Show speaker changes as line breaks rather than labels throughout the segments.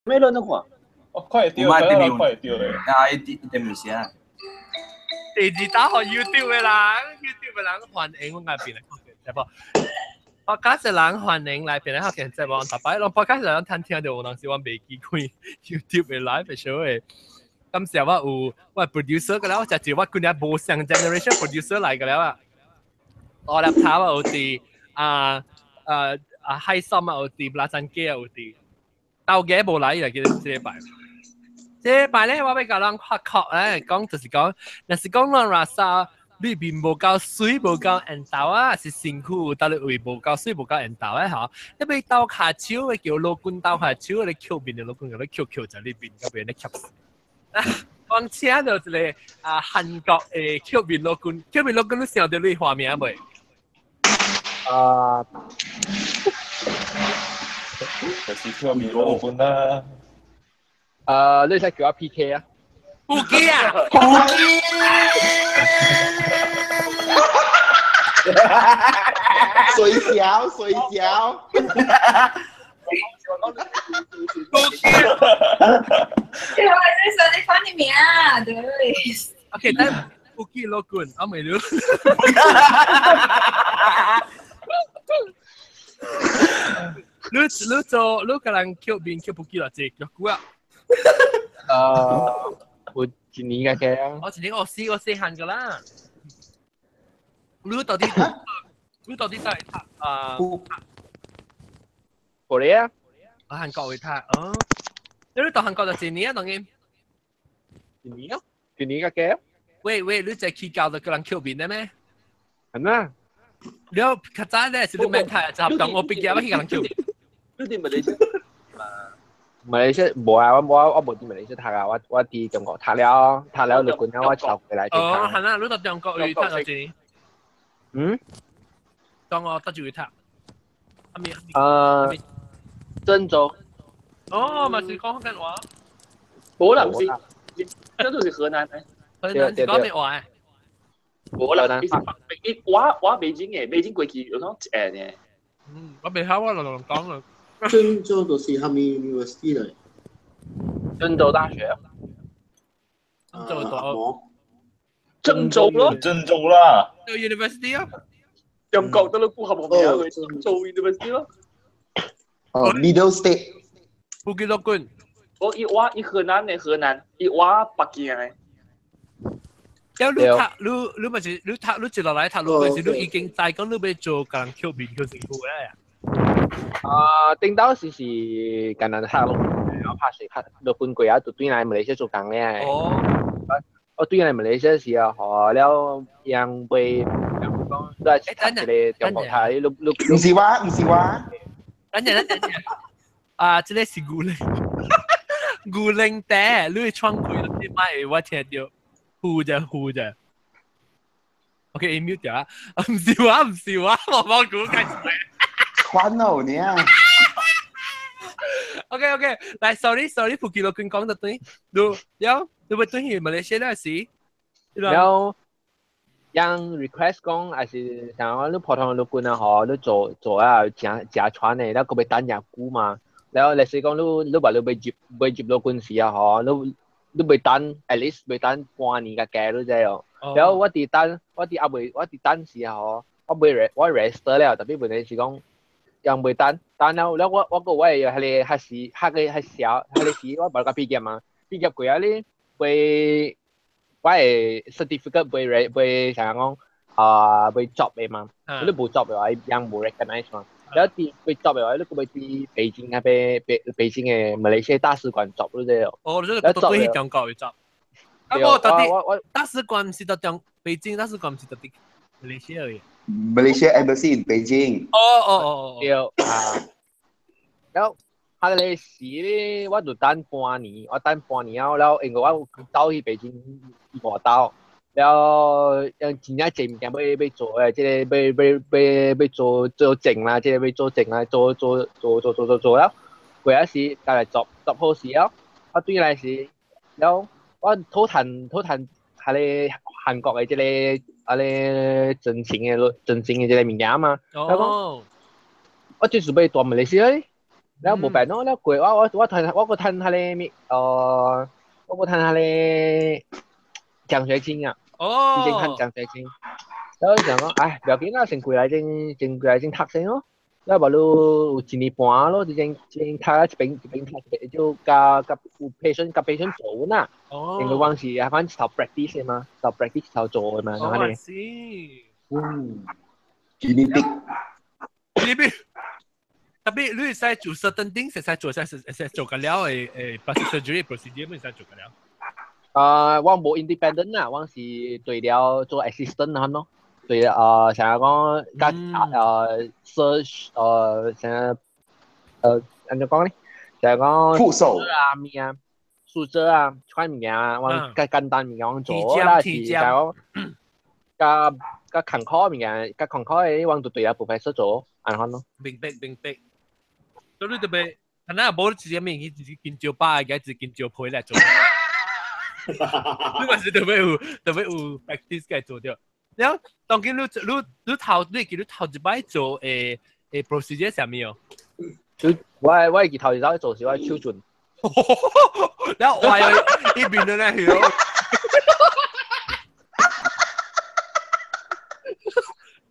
咩輪都看？
哦，快掉，快快掉咧！
啊，一啲一唔是啊。
第二打學 YouTube 嘅人，YouTube 嘅人歡迎我外邊嚟學嘅，無？Podcast 嘅人歡迎來邊嚟學嘅節目，特擺攏 Podcast 人聽聽到有當時我未記開 YouTube 嘅 live show 嘅。感謝我有我 producer 嘅啦，我就我今日無上 generation producer 來嘅啦啊。我粒頭啊有佇啊啊啊海參啊有佇，拉山雞啊有佇，豆家無來嚟嘅這禮拜。這禮拜咧，我欲共人發覺咧，講就是講，若是講咱拉薩裏邊無夠水，無夠緣投啊，是身軀佗佗位無夠水，無夠緣投啊吼。你欲鬥跤手的叫老君鬥跤手，你抾面的老君共你抾抾在裏邊，佮別人抾死。我請著一个啊韓國的抾面老君，抾面老君你想著你畫面未？
啊，
就是抾面老君啦。
啊，你使叫我 PK 啊？
有機啊！
有機！
水小水小。
對，我在說你放你名啊，對。
OK，但有機老君，阿美女。你做你個人抾面抾不記落這腳久啊？
有一年嘅啊。
我一年我試我細漢噶啦。你到底在讀啊？
過嚟啊！
我韓國會讀哦。你到韓國就一年啊，當然。
一年啊，一年嘅嘅。
喂喂，你在去教就個人抾面的咩？
係咩？
你較早咧是你免讀，就當我畢業我去共人抾。
你佇馬來西亞？
馬來西亞無啊，我無佇馬來西亞讀啊，我佇中國讀了，讀了就滾了，我就回來。
哦，係啦，你到中國去讀咗一年。
嗯？
中國佗一位讀？
鄭州。
哦，嘛是講福建話。
無啦，毋是，鄭州是河南的。
河南是講咩話？
無啦，伊是北京，我北京的，北京過去有講一下呢。
嗯，我袂曉，我攏攏講啦。
鄭州都是啥物 university 來？
鄭州大學。
鄭州大學。
鄭州咯。
鄭州啦。
有 university 啊？
中國都都符合我名嘅，鄭州 university 咯。
哦，Middle State。
福建陸軍。
我伊我伊河南的河南，伊我北京的。
了你讀你你咪是你讀你接落來讀落去時，你已經知講你欲做共人抾面抾辛苦嘅。
啊，頂到時是艱難讀咯，我拍死拍落半過啊，就轉來馬來西亞做工咧。
哦。
我轉來馬來西亞時啊，學了樣被講都係讀一個中國讀，你
毋是我，毋是我。
等陣等陣，啊，這个是牛奶，牛奶茶，你窗開你莫我聽著，呼啫呼啫。OK，mute 掉啊！毋是我，毋是我，我冇估計。
穿哦你啊
！OK OK，來，sorry sorry，福建老君講得對，你了，你欲轉去馬來西亞時，
了，樣 request 講，還是像你普通陸軍啊，吼，你做做啊，誠誠喘的，了閣欲等誠久嘛。了，例如講你你話你欲入欲入陸軍時啊，吼，你你欲等 at least 欲等半年較加你知哦。了，我佇等，我佇猶未，我佇等時啊，吼，我未我 register 了，特別問題是講。ยัง袂等，等了了我我閣我會彼個彼時，彼個彼小，彼個時我無甲畢業嘛，畢業過啊咧，袂我的 certificate 袂袂啥講啊袂 job 的嘛，你無 job 的話，人無 recognize 嘛。了佇袂 job 的話，你閣欲佇北京那邊北北京的馬來西亞大使館 job 你知哦。
哦，你這個對去中國去 job。啊，無到底大使館毋是佇中北京大使館毋是佇馬來西亞的。
Malaysia Embassy in Beijing。
哦哦哦，
對啊。然後彼个時咧，我就等半年，我等半年後，了因為我走去北京外鬥，了用真正濟物件欲欲做的，這个欲欲欲欲做做證啦，這个欲做證啦，做做做做做做做了，過一時再來做做好時了，我轉來時，了我討趁討趁彼个韓國的這个。啊咧真情的真情的這个物件嘛，
哦，
我就是欲蹛馬來西亞，了無辦咯，了過我趁我個趁下咧咩？我個趁下咧獎學金啊！
哦，
已經趁獎學金。然後想講，唉，不要緊啦，先過來先，先過來先讀先咯。了無你有一年半咯，之前之前讀一邊讀一邊就加加有 patient 加 patient 做啦。
哦，
因為往時啊，反正頭 practice 的嘛，頭 practice 頭做的嘛，
哦，
安尼。
是。
嗯，guinea pig。
guinea pig。特別你會使做 certain things，會使做使使做個了誒 plastic surgery procedure，會使做個了。
啊，我無 independent 啦，我是對了做 assistant 咁咯。對啊，成日講加search 成日按怎講咧？就係講
副手
啊物啊，數字啊，款物件啊，我較簡單物件我做啦，是就講較較艱苦物件，較艱苦的我就對啊 professor 做，按款咯。
明白明白。所以你特別，可能無直接面去直接跟招牌嘅，直接跟招牌來做。你嘛是特別有 practice 嘅做掉。然後當今你頭你記你頭一擺做procedure 啥物哦？
我會記頭一擺做是我手術。
然後我一邊都咧去咯。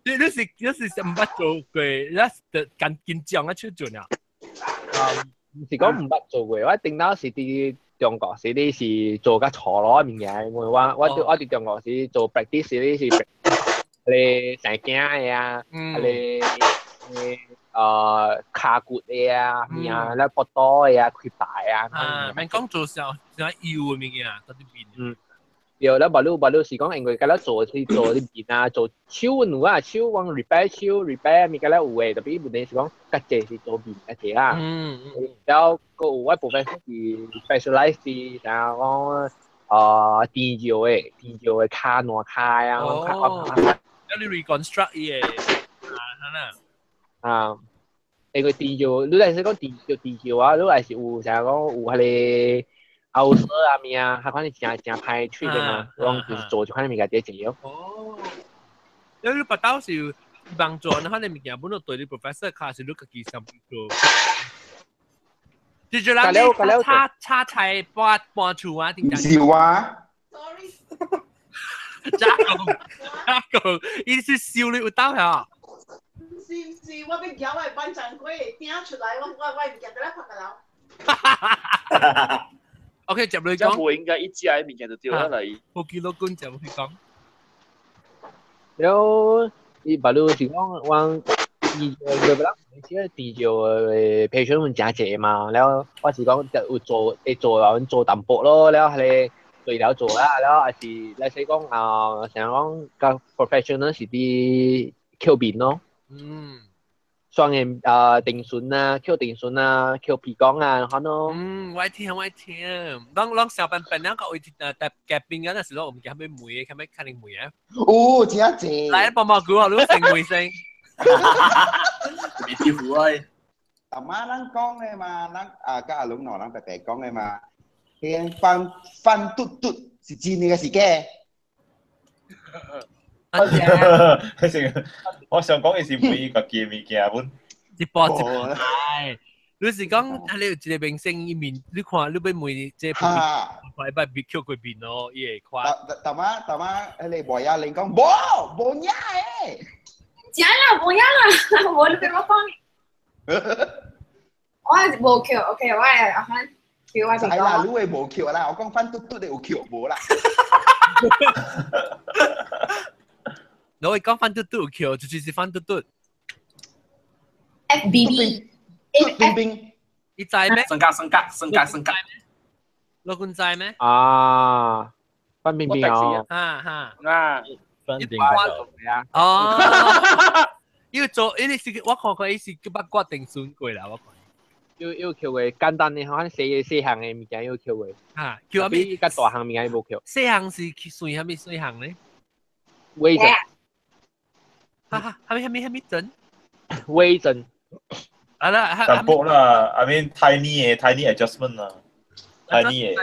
你是毋捌做過，你是緊緊張啊手術啊？
毋是講毋捌做過，我頂到是佇中國時，你是做較錯咯物件。我佇中國時做 practice，你是你生囝的啊，你跤骨的啊，物啊，咧腹肚的啊，開大啊。
啊，免講做啥啥油的物件，到啲面。
嗯。對，了無你是講因為佮了做是做啲面啊，做手有啊，手往 repair 手 repair 物件了有的，特別問題是講較濟是做面較濟啦。了閣有我部分是 specialize 是啥講甜尿的跤爛跤啊。
哦。了你 reconstruct 伊的啊，
啊，因為甜尿，你若是講甜尿啊，你若是有啥講有彼個。牛舌啊物啊，彼款是誠誠歹喙的嘛，攏就是做這款物件佇重要。
哦，因為你腹肚是幫助，那款物件本來對你 professor 卡是你家己想做。就就人你炒炒菜搬搬厝啊，
毋是我。
Sorry。
假講假講，伊是燒你有膽嚇。
是毋是？我欲夾我的班長粿掟出來，我物件在咧拍個樓。
OK，接落
去講。無應該一食的物件就對啦嚟。
無記錄棍接落去講。
了，伊別路是講我甜尿的人，這個甜尿的 patient 真濟嘛，了我是講有做會做人做淡薄咯，了彼個對了做啦，了還是來說講啊，像講較 professional 是佇扣面咯。
嗯。
雙眼啊，定唇啊，扣定唇啊，扣鼻孔啊，可咯。
嗯，我聽我聽，攏攏小笨笨兩個位搭夾邊嗰陣時，我唔記得咩梅，係咪肯定梅啊？
哦，真濟。
來幫忙估啊，你成梅聲。
別招呼啊！
阿媽咱講的嘛，咱啊佮阿龍喏，咱白白講的嘛，迄個翻翻嘟嘟是真的還是假？
我想講的是每家己的物件本。
一波一波，你是講啊？你有一個明星伊面，你看你欲問這個塊捌別 Q 過面咯，伊會看。
大媽大媽，彼個無影玲講無無影的。
真啦，無影啦，無你別我講。我是無 Q，OK，我會阿番 Q 我。
知啦，你會無 Q 啦，我講翻嘟嘟的有 Q 無啦。
我會講翻嘟嘟有 Q，就是翻嘟嘟。
F B B。
冰冰。
你知咩？
升格升格升格升格。
老公知咩？
啊，范冰冰哦。
哈哈。
啊。
范冰冰。
哦。要做，伊是我看過，伊是捌掛定選過啦，我看。
要求的簡單的，可能細細項的物件要求的。
啊，叫啥物？
較大項物件無求。
細項是算啥物細項咧？
微整。
哈哈，啥物啥物啥物整？
微整。
啊啦，
淡薄啦，I mean tiny 的 tiny adjustment 啦，tiny 的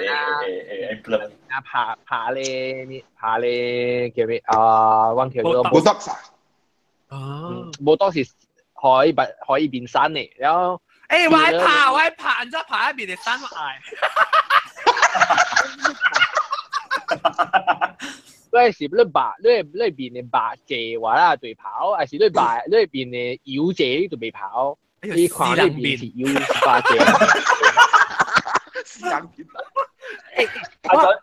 implement。
啊，拍拍咧，拍咧叫咩？啊，我叫做。
無毒啥？
哦，
無毒是可以變可以變身的，然後。
欸，我愛拍，我愛拍，你知拍一邊的山我愛。
你是你白你你邊的白借話啦對跑，還是你白你邊的油借你就未跑？你看你邊是油白借。
死人面。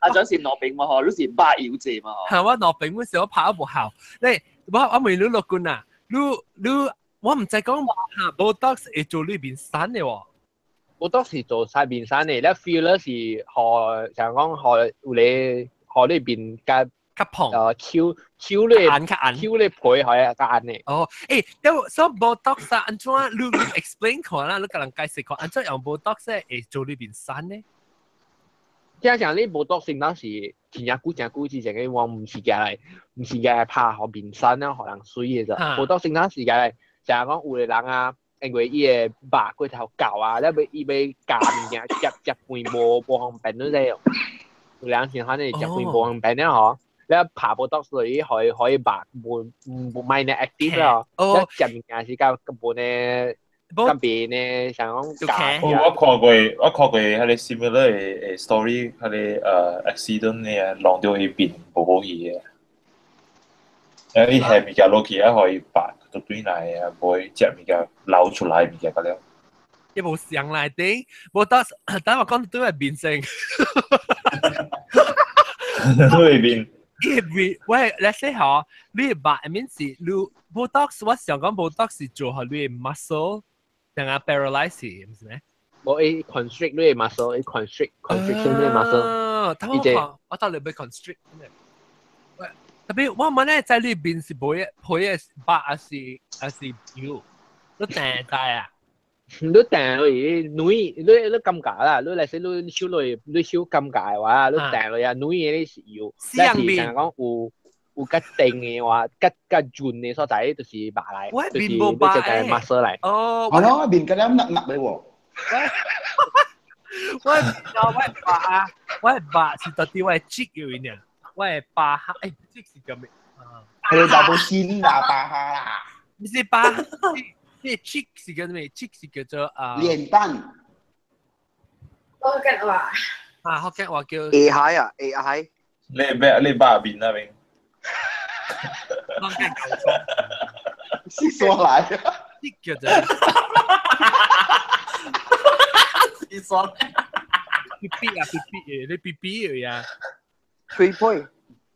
阿長是攞餅嘛嗬，你是白油借嘛嗬。
係我攞餅嗰時我拍一部校，你我問你落官啊，你我唔知講嚇，Botox 會做你面山的喎。
Botox 是做曬面山的，你 filler 是學就講學有你學你面較
較胖，
翹翹你
眼較硬，
翹你皮係較硬的。
哦，欸，所以 Botox 啊，按怎你 explain 看啦，你共人解釋看，按怎用 Botox 會做你面山呢？
聽講你 Botox 先當時真正久真久之前嘅，我唔是過來，唔是過來拍予面山啊，予人水的咋。Botox 先當時過來，就係講有個人啊，因為伊的肉過頭厚啊，了欲伊欲加物件，食食飯無方便嗰種。有人是反正食飯無方便了吼，了拍 Botox 落去，予伊肉無無賣呢 active 了，了食物件是較根本呢。咁邊呢，想講假。
我看過，彼个 similar 的 story，彼个accident 呢，弄到伊面無好去的。伊下物件落去，啊，予伊白就對來啊，無會食物件流出來物件個了。
伊無上來頂，無當等我講對面先。
對面。
伊面喂，你說吼，你白面是你 Botox，我想講 Botox 是做予你 muscle。等下 paralyze 唔是咩？
無伊 constrict 你 muscle，伊 constrict constriction 你 muscle。
啊，我到你被 constrict。喂，特別我問咧，在你邊是陪陪白還是油？你訂在啊？
你訂落去，你尷尬啦！你來說你手落你手尷尬的話，你訂落啊，女的你是油，但是像講有較定的話，較潤的所在就是肉來，就是你就係 muscle 來。
哦，
係咯，面咁樣納納的喎。
我白啊，我白是到底我係脂有呢，我係白哈，欸，脂是叫咩？
係大部先啦，白哈啦。
唔是白，呢脂是叫咩？脂是叫做啊。
臉蛋。
我福建話。
啊，福建話叫。
AI 啊，AI。
你白面啊面。
是說來，
呢叫做
是說
B B 啊 B B 嘅，你 B B 嘅呀？
吹皮，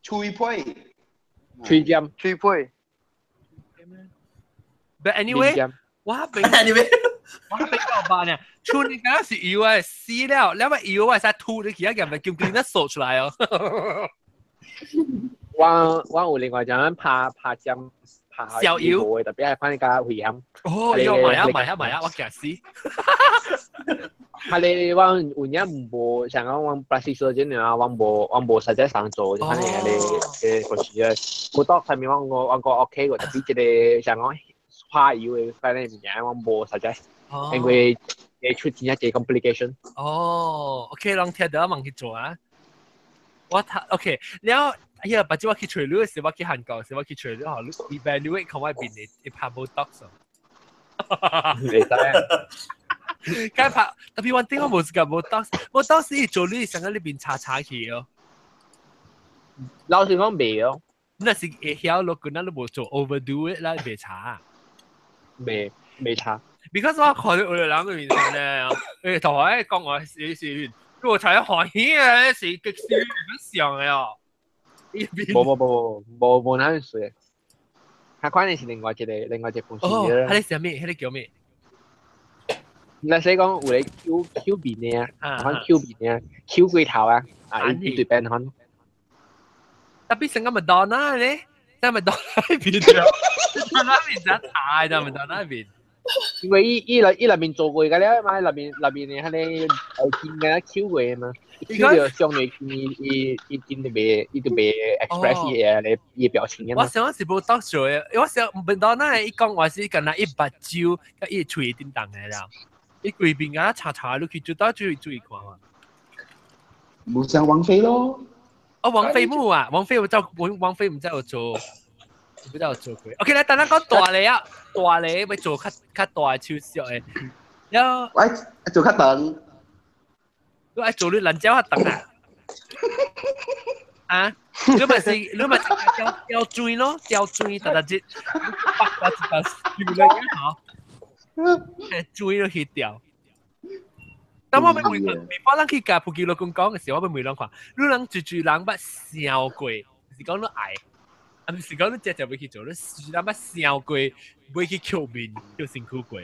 吹皮，
吹尖，
吹皮。
But anyway，我比
anyway，
我比較辦呢，出你敢是油啊，死了，你咪油啊，使吐你其他人咪叫佢得掃出來哦。
我有另外一種拍拍針拍
小油
嘅，特別係看你較危險。
哦，有買啊買啊買啊，我驚死。
係你我有影無像講我 plastic surgeon 啊，我無實際上做，就反正你個時啊，好多上面我個 OK 個，特別這個像講花油嘅，反正物件我無實際，因為會出真正濟 complication。
哦，OK，人聽到問去做啊。我睇 OK，然後哎呀，白日我去揣你時，我去韓國時，我去揣你吼，你 evaluate 看我面的會拍 Botox。
袂使。
該拍，特別我頂我無是個 Botox，Botox 伊做你上個你面擦擦去哦。
老實講袂哦。
那是會曉落，那你無做 overdo it 啦，袂擦。
袂擦。
Because 我看到有個人嘅面上咧，同我講話是。我才歡喜啊！是極少咁上嘅哦。
無那水，他可能是另外一個本事。
哦，彼个啥物？彼个叫咩？
那說講有個 Q Q 面的啊，款 Q 面的啊，Q 過頭啊，啊，伊對邊款。
特別成個麥當娜咧，在麥當娜邊咗，麥當娜邊真太，在麥當娜邊。
因為伊內面做過個了嘛，內面的彼個見個 Q 過嘛，Q 就相對伊伊就袂 express 伊個伊表情嘛。
我想是無當做的，我想麥當娜伊講話是敢若伊目睭佮伊喙叮當的啦，伊規邊敢查查落去就到注意看嘛。
無像王菲咯。
哦，王菲冇啊，王菲有做，王菲毋知有做。唔知有做過。OK，來等咱講大個啊，大個欲做較大的手術的。了，
喂，做較長。
你愛做你蘭椒較長啊？啊？你咪是吊吊墜咯，吊墜，特特節，白一個吊嚟嘅嚇，墜落去吊。但我欲問，before 咱去共普吉老公講嘅時候，我欲問人看，你人住住人捌想過，是講你愛，啊，毋是講你直接欲去做，你住人捌想過，欲去抾面抾身軀過。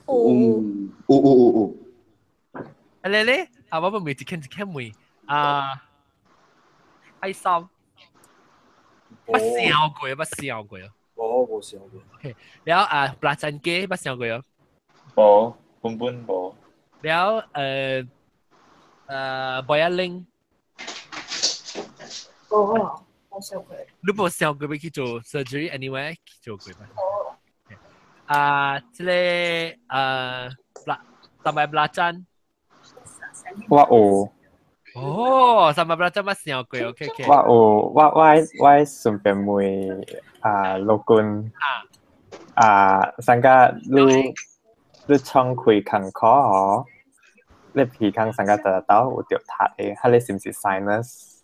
有有有有有。
啊咧咧，啊我欲問一間一間問，啊，愛心，捌想過，捌想過。
無無想過。
OK，了啊，布拉珍雞捌想過哦。
無，根本無。
了博一玲。
哦，無想過。
你無想過欲去做 surgery anyway 去做過嗎？啊，這個布三百布拉珍。
我有。
哦，三百布拉珍捌想過，OK OK。
我有，我順便問啊，老君啊，上個你窗開空口哦，你鼻孔上個得到有著塌的，彼個是毋是 sinus？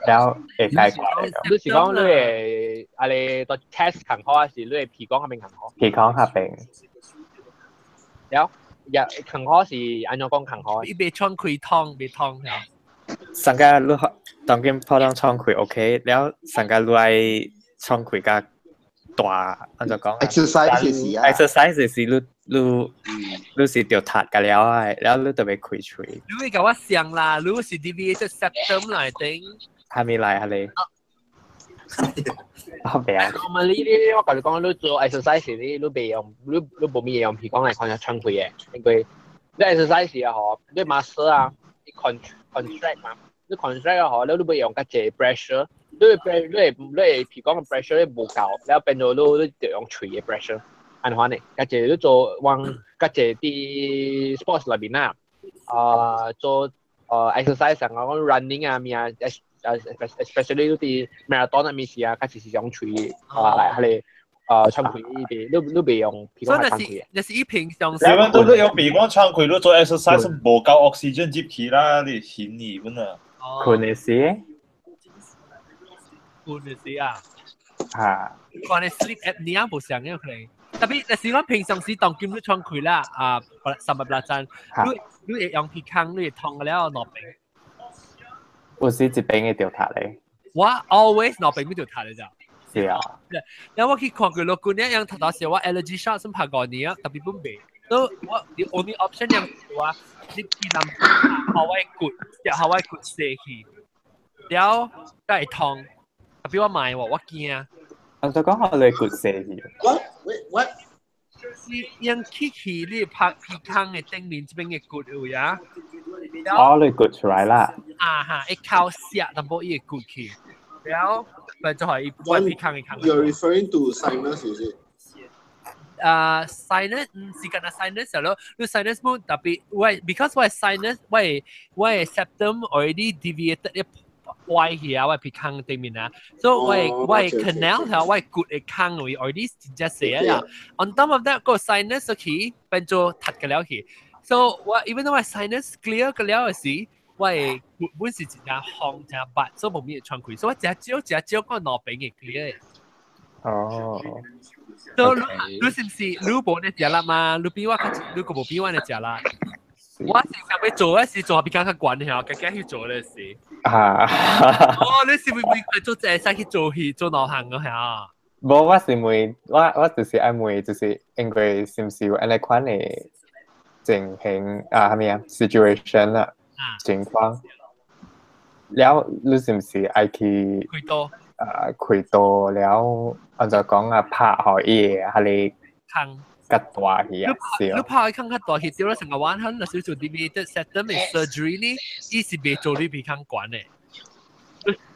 了會解決的。
你是講你會啊你到 test 空口，還是你會鼻孔那邊空口？
鼻孔那邊。
了，也空口是按怎講空口？
伊袂窗開通，袂通了。
上個你當今普通窗開 OK，了上個你愛窗開較大，按怎講
？exercise 是啊
，exercise 是你是著塌個了的，了你特別開喙。
你會共我想啦，你是 deviated septum 來頂。
還未來，還未。我袂啊。
我問你呢，我共你講，你做 exercise 你袂用，你無物用鼻孔來看下喘氣的，因為你 exercise 啊嗬，你 muscle 啊，你 contract 嘛，你 contract 啊嗬，你袂用較濟 pressure，你鼻孔的 pressure 你無夠，了變做你著用喙的 pressure，按款的，較濟你做往較濟佇 sports 內面啊，做exercise 上講 running 啊咩啊，especially 你佇 marathon 啊物事啊，較濟是用喙啊來彼個喘氣啲，你袂用鼻孔來喘氣。
那是伊平常
時。你們都用鼻孔喘氣，你做 exercise 無夠 oxygen 入去啦，你醒你本啊。
睏的時。
睏的時啊。
嚇。
看你 sleep apnea 無相嘅可能。特別若是講平常時當今你喘氣啦，啊，三百八針，你會用鼻孔，你會痛了兩邊。
有時一邊會著塌咧。
我 always 兩邊會著塌咧咋。
是啊。
然後我去看過老姑娘，樣頭頭時我 allergy shot 先拍過年啊，特別本未。都我 the only option 樣我你去南下我骨，下我骨射去，了後會痛。特別我買喎，我驚。
我就講我你骨射去。
What? Wait, what?
你用去去你拍鼻孔的頂面這邊的骨有呀？
哦，你骨出來啦。
啊哈，一口射淡薄伊會骨去，然後咪就係我鼻孔的孔。
You're referring to sinus, is it?
啊，sinus 毋是干焦 sinus 咯，你 sinus 無特別，我 because 我 sinus 我 septum already deviated 歪去啊，我鼻孔頂面啊，所以我 canal 條我骨的孔位 already 真正細啊。On top of that 個 sinus 去變做凸個了去，so 我 even though 我 sinus clear 個了的時，我骨本是真正空真白，所以無咩喘氣，所以我真少真少個兩邊會 clear 的。
哦。
所以你是毋是你無咧食啦嘛？你比我較，你閣無比我咧食啦。我是想欲做，我是做比較較懸的，家己去做咧是。
啊！
哦，你是會唔會做這使去做去做兩項個嚇？
無，我是問，我就是愛問，就是因為是毋是有按呢款的情形啊？啥物啊？situation 啊，情況。了，你是毋是愛去
開刀？
啊，開刀了，按怎講啊？拍予伊的，彼個
孔
較大去啊？是
你拍彼孔較大去，對了成個彎痕，若是做 deviated septum 的 surgery 呢，伊是袂做你鼻孔懸的。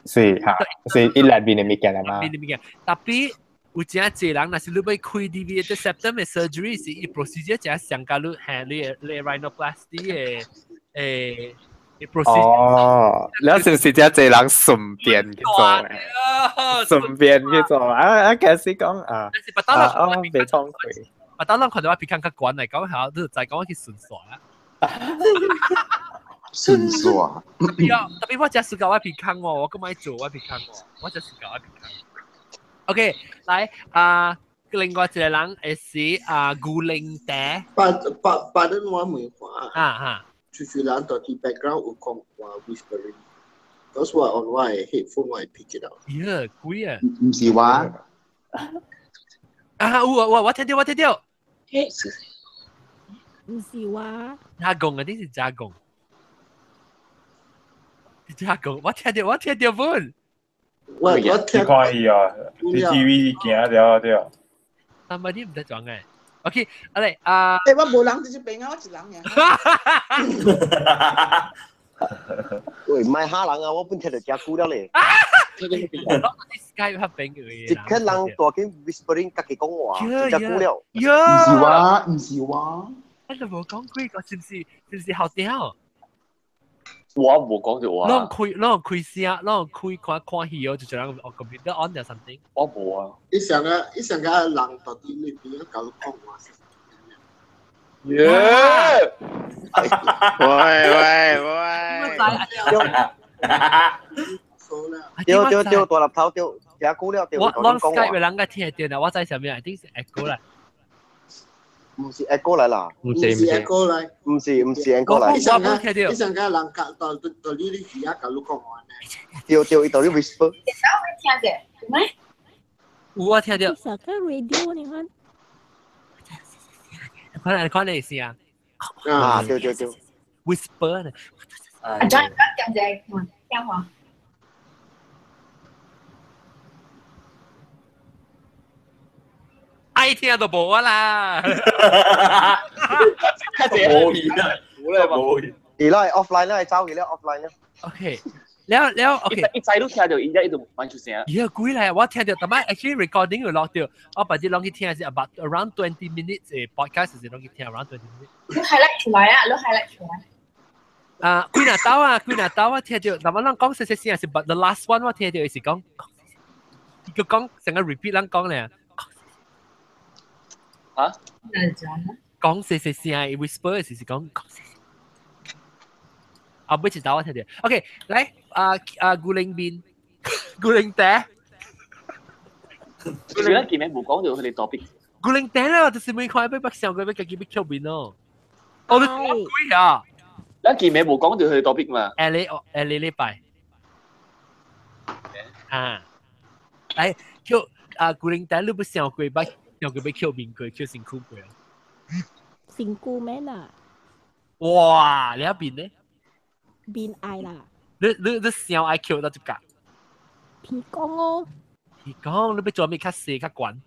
是哈，是伊內面的物件來嘛？
面的物件，特別有真濟人，若是你欲開 deviated septum 的 surgery，是伊 procedure 真相佮你係你 rhinoplasty 的procedure。
哦，了是毋是真濟人順便去做的？順便去做啊啊！開始講啊，啊哦，袂創開。
啊，當咱看到我鼻孔較懸來講下，你就知講我去順煞啦。
順煞。
特別啊，特別我真暑假我鼻孔喎，我閣買做我鼻孔喎，我真暑假我鼻孔。OK，來啊，另外一個人會是啊，牛奶茶。
八八八陣我問話。
啊哈。
就是人到底 background 有講話 whispering。That's why on 我的 headphone 我會 pick it up。
耶，鬼啊！
毋是我。
啊，有啊，我聽到，我聽到。
毋是我。
加工啊，你是加工。加工，我聽到，我聽到本。
我聽。
你看伊啊，啲 TV 行了對。
但係你唔得講嘅。OK，阿嚟啊。
欸，我無人佇這邊啊，我一人爾。
喂，唔係嚇人啊，我本聽到真久了咧。
Skype 拍邊嘅。
一個人大緊 whispering 家己講話，真久了。
唔是我，唔是我。
我就無講幾個，是唔是？是唔是好屌？
我無講到話。
攏開攏開聲，攏開看看戲哦，就這樣哦，computer on 定 something。
我無啊。
伊上個伊上個人到底裏邊搞講話。
耶！
喂喂喂！對對對，大粒頭對，真久了對。
我我 Skype 嘅人個聽到啦，我知啥物，一定是 echo 啦。
唔是 echo 來啦，
唔是唔
是 echo 來，
唔是唔是 echo 來。
伊上個伊上個人教到到你你耳仔教你講話呢？
對對，伊到你 whisper。
會聽者，咩？
有啊，聽到。
上個 radio 你看。
可能可能是啊。
啊，對對對。
Whisper 呢？
啊，講講者，聽話。
愛聽就無啦。
無去啦，無去。
伊咧 offline 咧，走去咧 offline 咧。
OK，了了 OK。
一知都聽到，伊一就蠻出聲。
咦，鬼嚟！我聽到，但係 actually recording 有落掉，我白日攏去聽是 about around 20 minutes 嘅 podcast 是攏去聽 around 20 minutes。
你 highlight 出來啊！你 highlight 出來。
啊，幾若兜啊，幾若兜我聽到，但係咱講細細聲是，but the last one 我聽到是講，伊個講成個 repeat 咱講咧。
嚇？
講細細聲，whisper 是講講細細。啊，尾一道我聽到。OK，來啊啊，牛奶麵，牛奶茶。
你咱今日無講到佢哋 topic。
牛奶茶啦，就是每看欲捌想過欲家己欲抾面咯。哦，你講鬼啊！
咱今日無講到佢哋 topic 嘛？
下禮下禮禮拜。啊，來叫啊牛奶茶，你捌想過捌想過欲抾面過，抾身軀過？
身軀咩啦？
哇！你一邊呢？
面愛啦。
你想愛抾到這個？
鼻孔哦。
鼻孔，你欲做咩較細較懸？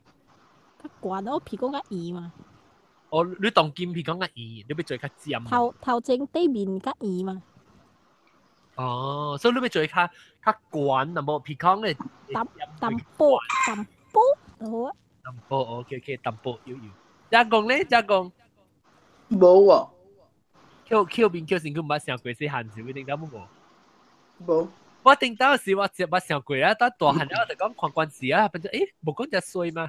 較懸哦，鼻孔較圓嘛。
哦，你當今鼻孔較圓，你欲做較尖。
頭頭前底面較圓嘛。
哦，所以你欲做較較懸，那麼鼻孔咧。
淡淡薄淡薄，好啊。
淡薄，OK OK，淡薄有有。加工咧，加工。
無喎。
抾抾面抾身軀毋捌想過細漢時，你頂到無？
無。
我頂到時我只捌想過啊，到大漢了就講看關係啊，變做欸，無講只衰嘛。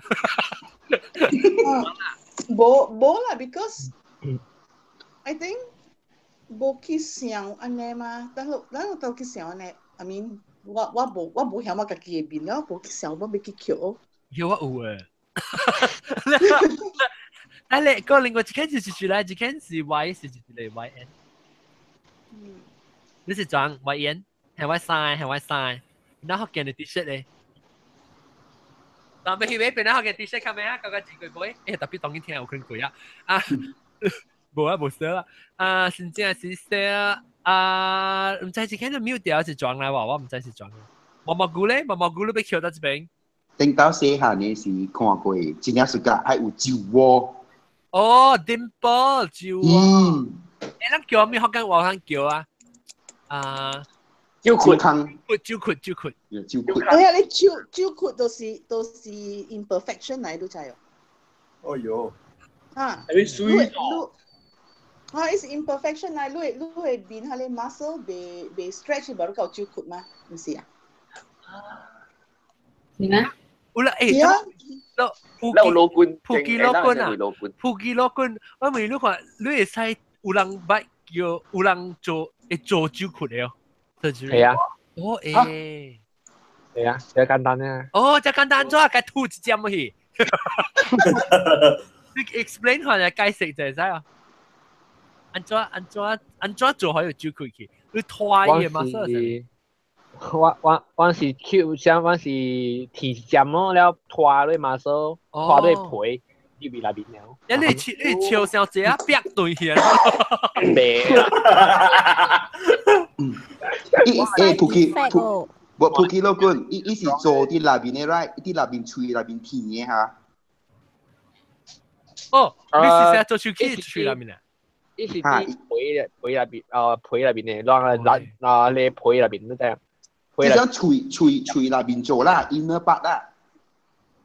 無無啦，because I think 無去想按呢嘛，咱咱都去想按呢。I mean，我無曉我家己的面了，無去想我欲去抾。
有啊有誒。啊你個另外一間是是來，一間是 Y 是一個 Y N。你是裝 Y N 係 Y 三係 Y 三，然後見你 T-shirt 咧。但係去買邊啊？學件 T-shirt 較咩啊？剛剛真貴買，欸特別當今聽有可能貴啊！啊，無啊無少啦。啊，真正是說啊，毋知一間就 mute 掉是裝來話，我毋知是裝。毛毛菇咧，毛毛菇你欲抾到這邊？
頂到細漢的時看過，真正是個愛有酒窩。
哦，dimple 酒窩。欸，咱叫咩？福建話咱叫啊？啊，
酒
豁，
酒豁，酒豁，
酒豁。
哎呀，你酒酒豁都是 imperfection 來，你知哦？
哎喲。
啊。
你水
啊，伊是 imperfection 來，你會面彼個 muscle 袂袂 stretch，無你夠酒豁嗎？毋是啊？
是咩？
有啦，欸，
你有老君，
普吉老君啊，普吉老君，我問你看，你會使有人捌叫有人做會做手術的哦？
係啊。
哦欸。
係啊，這簡單啊。
哦，這簡單，做該吐一針去。你 explain 下嚟解釋就係使啊。安怎安怎安怎做可以手術去？你拖伊嘛？
我是 Q 像我是鐵針咯，了拖落馬手，拖落皮入去內面了。
一你笑你笑小姐啊，煏對去啊！
未。
伊欸普吉普，無普吉老君，伊伊是做佇內面的，right？佇內面喙內面甜的哈。
哦，你是成做手機喙內面啊？
伊是佇皮的皮內面，哦皮內面的，讓讓啊你皮內面都得。
即係喙喙喙內面做啦，inner part 啦。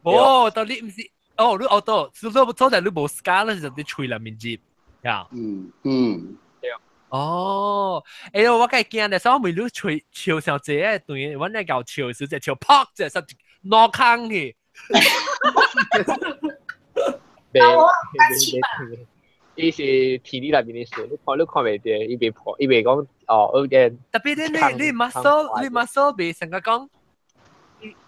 哦，到你唔是，哦，你哦到，做做在你無 scar 啦，就佇喙內面接，呀。
嗯嗯。
哦，欸，我梗係驚咧，所以我每你喙笑小姐對，我咧搞笑時就笑撲就實攞坑去。
未伊是體力內面的事，你看你看袂到，伊袂破，伊袂講哦，有點。
特別你你你 muscle 你 muscle 袂成個講，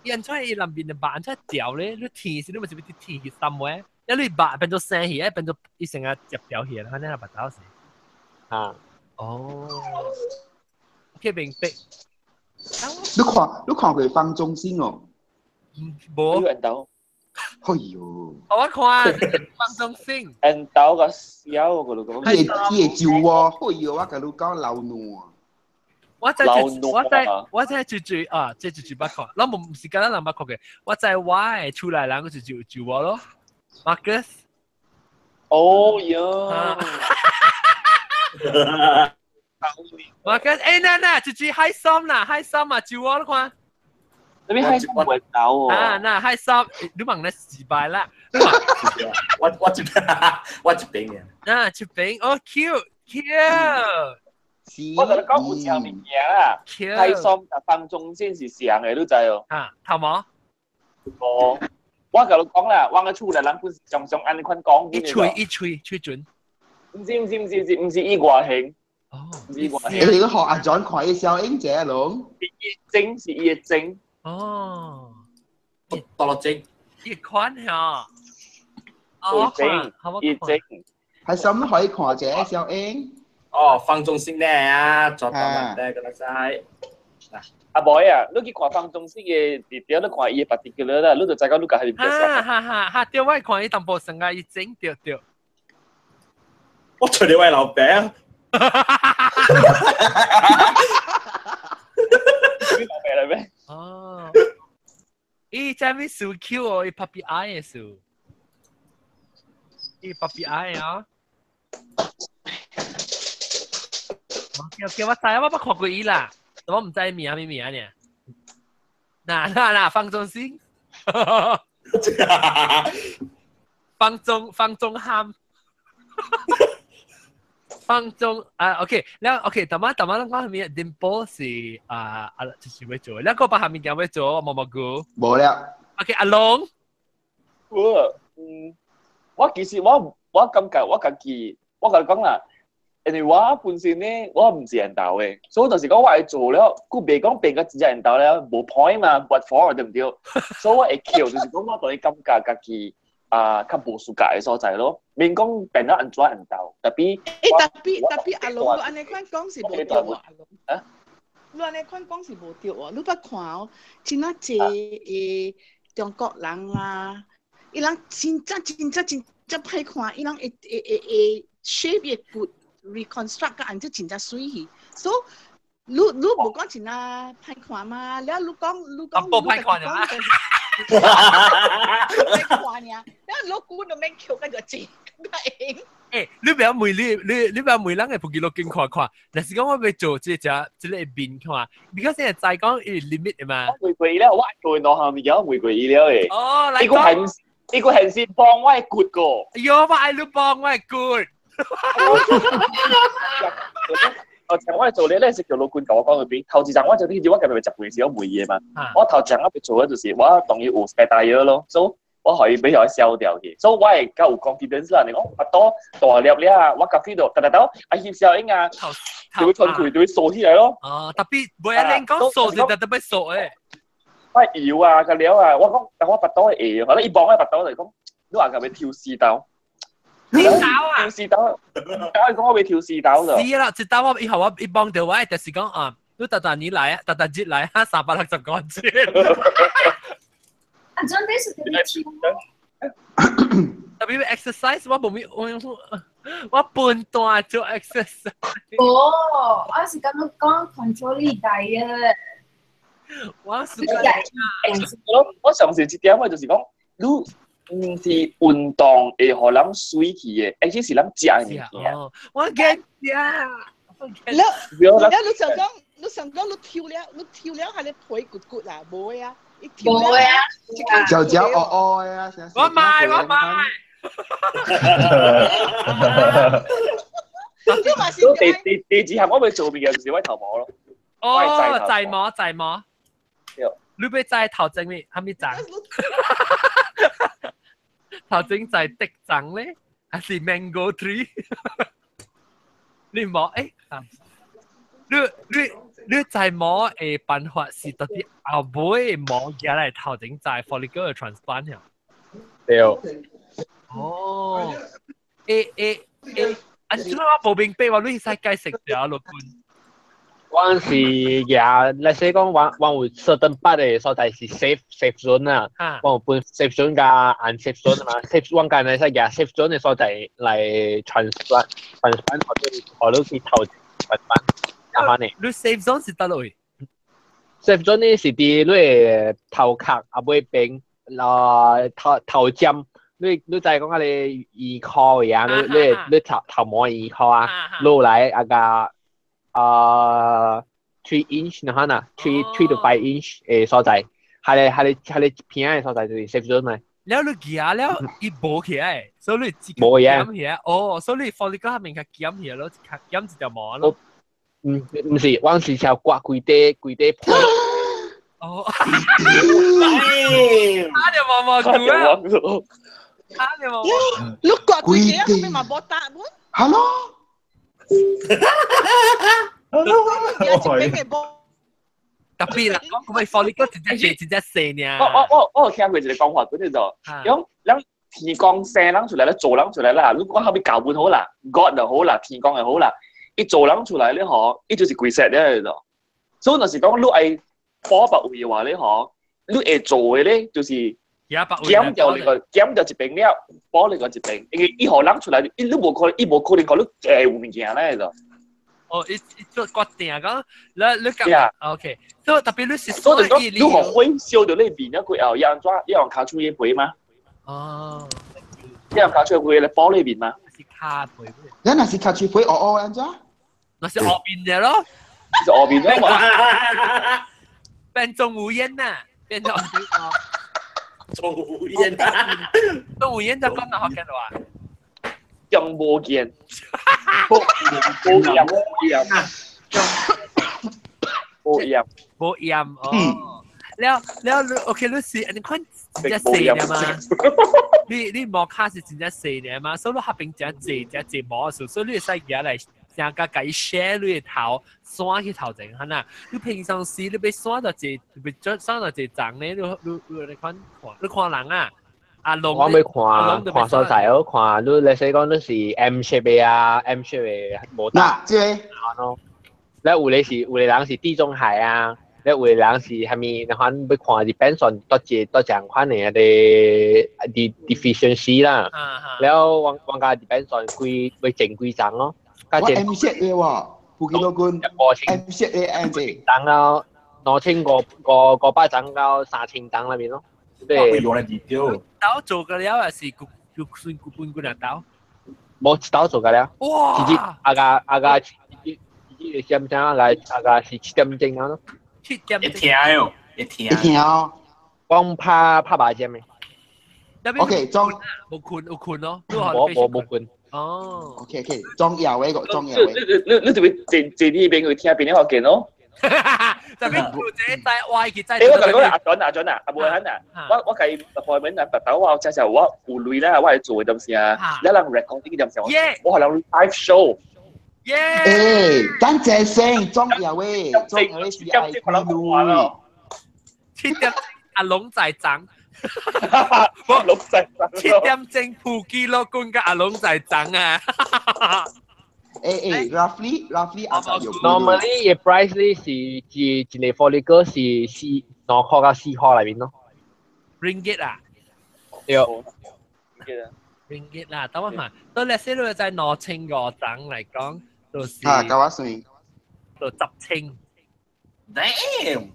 伊按怎伊內面的肉按怎掉咧？你天時你咪是要天去心位，一你肉變做生去，一變做伊成個接掉去，反正係白頭是。
啊。
哦。OK 明白。
你看你看過方中信哦？
無。
哎呦！
我看方中信，
因兜個小我甲你講，
伊會伊會招我，哎呦！我甲你講老奴。
我在我在我在住住啊，這住住捌看，咱無毋是敢若人捌看過，我在我的厝內人就就就我咯，Marcus。
哦喲。
Marcus，欸嗱嗱，住住開心啦，開心啊，就我你看。
你邊開心唔會走哦？
啊，那開心，你問你失敗啦。
我我一我一邊嘅。
啊，一邊，哦，cute cute。
我同你講有啥物件啦？開心同放縱先是上嘅，你知哦？
啊，頭毛？
無，我甲你講啦，我個厝內人本是常常按呢款講。
一吹一吹吹準。
毋是毋是毋是毋是毋是伊外形。
哦，
毋是外形。
你學阿 John 看伊小英姐攏。
伊整是伊的整。
哦，
多落整，
一款嚇，
哦，整，一整，
係心可以看者小英。
哦，方中信咧啊，做到啦，個啦仔。
阿boy 啊，你去看方中信嘅，直接你看伊嘅 particular 啦，你就知講你家係
哈哈哈！哈，對，我看伊淡薄成啊，伊整對對。
我隨你喂老餅。
你老餅嚟咩？
哦，伊這邊數 Q 哦，伊拍比愛的數，伊拍比愛啊。叫叫我知啊，我捌看過伊啦，我毋知名咩名呢。嗱嗱嗱，方中信，方中方中涵。放縱啊，OK，了 OK，大媽大媽，咱講啥物？dimple 是啊啊，就是要做，了個把下物件要做，毛毛菇。
無了。
OK，阿龍。
我嗯，我其實我我感覺我家己，我共你講啦，因為我本身咧，我毋是緣投的，所以就是講我會做了，佫袂講變個真正緣投了，無 point 嘛，what for 對毋對？所以我會扣，就是講我對感覺家己。啊，較無 suka 的所在咯，免講變到按怎緣投，特別。
欸，特別特別阿龍，你按呢款講是無對哦，阿龍。
啊？
你按呢款講是無對哦，你捌看哦，真啊濟的中國人啦，伊人真正真正真正歹看，伊人會會會會 shape 伊的骨 reconstruct 甲按怎真正媠去，所以你你無講真啊歹看嘛，了你講你講。
無歹看啊！
歹看爾，了老古都免扣個就濟，較會。
欸，你不要問你你你不要問人會記錄鏡看看，若是講我欲做這隻這個面看，because 現在知講伊 limit 的嘛。
我玫瑰了，我做兩項物件，玫瑰了的。
哦，來
伊個還伊個還是幫我的骨個。
哎喲，我愛你幫我的骨。
頭前我做咧，咧是叫老官同我講嗰邊。頭一陣我做呢啲，我今日食飯時我袂嘢嘛。我頭前我做嘅就是我當然有 spare tire 咯，所以我可以俾佢消掉去。所以我會較有 confidence 啦。你講巴肚大粒了，我咖啡度，特特到啊翕小影啊，就會吞開，就會縮起來咯。
哦，特別袂啊，你講縮就特特別縮誒。
我搖啊，個料啊，我講，但我巴肚會可能伊幫我巴肚嚟講，你話佢會挑四刀。
挑刀啊！
挑四刀，我講我會挑四刀了。
是啦，一刀我以後我一幫到我，就是講啊，你特特年來，特特節來，360個錢。
啊，真的是特別挑。
特別 exercise 我無咪我我半段做 exercise。
哦，我是咁樣講 control 你 diet。
我是
我上次一點我就是講，你毋是運動會予人水去的，而且是人食的物件。
我驚食。
你你想講，你想講，你跳了，你跳了，係你腿骨骨啊，無啊，一跳了，
無啊，
嚼嚼哦哦呀，
我買我買。
你嘛是
第第二項我會做物件就是我頭毛咯。
哦，仔毛仔毛。你欲摘頭前面，還沒長？頭前在滴長咧，還是 mango tree？你摸誒？你在摸的辦法是到底後尾摸起來頭前在 follicle transplant 呀？
對。
哦。啊！怎麼我無明白話你使解釋下落本？
我是也，例如講，我有 certain part 的所在是 safe zone 啊，我有分 safe zone 加 unsafe zone 嘛，safe 我間係使舉 safe zone 的所在來 transplant 或者或者去頭 transplant，咁樣呢？
你 safe zone 是佗落？
safe zone 呢是佇你的頭殼後尾邊，啦頭尖，你知講啊你耳殼呀，你頭毛耳殼啊，落來啊個。3 inch 嗱哈嗱，3 to 5 inch 誒所在，係你偏嘅所在就是 safe zone 嚟。
了你夾了，伊無起來，所以你自己減起來。哦，所以你放你個下面較減起來咯，減一條毛咯。
唔是，我是條刮規塊規塊皮。
哦。啊！你毛毛菇啊！啊！你毛毛。
你刮規塊，後面嘛無打本。
Hello。
特別啦，講佢放你個真正真正細呢。
我有聽過一個講法，嗰啲就，講咱天公生人出來咧，做人出來啦。如果後尾教本好啦，God 就好啦，天公就好啦，伊做人出來咧嗬，伊就是規set咧就。所以若是講你愛補別位的話咧嗬，你會做的咧就是減掉你個減掉一邊了，補你個一邊，因為伊予人出來，伊你無可能，伊無可能講你會有物件咧就。
哦，伊做決定講，你講，OK，所以特別你是
所以講，你予火燒到你面了過後，伊按怎？伊用跤手的皮嗎？
哦，
伊用跤手的皮來補你面嗎？
是跤皮。
咱若是跤手皮，哦哦按怎？
那是烏面的咯，
是烏面的嘛？
變鍾無艷呐，變鍾
無艷啊！
鍾無艷就講哪福建話？
中無見，無鹽無鹽，無鹽
無鹽哦。了了，你 OK，你是你看真正細的嘛？你毛卡是真正細的嘛？所以你合併真濟真濟毛數，所以你會使舉來成個共伊 share 你的頭，刷去頭前，哈呐。你平常時你欲刷到濟，欲刷到濟層咧？你看看，你看人啊？阿龍，
我欲看看所在，我看你例如講你是 M shape 的啊，M shape 的無
大。嗱，這個
咯，咧有的是有的人是地中海啊，咧有的人是啥物，然後欲看 depends on 多一多一款的那個 deficiency 啦。了我我共 depends on 幾欲整幾層咯。
我 M shape 的喎，有幾多根？M shape 的按這。
層到2500層到3000層那邊咯。對。
用來治療。
刀做個了，還是骨算骨半骨兩刀？
無一刀做個了。
哇！
直接阿個阿個直接直接點鐘阿個阿個是7點鐘啊咯。
7點。
會疼哦，會疼。
會疼哦。
講拍拍麻針的。
OK，裝。
無困有困咯。
無無無困。
哦。
OK OK，重要嘅個重要嘅。
你你就會坐呢邊去聽邊啲學見咯。
就邊做這在歪佢在。
誒，我同你講阿準阿準啊，阿無肯啊，我計 appointment 啊，白頭我真係我有鐳啦，我係做嘅陣時啊，你人 recording 陣時，我係人 live show。
誒，等陣先，重要嘅，重要嘅是愛歸類。
7點阿龍仔爭。
龍仔
7點鐘普吉羅公嘅阿龍仔爭啊！
誒 roughly 阿有。
Normally 嘅 price 咧是一個 follicle 是2塊到4塊內面咯。
Ringgit 啊？
對。
Ringgit 啦，等我問，到你先你在2500張嚟講，就是
啊，九啊歲，
就10千。
Damn！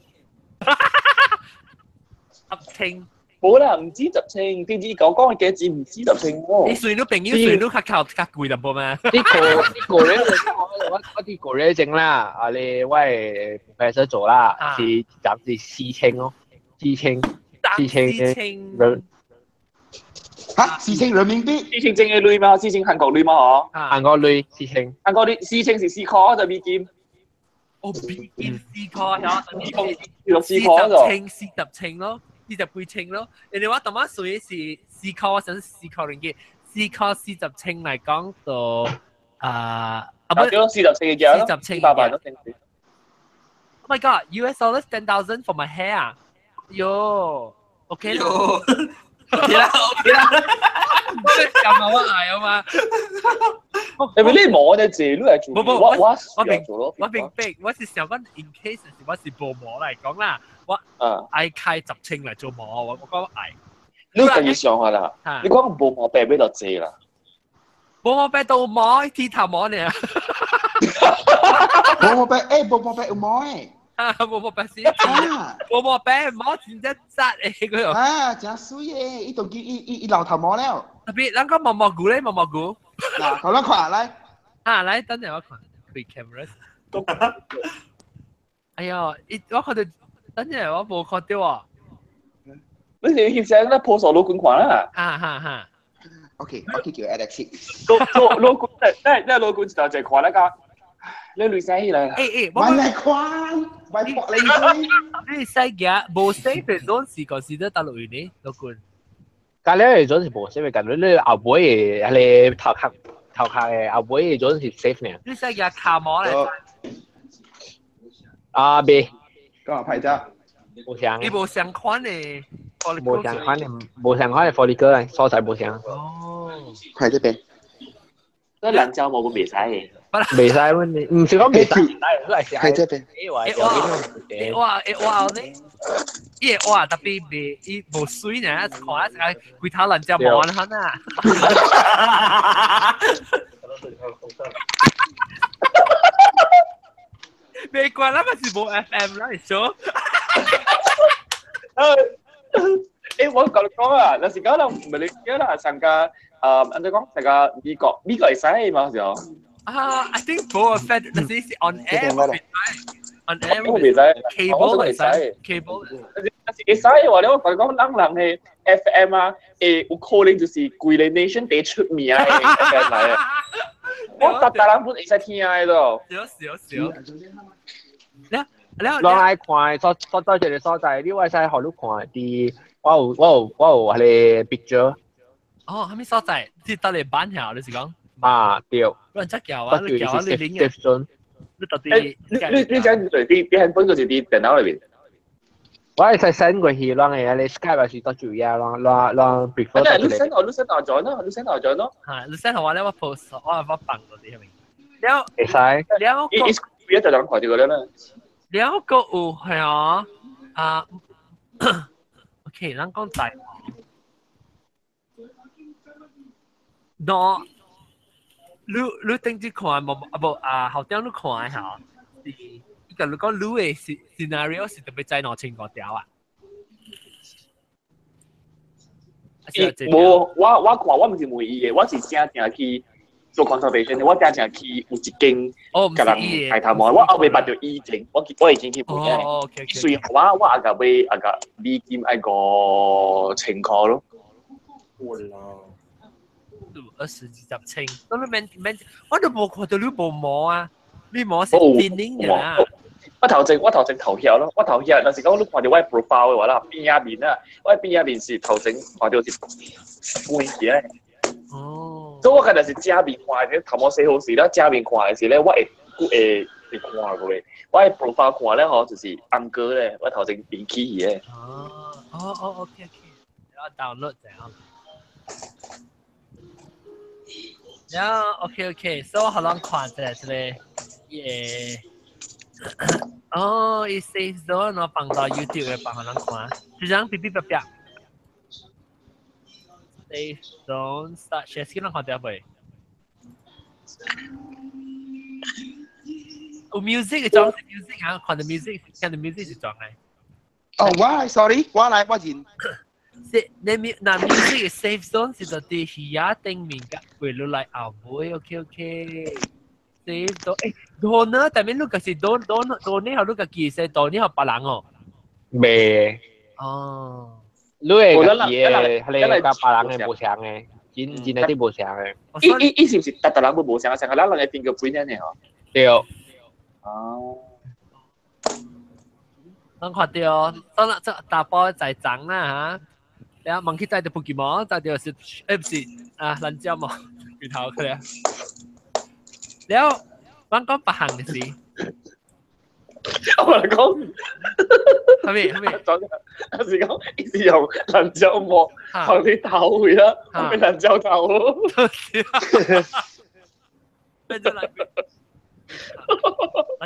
10千。
冇啦，唔止10千，啲啲講講嘅幾錢唔止10千喎。
你算到朋友算到較較較貴淡薄咩？
啲個咧，我啲個咧整啦，啊你我係 professor 做啦，是暫時4000咯，4000，4000人。
嚇，4000人民幣？
4000正嘅鐳嘛？4000韓國鐳嘛？嗬？
韓國鐳4000。
韓國鐳4000是4塊就美金。
哦，美金4塊，
嗬，四塊就。
40千40千咯。40幾千咯，人哋話當晚算是4塊，我想4塊零幾，4塊40千嚟講就啊，
啊不，40千嘅價
40千
800都
Oh my god, US dollars 10,000 for my hair. 喲，OK 啦
，OK 啦，OK 啦，
咁我嗌啊嘛。
你咪呢摸呢字，你係做？
冇冇，
我
明我明白，我是想講 in case 是我是無毛嚟講啦，我愛開10千嚟做毛，我講愛。
你更要想下啦，你講無毛白俾就濟啦。
無毛白都毛，剃頭毛呢？
無毛白，誒無毛白有毛誒。
啊，無毛白是，無毛白毛真正紮誒，佢又。
啊，真水誒，伊都見伊老頭毛了。
特別，咱講毛毛菇咧，毛毛菇。
嗱，好咱看來。
啊，來，等陣我看，開 camera。哎呦，我看到，等陣我無看到啊。
你是翕相咧，post 老管看啦。
啊哈哈。
OK，我叫 Alex。
老管，咧老管就就看那個，你女仔起來啦。
誒，
我來看，我搏你水。
你使嘅無 safe 嘅種是 consider 大陸呢，老管。
隔離嗰種是無 safe 嘅，你後尾嘅係頭殼頭殼嘅後尾嗰種是 safe 呢。
你使嘅卡毛嚟？
啊，未。
幹嘛拍照？
無相。
你無相款嘅。
無相款嘅，無相款嘅 follicle 所在無相。
哦。
喺這邊。
嗰兩隻毛會袂使嘅。
袂使問題，唔是講袂使，
喺這邊。
會哇會哇呢？伊會哇，特別袂伊無水呢，看啊，規頭兩隻毛安尼啊。沒關啦，嘛是無 FM 啦，你說。
誒，我同你講啊，有時講啦，唔係你記啦，上個誒，按怎講，上個美國美國會使嘛時候。
啊，I think 無 affect，但是是 on air。on air
我袂使
，cable 會使，cable。
但是會使的話咧，我同你講，咱人的 FM 啊，會有可能就是規個 nation 第出名的 FM 來的。我逐逐人本會使聽的咯。
少少少。了
人愛看，所所在一個所在，你會使予你看佇我有彼個 picture。
哦，啥物所在？是佗個版遐，你是講？
啊，對。
你則叫啊，你叫啊，你拎啊。你到底？
你講佇 handphone 就是佇電腦裏面。
我會使 send 過去，攏會你 Skype 還是倒就嘢，攏 prefer。
你 send 我，你 send 我咗咯，你 send 我咗咯。
嚇，你 send 我咧，我 post 我放嗰啲係咪？了。
會使。
了。
伊伊一就兩看住個了啦。
了個有係啊，啊，OK，咱講大。喏，你頂次看無啊無啊，後頂你看嚇，是伊個你講你的 scenario 是特別在2500條啊？
無，我看我毋是問伊的，我是正正去做 consultation 的，我正正去有一間，共人抬頭毛，我後尾捌著以前，我已經去問嘅，所以我阿個買阿個美金愛5000箍咯。
哇啦！
20幾十千，都你免免，我都無看到你無毛啊，你毛是電影嘅啦。
我頭前頭曉咯，我頭曉，若是講你看到我 profile 嘅話啦，邊仔面啊，我邊仔面是頭前看到是半起來。
哦。
所以我今日是正面看的，頭毛洗好時啦，正面看的時咧，我會會會看過的。我的 profile 看咧吼，就是紅哥咧，我頭前變起去的。
哦哦，OK OK，然後 download 這樣。然後 OK OK，所以我可能看這個耶。哦，伊 save 咗，我放到 YouTube 嘅放可能看，就這樣嗶嗶啪啪。Safe zone start share screen 看到未？有 music 嘅裝 music 啊，看到 music，聽到 music 是裝嘅。
哦，我來，sorry，我來，我認。
是你嗱 music 嘅 safe zone 是到啲魚仔頂面嘅，回落來後尾，OK OK。save 到誒，donor 但係你個是 don don donor 後你個記寫 donor 後別人哦。
未。
哦。
你會家己的，彼個佮別人的無相的，真真的啲無相的。
伊伊伊是毋是逐逐人都無相，成個咱人的 fingerprint 呢？吼。
對。
哦。
咱看到，當啦，這大包在長啦嚇，然後問去帶到福建毛，帶到是誒不是啊，蘭椒毛，魚頭佢啊。然後咱講別項的事。
我嚟講，
係咪係咪？
是講，伊是用辣椒膜放啲頭去啦，變辣椒頭咯。
變咗辣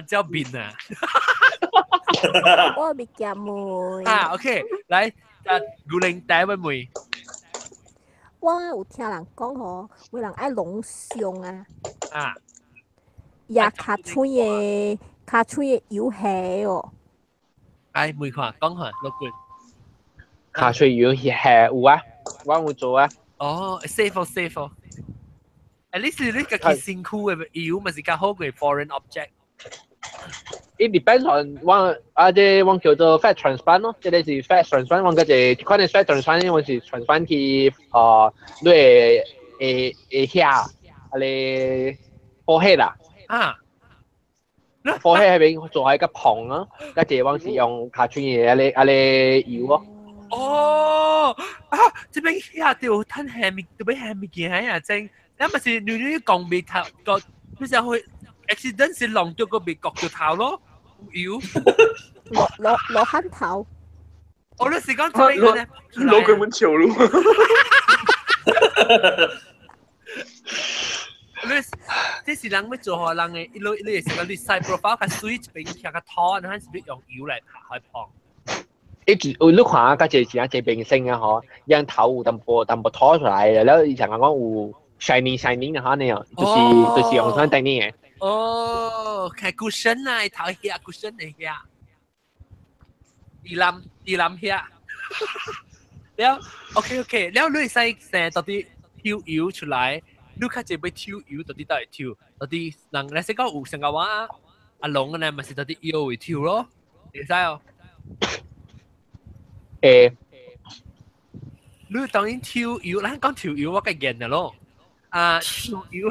椒面啊！
我未驚問。
啊，OK，來，啊，牛奶第一位問。
我有聽人講吼，有人愛隆胸啊。
啊。
也尻喙的。尻喙的油下哦。
哎，問看，講看，落骨。
尻喙油下有啊，我有做啊。
哦，safe 哦，safe 哦。誒，你是你家己身軀的油，咪是較好過 foreign object。
It depends on 我啊，這我叫做 fat transplant 咯，這個是 fat transplant，我嗰隻款的 fat transplant，我是 transplant 去哦，你會會會下啊咧 forehead 啦。
啊。
forehead 彼邊做係個胖啊，嗰隻我是用尻喙的啊咧油咯。
哦，啊，這邊下就趁下面，就要下物件啊，真，你咪是女女講未頭個，你就會 accident 是弄到個被割到頭咯，油。
羅羅羅漢頭。
我都是講這邊咧，
攞佢本潮咯。
你這是人欲做予人的，伊你你會成個你 side profile 較媠，一邊徛較拖，然後是欲用油來拍來碰。
一直你看啊，較濟真濟明星啊，吼，樣頭有淡薄淡薄拖出來的，了伊常常講有 shining shining 的哈呢，就是用啥等你的。
哦，開 cushion 啊，頭遐 cushion 的遐，地冧地冧遐。了，OK OK，了你會使成到底抽油出來，你較濟欲抽油，到底倒會抽，到底人來說講有成個我阿龍呢，嘛是到底腰會抽咯，會使哦。
會。
你當然抽油，咱講抽油我較嚴的咯。啊，抽油，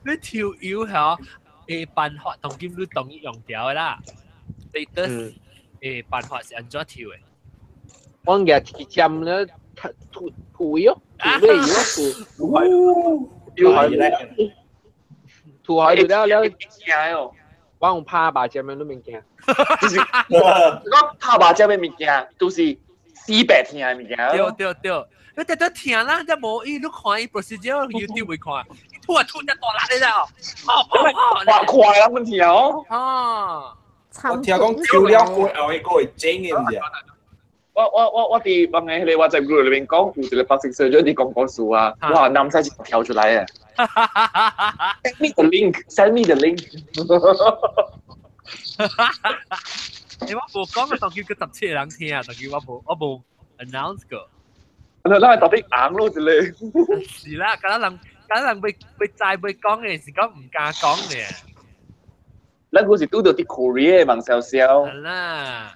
你抽油吼，的辦法當今你當然用掉的啦。latest 的辦法是按怎抽的？
我舉一針咧，塗塗藥，塗咩藥？塗塗海，塗海塗海了了。我用拍肉醬的物件。
就是我拍肉醬的物件，都是死白疼的物件。
對對對，你得得疼啦，這無伊，你看伊 procedure YouTube 會看，伊吐啊吐得大力的哦，
哇快啦，問題哦。
哦。
我聽講抽了過後，伊閣會整的，毋是？
我佇幫個彼個 WhatsApp group 裏面講，有一個 plastic surgeon 佇講故事啊，哇，男仔就跳出來啊。Send me the link, send me the link。
你我無講，當叫佢17個人聽啊，當叫我無 announce 過。
那那特別硬咯，一個。
是啦，敢若人敢若人欲欲知欲講的是講毋敢講的。
咱嗰是拄著佇 Korea 網銷銷。
係啦。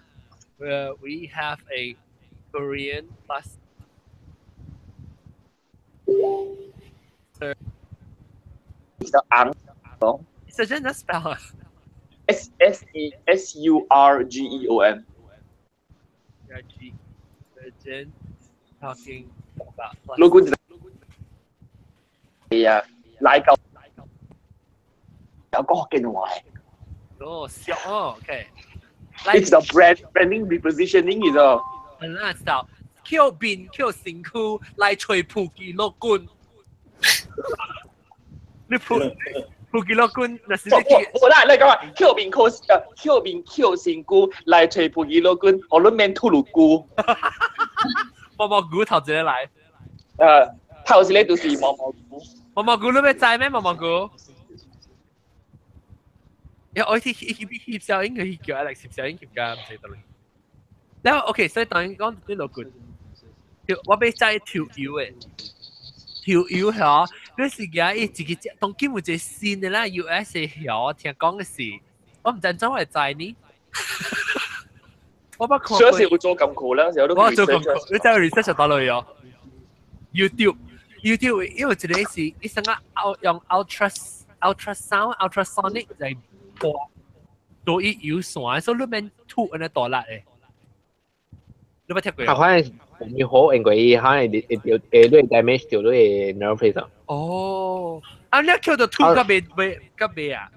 We have a Korean plus.
就紅講。
Surgeon 點 spell 啊
？S S E S U R G E O N。
G Surgeon talking about
老官就係啊，奶狗有講福建話。
哦，笑哦，OK。
It's the branding repositioning 你知道？
很難知道，抾面抾身軀來揣普吉樂君。你普吉樂君，那是
我我啦，你講話抾面抾抾面抾身軀來揣普吉樂君，予你免吐魯菇。
毛毛菇頭一個來。
頭一個就是毛毛菇。
毛毛菇你欲知咩？毛毛菇？呀，我啲翕翕小影佢叫 Alex 翕小影翕㗎，唔知道你。然後 OK，所以當然講啲老骨，我欲知條腰嘅，條腰嚇，嗰時間伊自己當今有一個新的啦，US 的曉，聽講嘅是，我唔知怎會知呢。我捌看過。
所以是有做功課啦，時候都
我做功課，你知 research 到落去哦。YouTube，YouTube 因為一個是伊成個用 ultrasound ultrasonic 來播，做伊有線，所以你免吐按呢大力的。你捌聽過？
啊，可能唔好，因為伊可能會會會會 damage 到你的 nerve 上。
哦，啊，你抾著吐甲袂袂甲袂啊？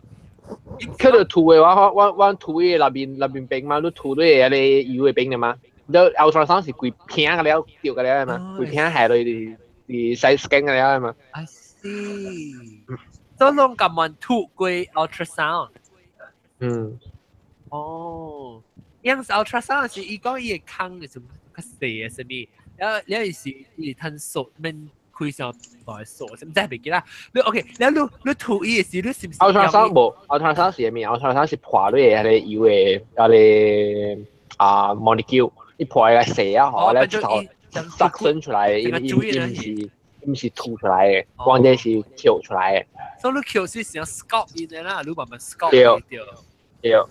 抾著吐的話，我吐伊內面邊嘛，你吐你的彼个油的邊的嘛。你 ultrasound 是規片個了，掉個了嘛，規片下落去是使 scan 個了嘛。
I see。所以攏共阮吐過 ultrasound。
嗯。
哦，樣是 ultrasound 是伊講伊會空的時較細的啥物，了了伊是伊是趁數免開上大數，毋知袂記啦。你 OK，了你吐伊的時，你是毋是
？ultrasound 無，ultrasound 是啥物？ultrasound 是破你的彼個油的彼個啊 molecule，伊破個細啊，嗬，了就 suction 出來，伊伊毋是吐出來的，關鍵是抾出來的。
所以你抾是想 scope 伊的啦，你慢慢 scope
對
對。
對。
了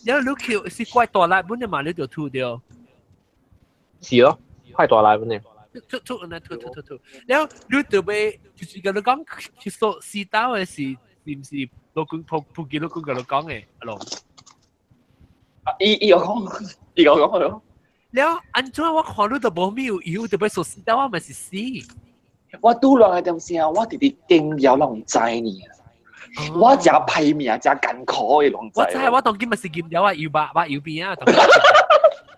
你抾是怪大力本的嘛，你就吐掉。
是咯，快大力本的。
吐吐吐吐吐吐吐，了你就欲就是共你講，去說死刀的是是毋是老公普普吉老公共你講的阿龍？
伊伊有講，伊有講咯。
了按怎我看你都無咩有油，就欲說死刀我嘛是死。
我拄落來點聲，我直直驚搖攏毋知呢。我誠歹命，誠艱苦的攏知。
我知，我當今嘛是金條啊，油肉肉油邊啊，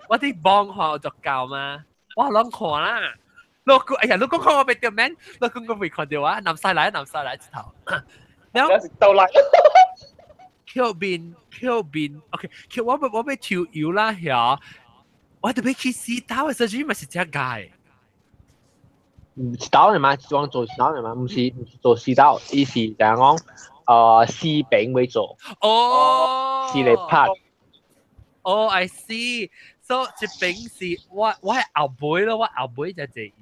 我佇網看就夠嘛，我攏看啦。老公，哎呀，老公看我袂著免，老公我未看著啊，南西來，南西來一頭。然後
倒來，
抾面抾面，OK，抾我欲抽油啦遐，我特別去洗頭的時陣嘛是這個。
一刀的嘛，是講做一刀的嘛，毋是做四刀，伊是怎講？四邊為做。
哦。
四個 part。
哦，I see。So 這邊是我係後尾咯，我後尾就這
樣。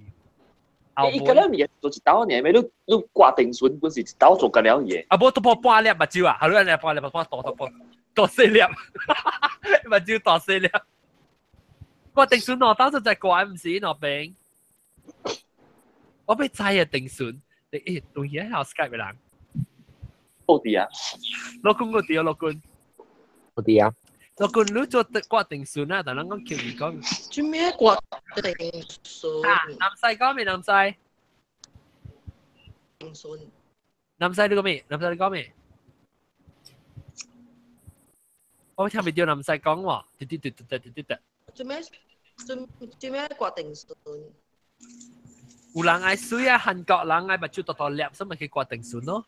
伊個了物做一刀爾，咩？你掛定筍本是一刀做個了嘢。
啊，無都破半粒目睭啊，好你半粒，半大大大大細粒，目睭大細粒。掛定筍兩刀就在掛，毋是兩邊。我欲知啊，定筍，你欸，當時喺 Skype 的人。
到底啊？
老公個佇啊，老公。
有佇啊。
老公，你做掛定筍啊？但咱講叫你講。
做咩掛定筍？
啊，南西講咩？南西。
定筍。
南西你講咩？南西你講咩？我聽袂著南西講喎，滴滴滴滴滴滴滴。
做咩？做咩掛定筍？
有人愛水啊，韓國人愛目睭大大粒，所以咪去掛定筍咯。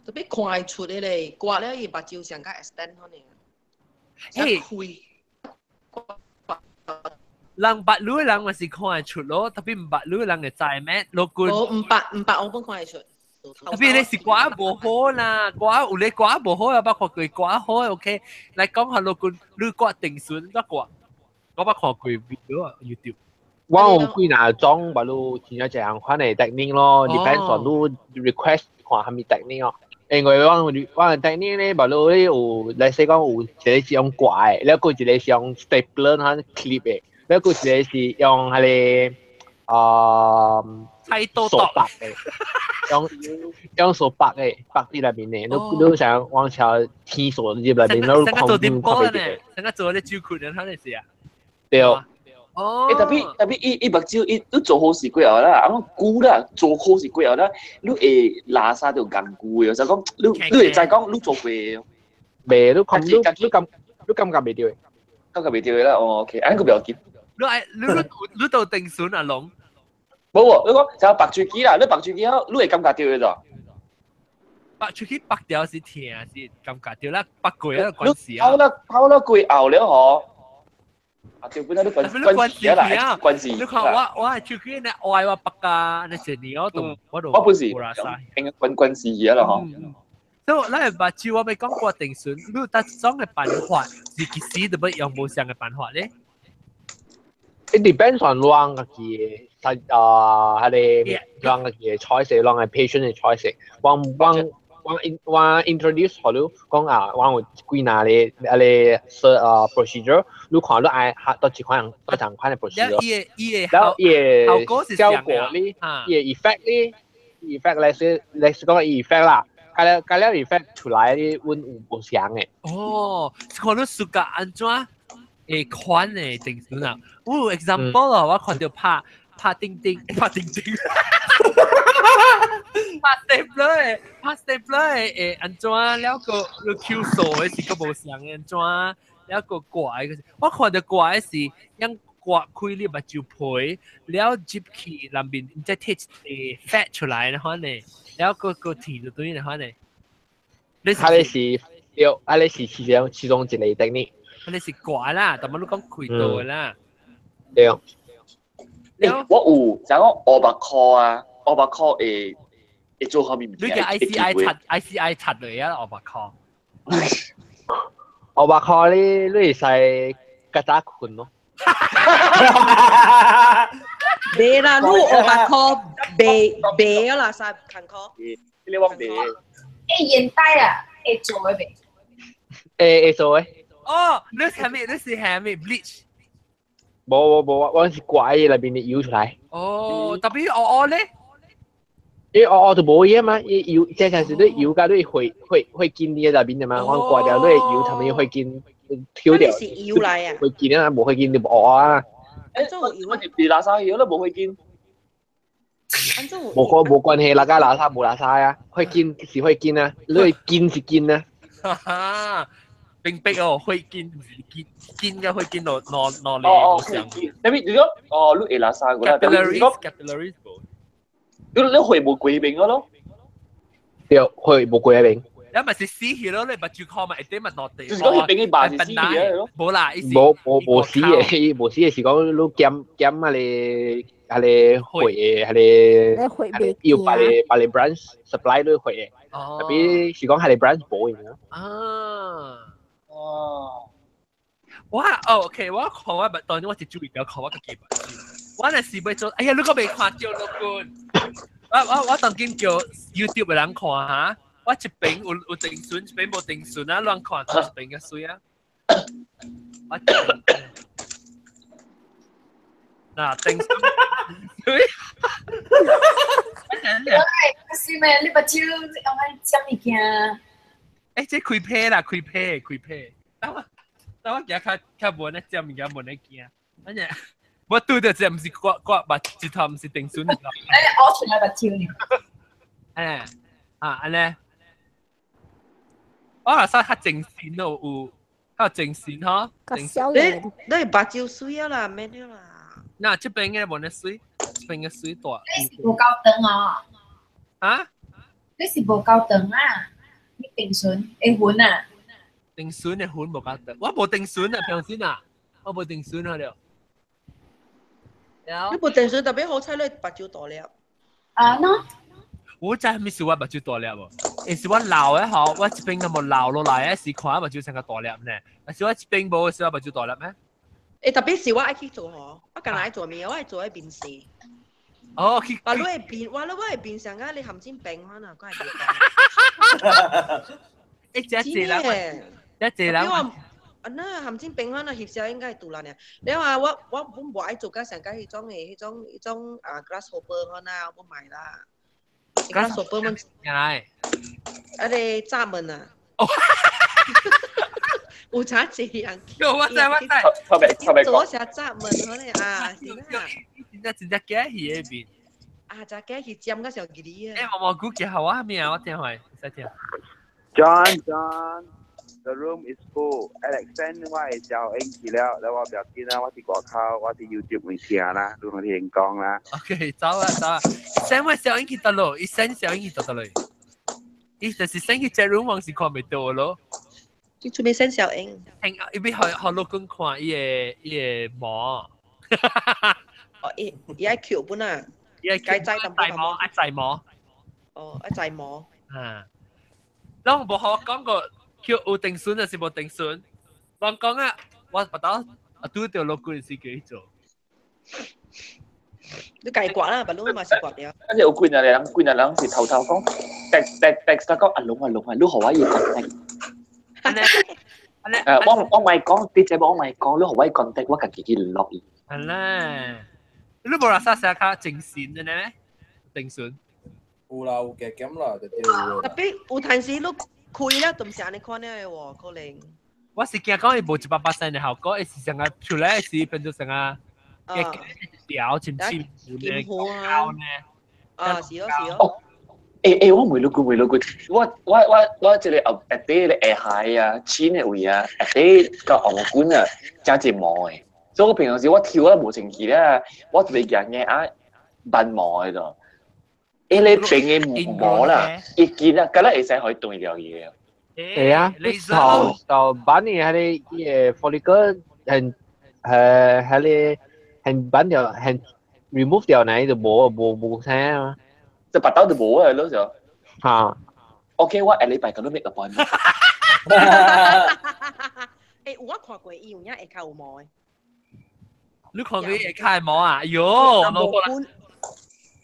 特別看會出的咧，掛了伊目睭上較 extend 可能。
嘿，人捌你的人嘛是看會出咯，特別毋捌你的人會知咩？老君。
無毋捌毋捌，我本看會出。
特別你是掛無好啦，掛有咧掛無好啊，捌看過掛好 OK。來講下老君，你掛定筍怎掛？我捌看過 video 啊，YouTube。
我有幾若種，捌你真正一樣款的 technique 咯，depends on 你 request 看啥物 technique 咯。因為我的 technique 咧，捌你有，來說講有一個是用掛的，了閣一個是用 stapler 和 clip 的，了閣一個是用彼個
菜刀
手搭的。用用手拔嘅，拔啲內面嘅，你想往朝天數入內面，你
成個做
看
點波呢？成個做啲主權人肯定是啊。
對。
哦。
欸，特別伊目睭伊你做好事過後啦，啊講久啦，做好事過後啦，你會垃圾就硬久的，就講你會知講你做過。
未，你看你感覺袂對。
感覺袂對啦，哦，OK，按個不要緊。
你愛你你都定損啊龍？
無無，你講就白喙機啦，你白喙機後，你會感覺到的咋？
白喙機白掉是疼是感覺到啦，白過啊關事啊。
跑了跑了過後了嗬。啊對，本來你關事啦，關事。
你看我係喙機呢愛我白啊，你一年我都我都
我本是應該關事嘢啦嗬。
所以咱目睭我欲講過定損，你有達種的辦法是其實都欲用無相的辦法咧。
It depends on 人家己的，啊，彼个人家己的 choice，人的 patient 的 choice。我 introduce 予你講啊，我有幾若个彼個啊 procedure，你看你愛佗一款佗同款的 procedure。
伊个
了伊
效果是
效果咧，伊的 effect 咧，effect 來說講 effect 啦。加了 effect 出來咧，阮有無相的。
哦，看你暑假按怎會款的定損啊？有 example 咯，我看著拍拍釘釘，拍釘釘，拍 stapler 拍 stapler 會按怎了個你 Q 數的是閣無相的按怎了個割的，我看著割的是用割開你目睭皮，了入去內面再摕一個 fat 出來的款呢，了個個甜就對的款呢。
你係是對，啊你是其中一個 technique。
你是割啦，但係你講開刀啦。
對。
欸，我有，就講500箍啊，500箍會做啥物物
件？你叫 ICI 拆 ICI 拆落啊，500箍。
500箍你會使較早睏咯。
袂啦，你500箍袂袂啦，三艱苦。
你往袂。
欸，現代啊，會做的袂？
會做的。
哦，你係咩？你是係咩 bleach？
無無無，我是割伊內面的油出來。
哦，特別烏烏咧？
因為烏烏就無伊嘛，伊油這才是你油佮你血筋佇內面的嘛，我割掉你油，他們血筋抽掉。
是油來啊？
血筋啊，無血筋就烏啊。
欸，我是垃圾油，你無血筋。
無關無關係，垃圾垃圾無垃圾啊，血筋是血筋啊，你筋是筋啊。
哈哈。冰冰哦，血筋毋是筋，筋嘅血筋落落落嚟。
哦哦，血筋。特別如果哦，你會垃圾個啦，特別如果
capillaries 無。
你血無過邊個咯？
對，血無過邊。
你咪是死去咯，你目睭看嘛，一點咪落地。
就是講彼邊嘅肉是死去咯。
無啦，
無無無死的，無死的是講你減減啊個血的，彼個有別個 branch supply 你血的，特別是講彼個 branch 無用
啊。哦。我哦 OK，我看我當然我是注意到看我家己目睭。我若是欲做，哎呀，你閣未看著老君。我當今叫 YouTube 的人看哈，我一邊有定損，一邊無定損啊，亂看一邊較媠啊。我嗱定損，
是咩？你目睭用來食物件？
欸，這開批啦，開批，開批。等我行較較無咧食物件，無咧驚。反正我拄著這毋是割割目一頭，毋是定損。
欸，我出來目睭呢。
欸，啊，按呢，我若使較精神咯，有較精神吼。
你目睭媠啊啦，免了啦。
嗱，這邊的無呢媠，這邊的媠大。
你是無夠長哦？
啊？
你是無夠長啊？你定損會痕啊？
定損的痕無夠長，我無定損啊，平時啊，我無定損啊了。
你無定損，特別好彩你目睭大粒。
啊喏。
我知啥物事我目睭大粒無？因是我老的吼，我這邊都無老落來的時看目睭成個大粒呢。但是我這邊無的時我目睭大粒咩？
欸，特別是我愛去做吼，我近來愛做咩？我愛做彼面試。
哦，去。
哇，你的面，哇，你我的面上個你含金病可能，怪袂。
欸，這濟人，這濟人。
啊，那含金病可能翕相應該會拄爛爾。你話我本無愛做甲上個彼種的彼種彼種啊 grasshopper 可能我買啦。grasshopper 們。
係。
啊你閘門啊！有查濟人。
我知我知。
特別特別
做成閘門可能啊，
真正真正假戲嗰邊。
啊，就假戲尖個上吉啊！
誒，毛毛菇叫好啊，咩啊？我聽下，使聽。
John John the room is full. Alex send 我的小英去了，แล้ว我不要緊啦，我佇外口，我佇 YouTube 面聽啦，你聽講啦。
OK，走啊走啊，send 我小英去得咯，伊 send 小英去得得咯。伊就是 send 去 chat room 是看袂到咯。
你準備 send 小英？
聽，伊欲予老公看伊的伊的毛。
哦，伊伊愛扣本啊。
伊愛
該摘
大毛，愛摘毛。
哦，愛摘毛。
啊，攏無予我講過，叫有定損還是無定損？人講啊，我捌到啊拄著老公是叫伊做。
你家刮啦，別攏嘛是刮了。
跟住有幾若人，幾若人是偷偷講，text text text 講阿龍阿龍啊，你予我伊 contact。誒，我我唔係講，啲姐我唔係講，你予我 contact，我家己去聯絡伊。
係啦，你無啦啥寫較正線的呢？定損。
有啦，有加減啦，就對。
特別有陣時你開了都毋是按呢款的喎，可能。
我是驚講伊無100%的效果，伊是成個出來時變做成個嘅條深深
金
糊
啊。啊，是咯是咯。
欸欸，我問你句問你句，我我我我這個後下底咧下海啊，淺的位啊，下底個紅管啊，真濟毛的。所以我平常時我跳啊無清氣咧，我特別驚嘅啊，斑毛的咯。欸，你邊的毛啦，一見啊，敢若會使予伊斷掉去的。
會啊，頭頭版你彼个伊个 follicle 很彼个很版掉很 remove 掉呢，就無無無聲啊。
就白刀就無啊，咯就。
嚇。
OK，我下禮拜咁都 make appointment。
欸，有我看過，伊有影下跤有毛的。
你看過伊下跤的毛啊？哎喲，老過啦。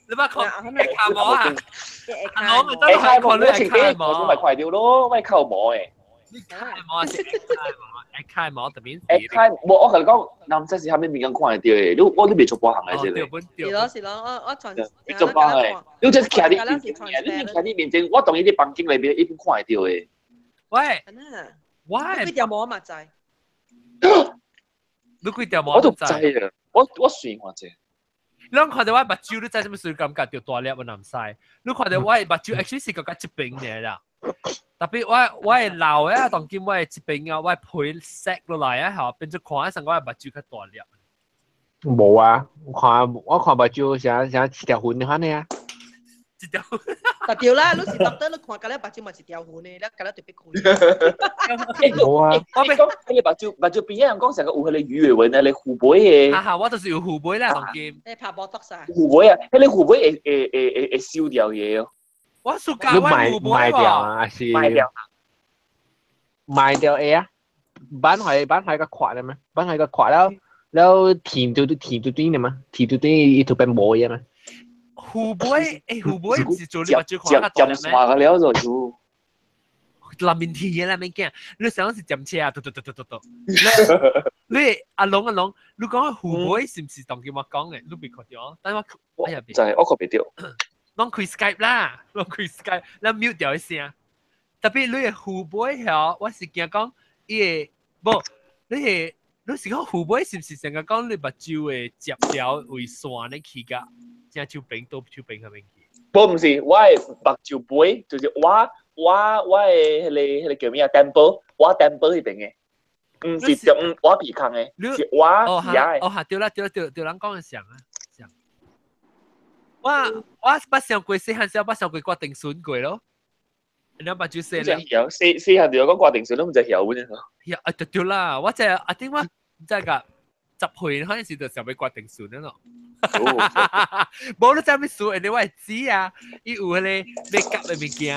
你捌看下跤毛啊？
下
我咪真係看你下跤毛。
我咪看到咯，我靠毛的。
你下跤毛啊？下跤毛特別。
下跤無，我共你講，男仔是啥物物件看會著的，你我你袂做半項的這個。
是咯是咯，我我傳。
你做半項的，你這徛佇面前，你徛佇面前，我當伊佇房間內面，伊本看會著的。
喂。喂。
幾條毛嘛知？
你幾條毛？
我都知啊，我我算看者。
你看到我目睭，你知啥物事感覺著大粒我毋知。你看到我的目睭，actually 是閣較這邊爾啦。特別我我的老的啊，當今我的這邊啊，我的皮削落來啊，吼，變做看起來我的目睭較大粒。
無啊，我看我看目睭像像一條痕款的啊。
一條痕。
就對啦，你是 doctor，你看甲了目睭嘛一條痕的，你甲了特別開。
無啊，
我欲講，彼個目睭目睭邊仔人講成個有彼個魚尾紋啊，咧虎尾的。
哈哈，我就是有虎尾啦，當今。
你拍 Botox 啊？
虎尾啊，彼個虎尾會會會會會收掉的哦。
我暑假我
賣賣掉啊，還是
賣掉？
賣掉會啊，板塊板塊較闊的嘛，板塊較闊了，了甜到甜到短的嘛，甜到短伊就變無的嘛。
虎尾，欸，虎尾毋是做你目睭看較大粒咩？
佔線了就有。
內面甜的內面驚，你想是佔車啊？嘟嘟嘟嘟嘟嘟。你阿龍阿龍，你講虎尾是毋是當今我講的？你袂看著？等我哎呀，
就係我看袂著。
攏開 Skype 啦，攏開 Skype，咱 mute 掉伊聲。特別你的虎尾吼，我是驚講伊會無，你會你是講虎尾是毋是成個講你目睭會接條為線咧去甲正手邊倒手邊遐邊去？
無毋是，我的目睭尾就是我我我的彼個彼個叫咩啊？temple，我 temple 彼邊的，毋是中我鼻孔的，是我耳的。
哦哈，對啦對啦對，對人講的像啊像。我我捌想過細漢時，捌想過掛定損過咯。你目睭細咧？
曉細細漢就講掛定損，攏毋知曉本啫。
曉啊對對啦，我這阿頂我毋知個10歲嗰陣時就想欲掛定損了咯。無你知啥物事？因為我會知啊，伊有彼个 make up 的物件，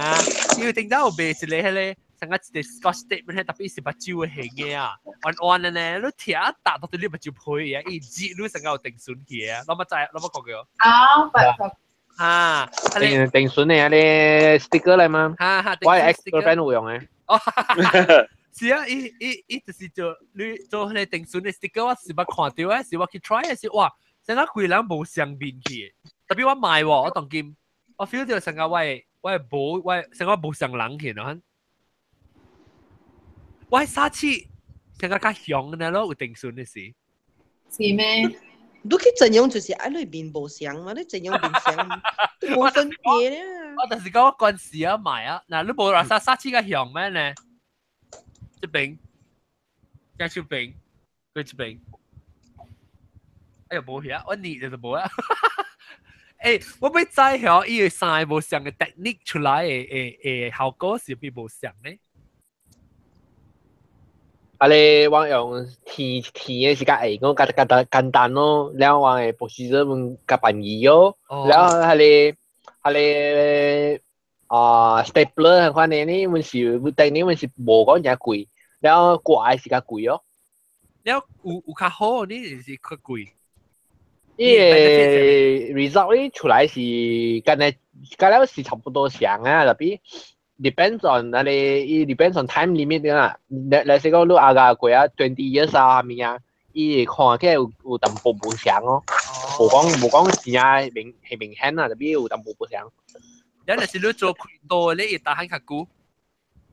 伊有頂到有賣一个彼个，像個一個 Scotch tape 彼個，特別是目睭的形的啊，彎彎的呢，你聽打到你目睭皮啊，伊擠你成個有定損去啊，攏捌知，攏捌看過。
啊，捌
啊，
定定損的彼个 sticker 來嗎？
哈哈，
我 ex girlfriend 有用的。
哦，是啊，伊伊伊就是做你做彼个定損的 sticker，我是捌看著啊，是我去 try 的是哇。成個規人無相面去，特別我買喎，我當今我 feel 到成個我無我成個無上人去咯，我沙刺成個較凶的咯，有定順的時。
是咩？
你去整容就是愛你面無相嘛，你整容面相無分別咧。
我就是講我關事啊買啊，嗱你無話沙沙刺較凶咩呢？這邊，這手邊，佢這邊。哎呀，無去啊，我膩就無啊。欸，我欲知曉伊個三个無相的 technique 出來的效果是比無相呢？
啊咧，我用甜甜的是較會，我較簡單簡單咯。了我的 procedure 們較便宜哦。了，彼個啊 stapler 款的呢，阮是當年阮是無講誠貴，了掛的是較貴哦。
了有較好，呢是較貴。
伊個 result 呢出來是敢若敢了是差不多像啊，tapi depends on 那個伊 depends on time limit 啦。例如講你阿個過啊 20 years 啊，啥物啊，伊會看起來有淡薄無相哦。無講真正明係明顯啊，tapi 有淡薄無相。
了若是你做開刀咧，會打較久。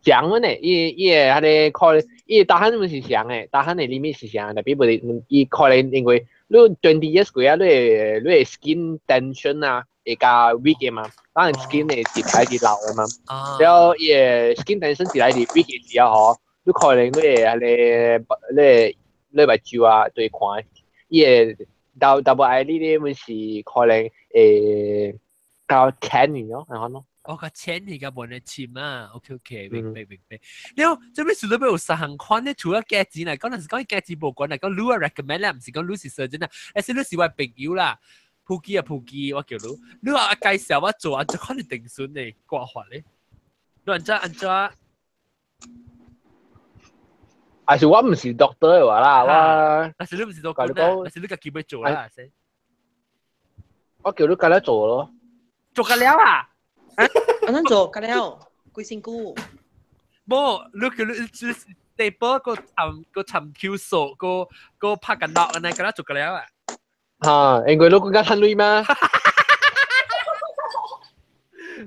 像阮的，伊個彼個可能，伊個 tahan 阮是像的，tahan 的 limit 是像，tapi 無伊可能因為你 20 years 過啊，你的 skin tension 啊會較 weak 的嘛，當然 skin 會一來直老的嘛。了伊個 skin tension 一來直 weak 的時候吼，你可能你會彼個你目睭啊，對看，伊個 double eyelid 咧，阮是可能會較淺去咯，按呢咯。
哦，較淺去較無呢深啊，OK OK，明白明白。了，這邊是你有三項款咧，除了價錢來講，若是講價錢無關來講，你 recommend 咧，毋是講你是 surgeon 啊，而是你是我朋友啦，普基啊普基，我叫你，你話介紹我做啊，這款的定損的掛法咧，你按怎按怎？
還是我毋是 doctor 的話啦，我。
但是你毋是 doctor 啊，但是你家己欲做啦，
我叫你共咧做咯。
做個了啊？
按怎做？甲了，幾身軀？
無，你叫你 staple 個尋個尋 Q 數個個拍緊落按呢，共咧做個了啊？
哈，因為你更加趁鐳嗎？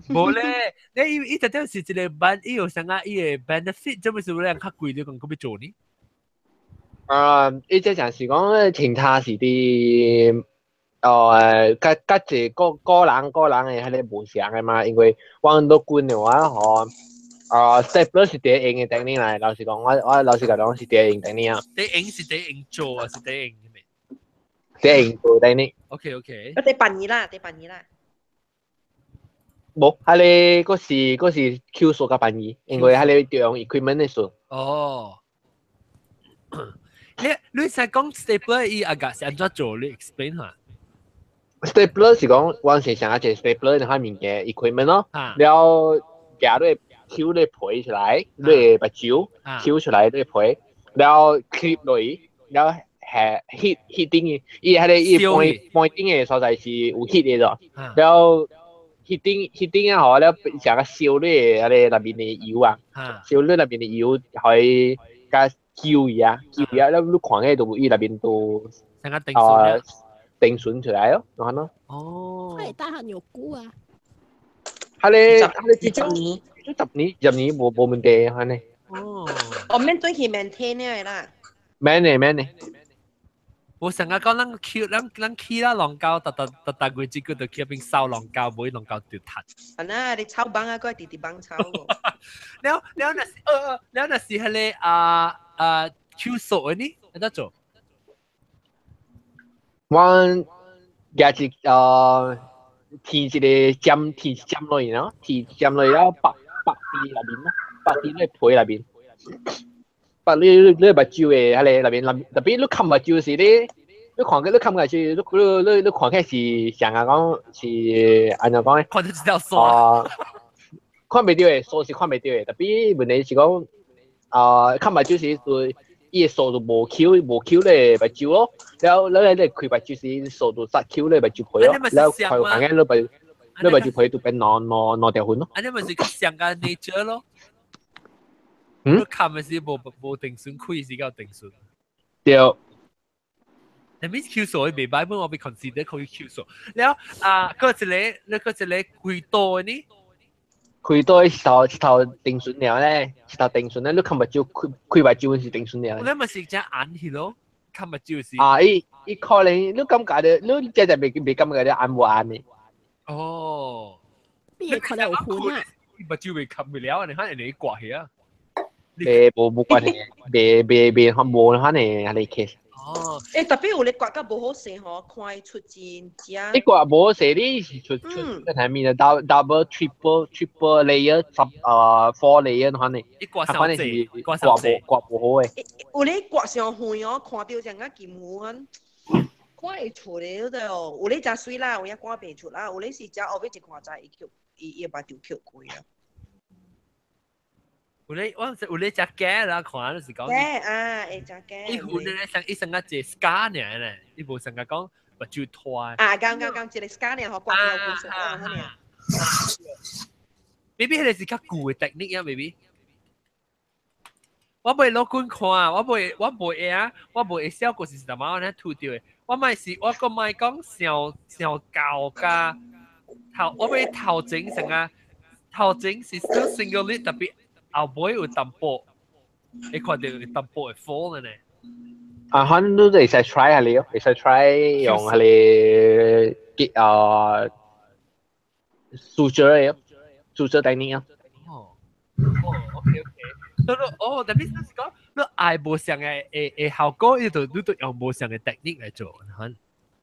無咧，你伊伊特點是一個 ben，伊有啥啊？伊個 benefit 這麼是有人較貴，你講閣欲做呢？
啊，伊這就是講清查是佇哦，較較濟個個人個人的彼個無相的嘛，因為我老君的話吼，啊，stapler 是第一用的 technique 來，老實講，我老實講是第一用 technique 啊。
第一用是第一用做啊，是第一用咩？
第一用做 technique。
OK OK。
我第辦年啦，第辦年啦。
無，彼個閣是 Q 數較便宜，因為彼個用 equipment 的數。
哦。你使講 stapler 伊阿個是按怎做？你 explain 下。
Stapler 是講，我是想一個 stapler 那物件 equipment 咯，了夾你抽你皮出來，你目睭抽出來你皮，了 clip 落去，了下 heat heat 頂的，伊彼個伊 point point 頂的所在是有 heat 的咗，了 heat 頂 heat 頂啊吼，了成個燒你的彼個內面的油啊，燒你內面的油，予伊共揪伊啊，揪伊啊，了你看起都伊內面都
成個定損。
定損出來咯，按呢咯。
哦。
會打下牛骨啊！
彼個至少10年10年無問題，按呢。
哦。
哦，免轉去 maintain 的啦。
免的免的。
我成日講咱去咱咱去啦，龍溝，逐逐逐逐月一個就去邊掃龍溝，無龍溝就窒。
啊那你抄幫啊，閣直直幫抄。
了了若是了若是彼個啊啊 Q 數的呢，按怎做？
我舉一填一個針，填針落去咯，填針落去了縛縛佇內面咯，縛佇你皮內面，縛你目睭的彼個內面，特別你冚目睭時咧，你看你冚目睭，你看起來是像啊講是按怎講咧？
看到一條線。
看袂著的，線是看袂著的，特別問題是講啊，冚目睭時就。伊的數就無 Q 無 Q 咧目睭咯，了了你開目睭時數就殺 Q 咧目睭皮咯，了開眼你目睭皮就變兩兩兩條痕咯。
按呢咪是上個 nature 咯。
嗯？
你看的是無無定損，開是較定損。
對。
你 means Q 數未擺本我被 consider 可以 Q 數。了啊，嗰一個，你嗰一個開刀呢？
開刀一頭一頭定順了咧，一頭定順咧，你看目睭開開目睭是定順了。
你咪是只眼去咯，看目睭是。
啊，伊伊可能你感覺到，你這就未未感覺到按無按呢？
哦。
邊個可能有款啊？
目睭未冚不了，你看人哋掛起啊。
未無無關係，未未未無可能係你 case。
哦，
欸，特別有咧刮甲無好勢吼，看伊出真正。
你刮無好勢，你是出出係咪啊？Double triple triple layer 十啊 four layer 可能。
你刮
傷濟，刮無刮無好嘅。
有咧刮傷遠哦，看到像個金魚咁，看會出咧對哦。有咧誠媠啦，有影看袂出啦。有咧是誠後尾一看知伊叫伊伊目睭抾開啊。
有咧，我有咧食假啦，看就是講。
假啊，會食假。
伊有咧，上伊上個一個 scar 爾咧，伊無上個講目睭脫。
啊，剛剛剛一個 scar 爾，予刮掉規數啊，爾。
maybe 彼個是較舊的 technique 啊，maybe。我袂老管看，我袂我袂會啊，我袂會效果是啥物安尼吐掉的。我咪是我閣莫講上上舊甲頭，我欲頭前成啊，頭前是 still single lid，特別。後尾有淡薄，你看到有淡薄會 fall 呢？
啊，可能都會使 try 下你咯，會使 try 用下你結啊 suture 嘅，suture technique 啊。
哦，哦，OK OK，所以哦，特別是講你愛無相嘅誒誒效果，伊就你就用無相嘅 technique 來做，可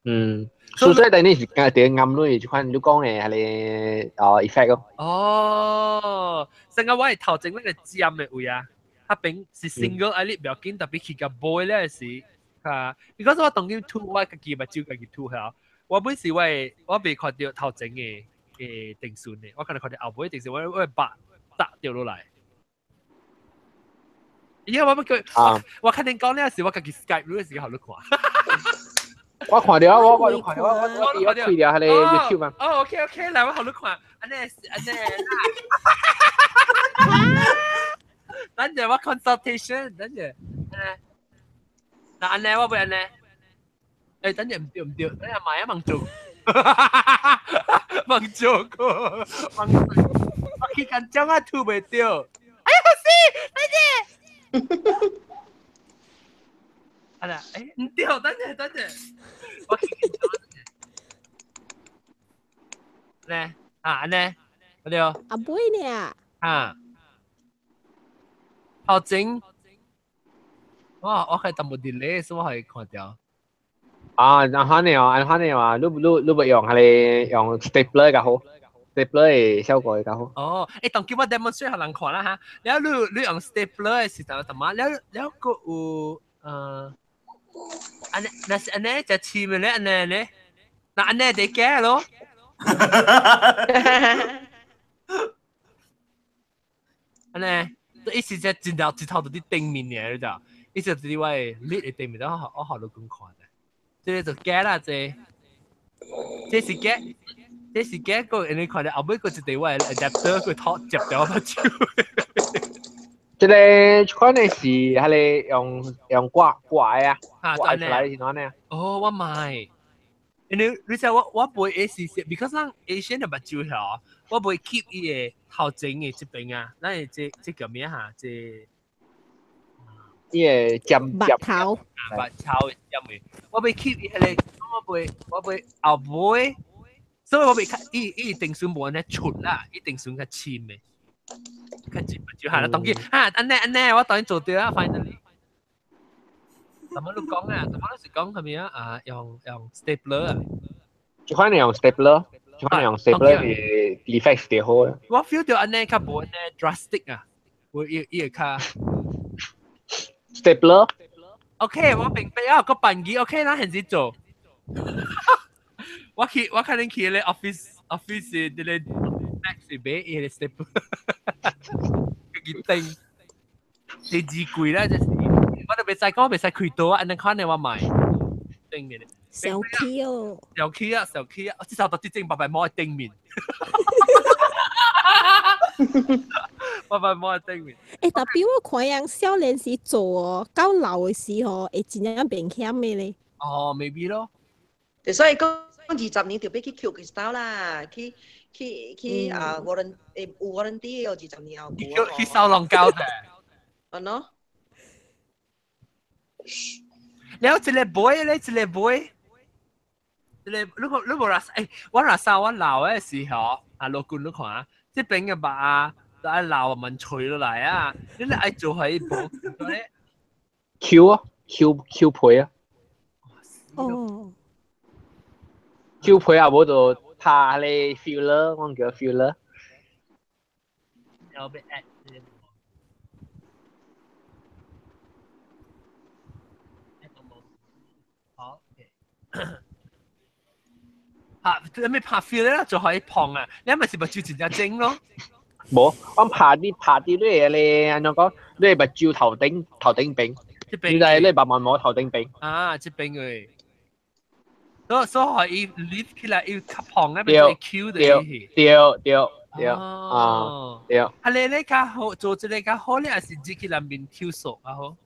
嗯，suture technique 是啱啲暗類，就款你講嘅係你啊 effect 咯。
哦，成個我係頭前那個尖嘅位啊，佢邊是 single eyelid 不要緊，特別去個 boy 咧是啊，because 我當今吐我家己目睭家己吐下，我本是我我未看到頭前嘅嘅定順嘅，我可能看到後尾定順，我我白搭掉落來。因為我不叫我肯定講咧是我家己 Skype 嗰時候你看。
我看到我我看到我我我我開了彼个 YouTube 啊。
哦，OK OK，來我予你看，按呢按呢。等陣我 consultation，等陣，嗱按呢我會按呢。誒，等陣唔對唔對，等陣買啊盲做，盲做個，盲做，我去緊張啊吐袂掉。哎呀死，等陣。啊啦，誒唔對，等陣等陣，我去緊張。咧啊呢，對。
阿妹呢？
啊，頭前，我我係淡薄 delay，所以我係看到。
啊，然後呢哦，然後呢話，你你你欲用彼个用 stapler 較好，stapler 的效果會較好。
哦，欸，當叫我 demonstrate 予人看啦哈。了你你用 stapler 的時陣，淡仔，了了閣有呃，按呢，若是按呢就黐咪咧，按呢咧，那按呢得假咯。按呢，伊是只一頭一頭就佇頂面爾，你知無？伊就佇我的 lid 的頂面，我我予你講看者。這個就假啦，這這是假，這是假個，因為看到後尾閣一塊我的 adapter 佢拖接掉我目睭。
這个可能是彼个用用掛掛的啊，掛出來是按呢？
哦，我買。因為你知我我袂會是，because 咱 Asian 的目睭吼，我袂 keep 伊的頭前的這邊啊，咱的這這叫咩哈？這
伊個尖
目頭，
目頭的尖的，我袂 keep 伊彼个，我袂我袂後尾，所以我袂較伊伊定順無按呢出啦，伊定順較深的，較深目睭哈，當今哈按呢按呢，我當然做對啊，finally。什麼你講啊？什麼你是講啥物啊？啊，用用 stapler 啊？
這款用 stapler，這款用 stapler 是 effect 最好的。
我 feel 到按呢較無按呢 drastic 啊，我伊伊會較
stapler。
OK，我明白啊，個辦機 OK 啦，現時做。我去我可能去咧 office office 的咧 Max 買伊個 stapler，自己釘，第二櫃啦，就是。我都袂使講，袂使開刀啊！按呢款的我買頂面的。
小氣哦！
小氣啊，小氣啊！至少到這正白白摸喺頂面，白白摸喺頂面。
欸，特別我看人少年時做哦，到老的時候會真正明顯的咧。
哦，maybe 咯。
所以講20年就欲去扣 crystal 啦，去去去啊，warrant 誒有 warranty 哦，20年後。
去去收浪膠嘅。
啊喏。
了一个杯咧，一个杯，一个你你無啦？欸，我若啥我老的時候，啊，老君你看啊，這邊的肉啊，都愛老慢吹落來啊，你咧愛做彼步咧
Q 啊，Q Q 皮啊。
哦。
Q 皮啊，無就拍咧 filler，我叫 filler。
要被 add。好，拍你咪拍 feel 咧，就可以碰啊！你咪是目睭真正精咯。
無，我拍啲拍啲你咧，按怎講？你目睭頭頂頭頂邊，你就係你白毛頭頂邊。
啊，這邊嘅。所所以伊 lift 起來，伊較胖啊，變做 Q 的。
對對對對啊對。
啊，你咧較好做這個較好咧，還是自己來面 Q 熟啊好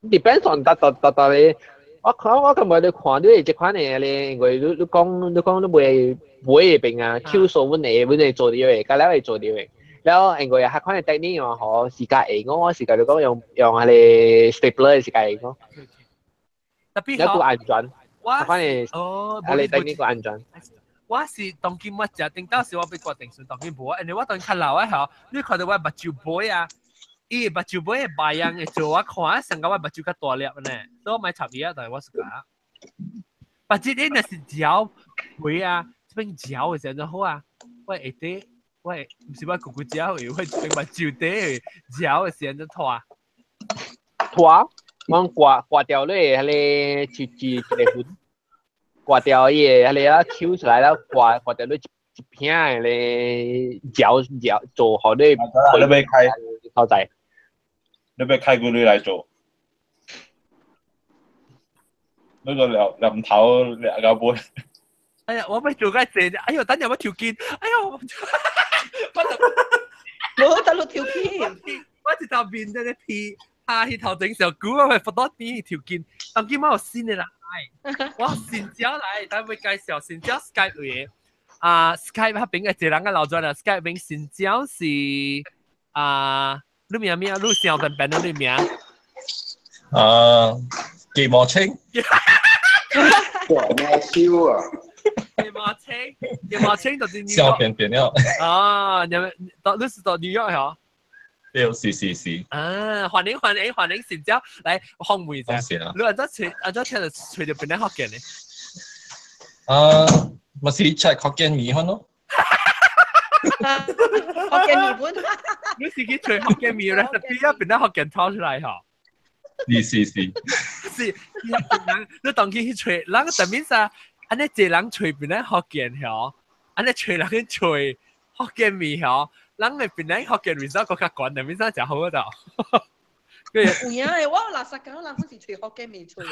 ？Depends on 達達達達你。我看我今日你看你這款的咧，因為你你講你講你袂買的邊啊，Q 數阮會阮會做掉的，甲了會做掉的。了因為彼款的 technique 嘛吼，是較會我是甲你講用用彼個 stapler 是較會講。
特別
了夠安全。
我
彼款的
哦，
彼個 technique 夠安全。
我是當今我食頂到時我欲決定時當今無，因為我當較老的吼，你看到我目睭尾啊。伊目睭尾的白樣會做我看，上個我目睭較大粒呢，所以我莫插伊啊，但係我是講，目睭你若是嚼皮啊，這邊嚼的時陣好啊，我下底我毋是我骨骨嚼的，我這邊目睭底嚼的時陣就脫。
脫，我掛掛掉你彼个一一一個粉，掛掉伊个彼個啊抽出來了，掛掛掉你一片的個嚼嚼做好你。
你欲開
頭仔。
你欲開個女來做，那個兩兩頭兩個杯。
哎呀，我欲做個濟，哎呦，等下我條肩，哎呦，
我無得落條肩，
我一頭面在咧皮，下去頭頂上久，我會發到邊條肩，當今我有新的來，我新招來，等會介紹新招 Skype 嘅，啊 Skype 彼邊嘅一個人嘅老轉啦，Skype 邊新招是啊。你名咩？你小笨笨的你名？
啊，記莫清。
哇，咩燒啊？
記莫清，記莫清就是
小便便了。
啊，你們到你是到紐約嗬？
對，是是是。
啊，歡迎歡迎歡迎，新招來訪問一下。你按怎揣按怎聽著揣著邊個福建的？
啊，嘛是食福建麵款咯。
福建麵本，
你是去揣福建麵 recipe 啊？邊個福建炒出來嗬？
是是是。
是，人你當去去揣，人特別啥？按呢濟人揣邊個福建嗬？按呢揣人去揣福建麵嗬？人的邊個福建麵煞閣較懸，特別啥誠好就。
有影的，我垃圾講人本是揣福建麵揣。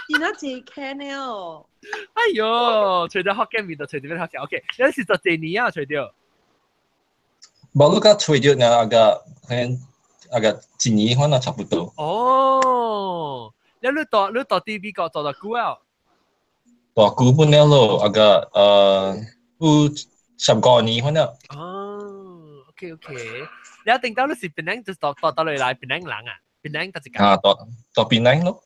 見得濟 can 了。
哎呦，揣著福建麵就揣著邊福建，OK。你是做幾年啊？揣著？
無你甲揣著呢，啊個可能啊個一年可能差不多。
哦，你你到你到佇美國做偌久啊？
偌久本了咯，啊個有15年可能。
哦，OK OK。你頂到你是檳城就到到到來檳城人啊？檳城佗一個？
啊，到到檳城咯。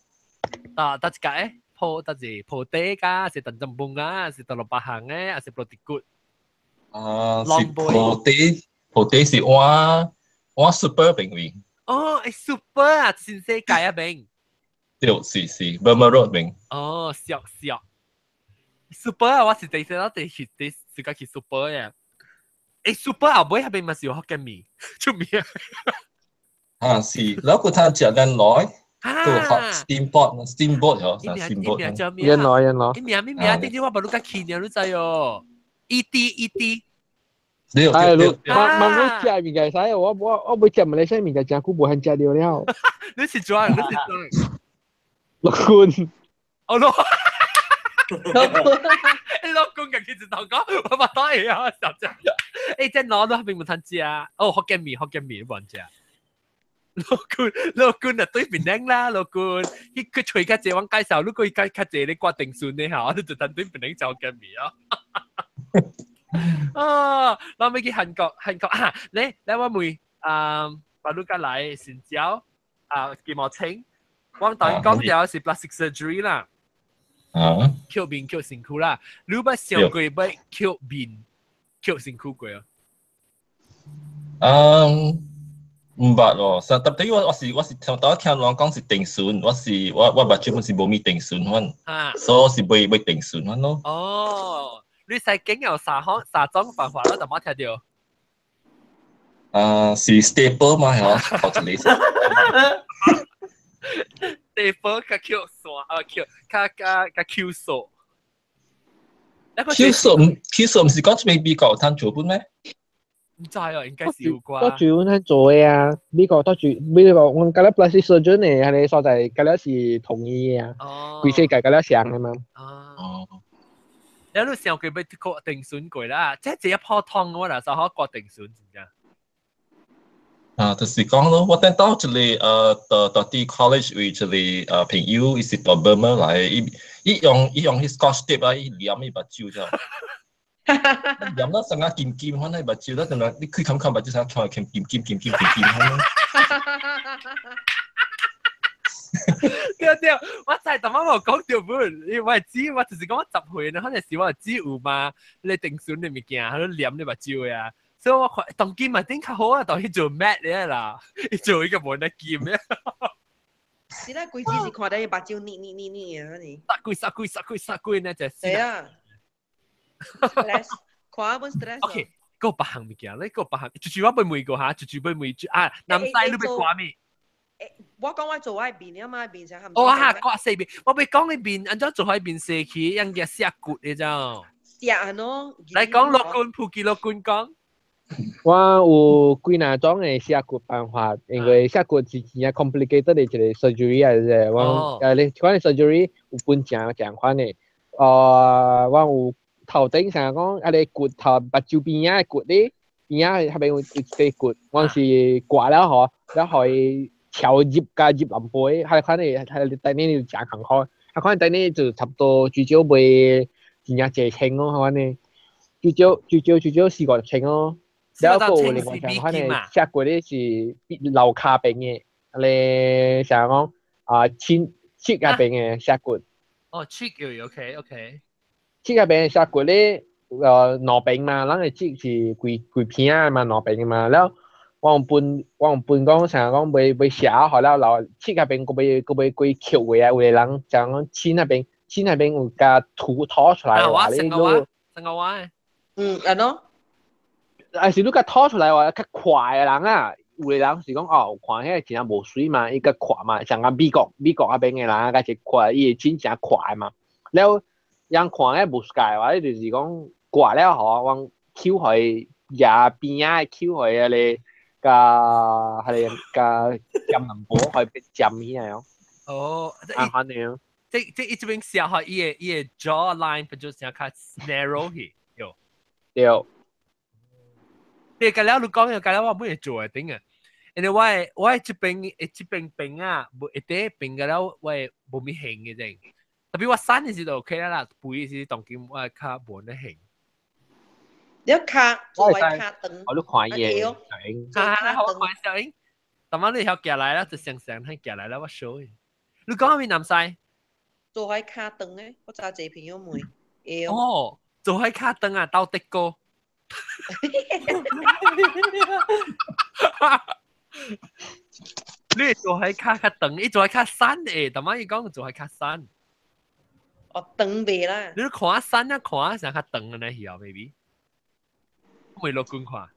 啊，佗一個誒？鋪佗是鋪地噶，是陳振邦啊，是大陸八行誒，還是布地骨？
啊，是鋪地，鋪地是我我 super 邊位。
哦，欸 super 啊，新世界啊邊。
對，是是 Burma Road 邊。
哦，笑笑。super 啊，我是第一次第去第自家去 super 嘅。欸 super 後尾彼邊嘛是有福建麵，出名。
啊是，然後佢睇食咱來。都學 steamboat steamboat 嗬，steamboat。
原來原來。
伊名咩名？點知我無你較去呢？你知哦？E D E D。
對
對對。慢慢我食物件使，我我我欲食馬來西亞物件，誠久無通食著了。
你是怎？你是怎？
樂觀。
哦，樂。樂觀家己一頭講，我嘛當會啊，小姐。欸，這攞都彼邊無通食。哦，福建麵，福建麵無通食。老官老官啊對面領啦，老官，佢佢隨較濟，我介紹，如果伊較較濟咧掛定順的嚇，你就等對面領就見面啊。啊，老尾去韓國，韓國啊，你你我問啊，巴魯加來新椒啊，金毛青，我當講掉是 plastic surgery 啦。
啊，
扣面扣身軀啦，你捌想過欲扣面扣身軀過啊？
嗯，毋捌哦，實特別我是頭頭聽人講是定損，我是我我目睭本是無咪定損款，所以我是袂袂定損款咯。
哦，你使經有啥項啥種辦法咯？就冇聽到。
啊，是 staple 嘛，係嘛？頭一個。
staple 較 Q 線啊 Q 較較較 Q 數。
Q 數唔 Q 數唔是講出面美國有通做本咩？
唔知啊，應該是有
多
啩。
主阮做的啊，美國多主美國，阮覺得 plastic surgeon 的彼个所在，覺得是同意的啊，規世界覺得像的嘛。
哦。你都想過欲割定損過啦，這這一泡湯我啦，就可割定損真正。
啊，就是講咯，我等到一個到到佇 college 位一個朋友，伊是到 Burma 來，伊伊用伊用彼 Scotch tape 啊，伊黏伊目睭啫。黏到成個金金款，彼目睭，咱陣你開看看目睭，成個金金金金金金金款。
對對，我知，但我無講著本，因為我知，我就是講我10歲呢，可能是我知有嘛，你定損的物件，喺度黏你目睭的啊。所以我看當金嘛頂較好啊，當去做 mat 咧啦，伊做一個無得金咧。
是啦，規子是看到伊目睭膩膩膩膩啊，你。
殺鬼殺鬼殺鬼殺鬼呢就。
對啊。stress，看本 stress。
OK，閣有別項物件咧，閣有別項，就是我欲問過哈，就是欲問啊，南西你欲掛咩？
我講我做我面啊嘛，面上含。
哦哈，掛四面，我欲講你面，按怎做開面洗起，應該寫骨的咋？
寫啊喏。
來講樂觀，普吉樂觀講。
我有幾若種的寫骨辦法，因為寫骨是真正 complicated 的一個 surgery 來的。我你款 surgery 有分誠誠款的，我有頭頂上講，啊個骨頭目睭邊仔的骨咧，邊仔彼邊有一塊骨，我是割了吼，了予伊敲入加入南部的，彼款的，彼個等於就誠艱苦，彼款等於就差不多至少賣真正濟千哦，彼款的，至少至少至少四五十千哦。了閣有另外一款的寫骨咧是樓跤邊的，咧啥講啊，親切那邊的寫骨。
哦，切有 OK OK。
切那邊寫骨咧，兩邊嘛，咱的切是規規片仔嘛，兩邊嘛，了我用分我用分講啥講袂袂寫好了，後切那邊閣欲閣欲規扣過來，有的人像講切那邊切那邊有共塗拖出來的話，你
成個話，成個話。
嗯，按怎？
啊是你共拖出來話較快的人啊，有的人是講哦，看彼个真正無媠嘛，伊較快嘛，像啊美國美國彼邊的人啊，較是快，伊會真正快嘛。了，人看彼無 sky 話，就是講掛了吼，往搝予伊蜈邊仔搝予彼个共彼个共尖兩波，予伊變尖起來哦。
哦，
按款的哦。
這這伊這邊寫吼，伊的伊的 jaw line 不就成較 narrow 去，對。
對。
你隔了你講，隔了我每日做的頂啊，因為我的我的這邊這邊邊啊，無一塊邊個了，我無咪型的啫。特別我瘦的時就 OK 啦，肥的時當今我較無那型。
你跤做位跤長。
我都看伊的。
啊，好看小英，當晚你曉行來啦，就想想睇行來啦，我 show 你。你講啥物南西？
做位跤長的，我早一個朋友問。
哦，做位跤長啊，鬥的哥。你做喺跤較長，伊做喺較瘦的，但係伊講做喺較瘦。
哦，長袂啦。
你看瘦啊，看成較長的呢，是哦，baby。未落觀看。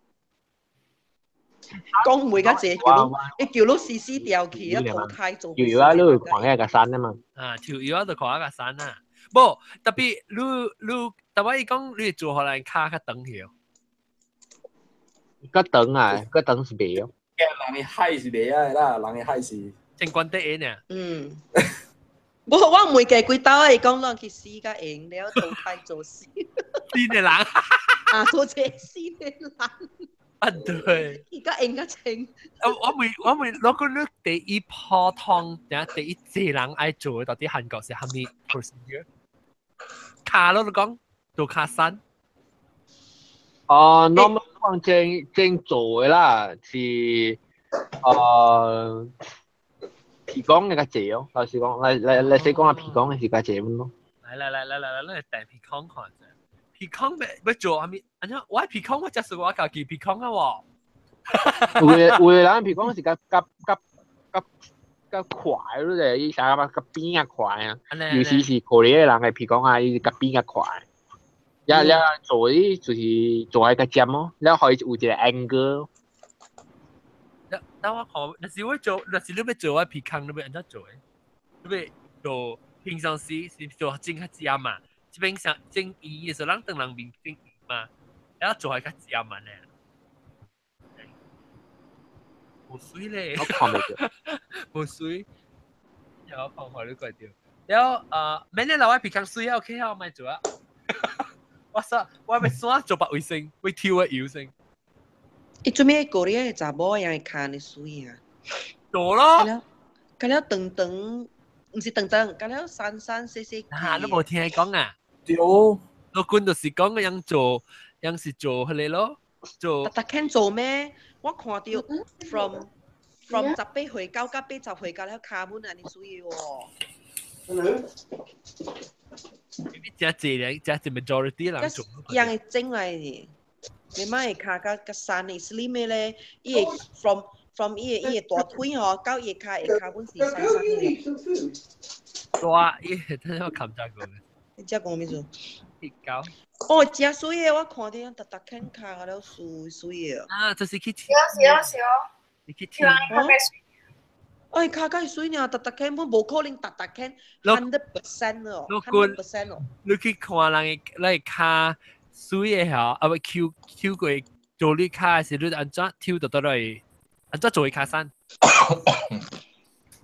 講袂較濟，叫你，伊叫你死死掉去啊，淘汰做。
條腰啊，你會看彼個瘦啊嘛。
啊，條腰啊，就看較瘦啊。無，特別你你，特別伊講你做予人跤較長去哦。
較長啊，較長是袂哦。
人的海是袂愛啦，人的海是。
正關第一呢。
嗯。無，我問過幾兜，伊講攏去死甲用了，淘汰做死。
死的人。
啊，做這死的人。
啊對。
而家應較清。
啊我未攞個你第一普通，等下第一濟人愛做的到底韓國是蝦米 procedure？卡咯，你講做卡山。
哦，normal 講正正做的啦，是皮講嘅較濟哦。老實講，來來來，先講下皮講嘅是較濟咯。
來來來來來來，咱來訂鼻孔看者。鼻孔欲欲做啥物？按怎？我鼻孔我食是我家己鼻孔啊喎。
有的人鼻孔是較較較較較快咯咧，伊啥嘛較扁較快啊。尤其是可憐的人的鼻孔啊，伊是較扁較快。了了做啲就是做係較尖咯，了可以有一個 angle。
等我看，若是我做，若是你欲做我鼻孔，你欲按怎做的？你欲做平常時是做整較尖嘛？這邊上整圓的時候，咱當人面整圓嘛，然後做係較尖嘛呢？無水咧，
我看袂著，
無水，有我看看你怪掉。了後明年老我鼻孔水 OK 啊，我莫做啊。我說我欲煞做別衛生，欲抽我油先。
伊做咩過嚟查某樣會牽的水啊？
做咯。
甲了長長，毋是長長，甲了瘦瘦細細。
啊，你無聽伊講啊？
對。
老君就是講個樣做，樣是做彼個咯，做。
逐逐肯做咩？我看著 from 18歲到到80歲，到了跤本按呢水喎。
你真濟人，真濟 majority 人做。
樣會整來呢？你莫會跤較較瘦的 slim 的咧，伊會 from 伊的大腿吼，到伊的跤下跤本是瘦瘦的。
大伊，等下我冚咗個。
你遮講咩事？
一高。
哦，真水的，我看著逐逐肯跤了水水的。
啊，就是去。
是哦是哦是哦。
你去聽。
哎，跤較水爾，逐逐肯本無可能逐逐肯 100% 哦，100% 哦。
你去看人的那跤水的吼，啊不抽抽過做你跤的時，你按怎抽就倒來，按怎做伊跤瘦？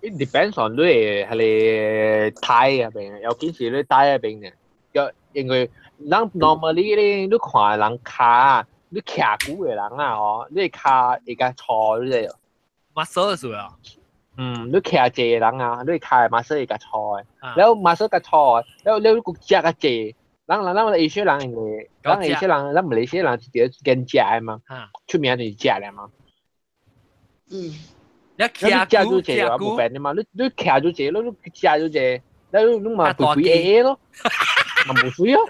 It depends on 你的彼個胎嗰邊，尤其是你胎嗰邊呢，因為咱 normally 咧，你看人跤，你徛久的人啊吼，你的跤會較粗你知。
muscle 是啊。
嗯，你徛濟的人啊，你跤 muscle 會較粗的，了 muscle 較粗的，了了你閣食較濟，人人咱亞洲人因為，咱亞洲人，咱馬來西亞人是較緊食的嘛，出名就是食的嘛。
嗯。
你
你食咗濟話無變的嘛，你你徛咗濟，你你食咗濟，你你嘛肥肥矮矮咯，嘛無水咯。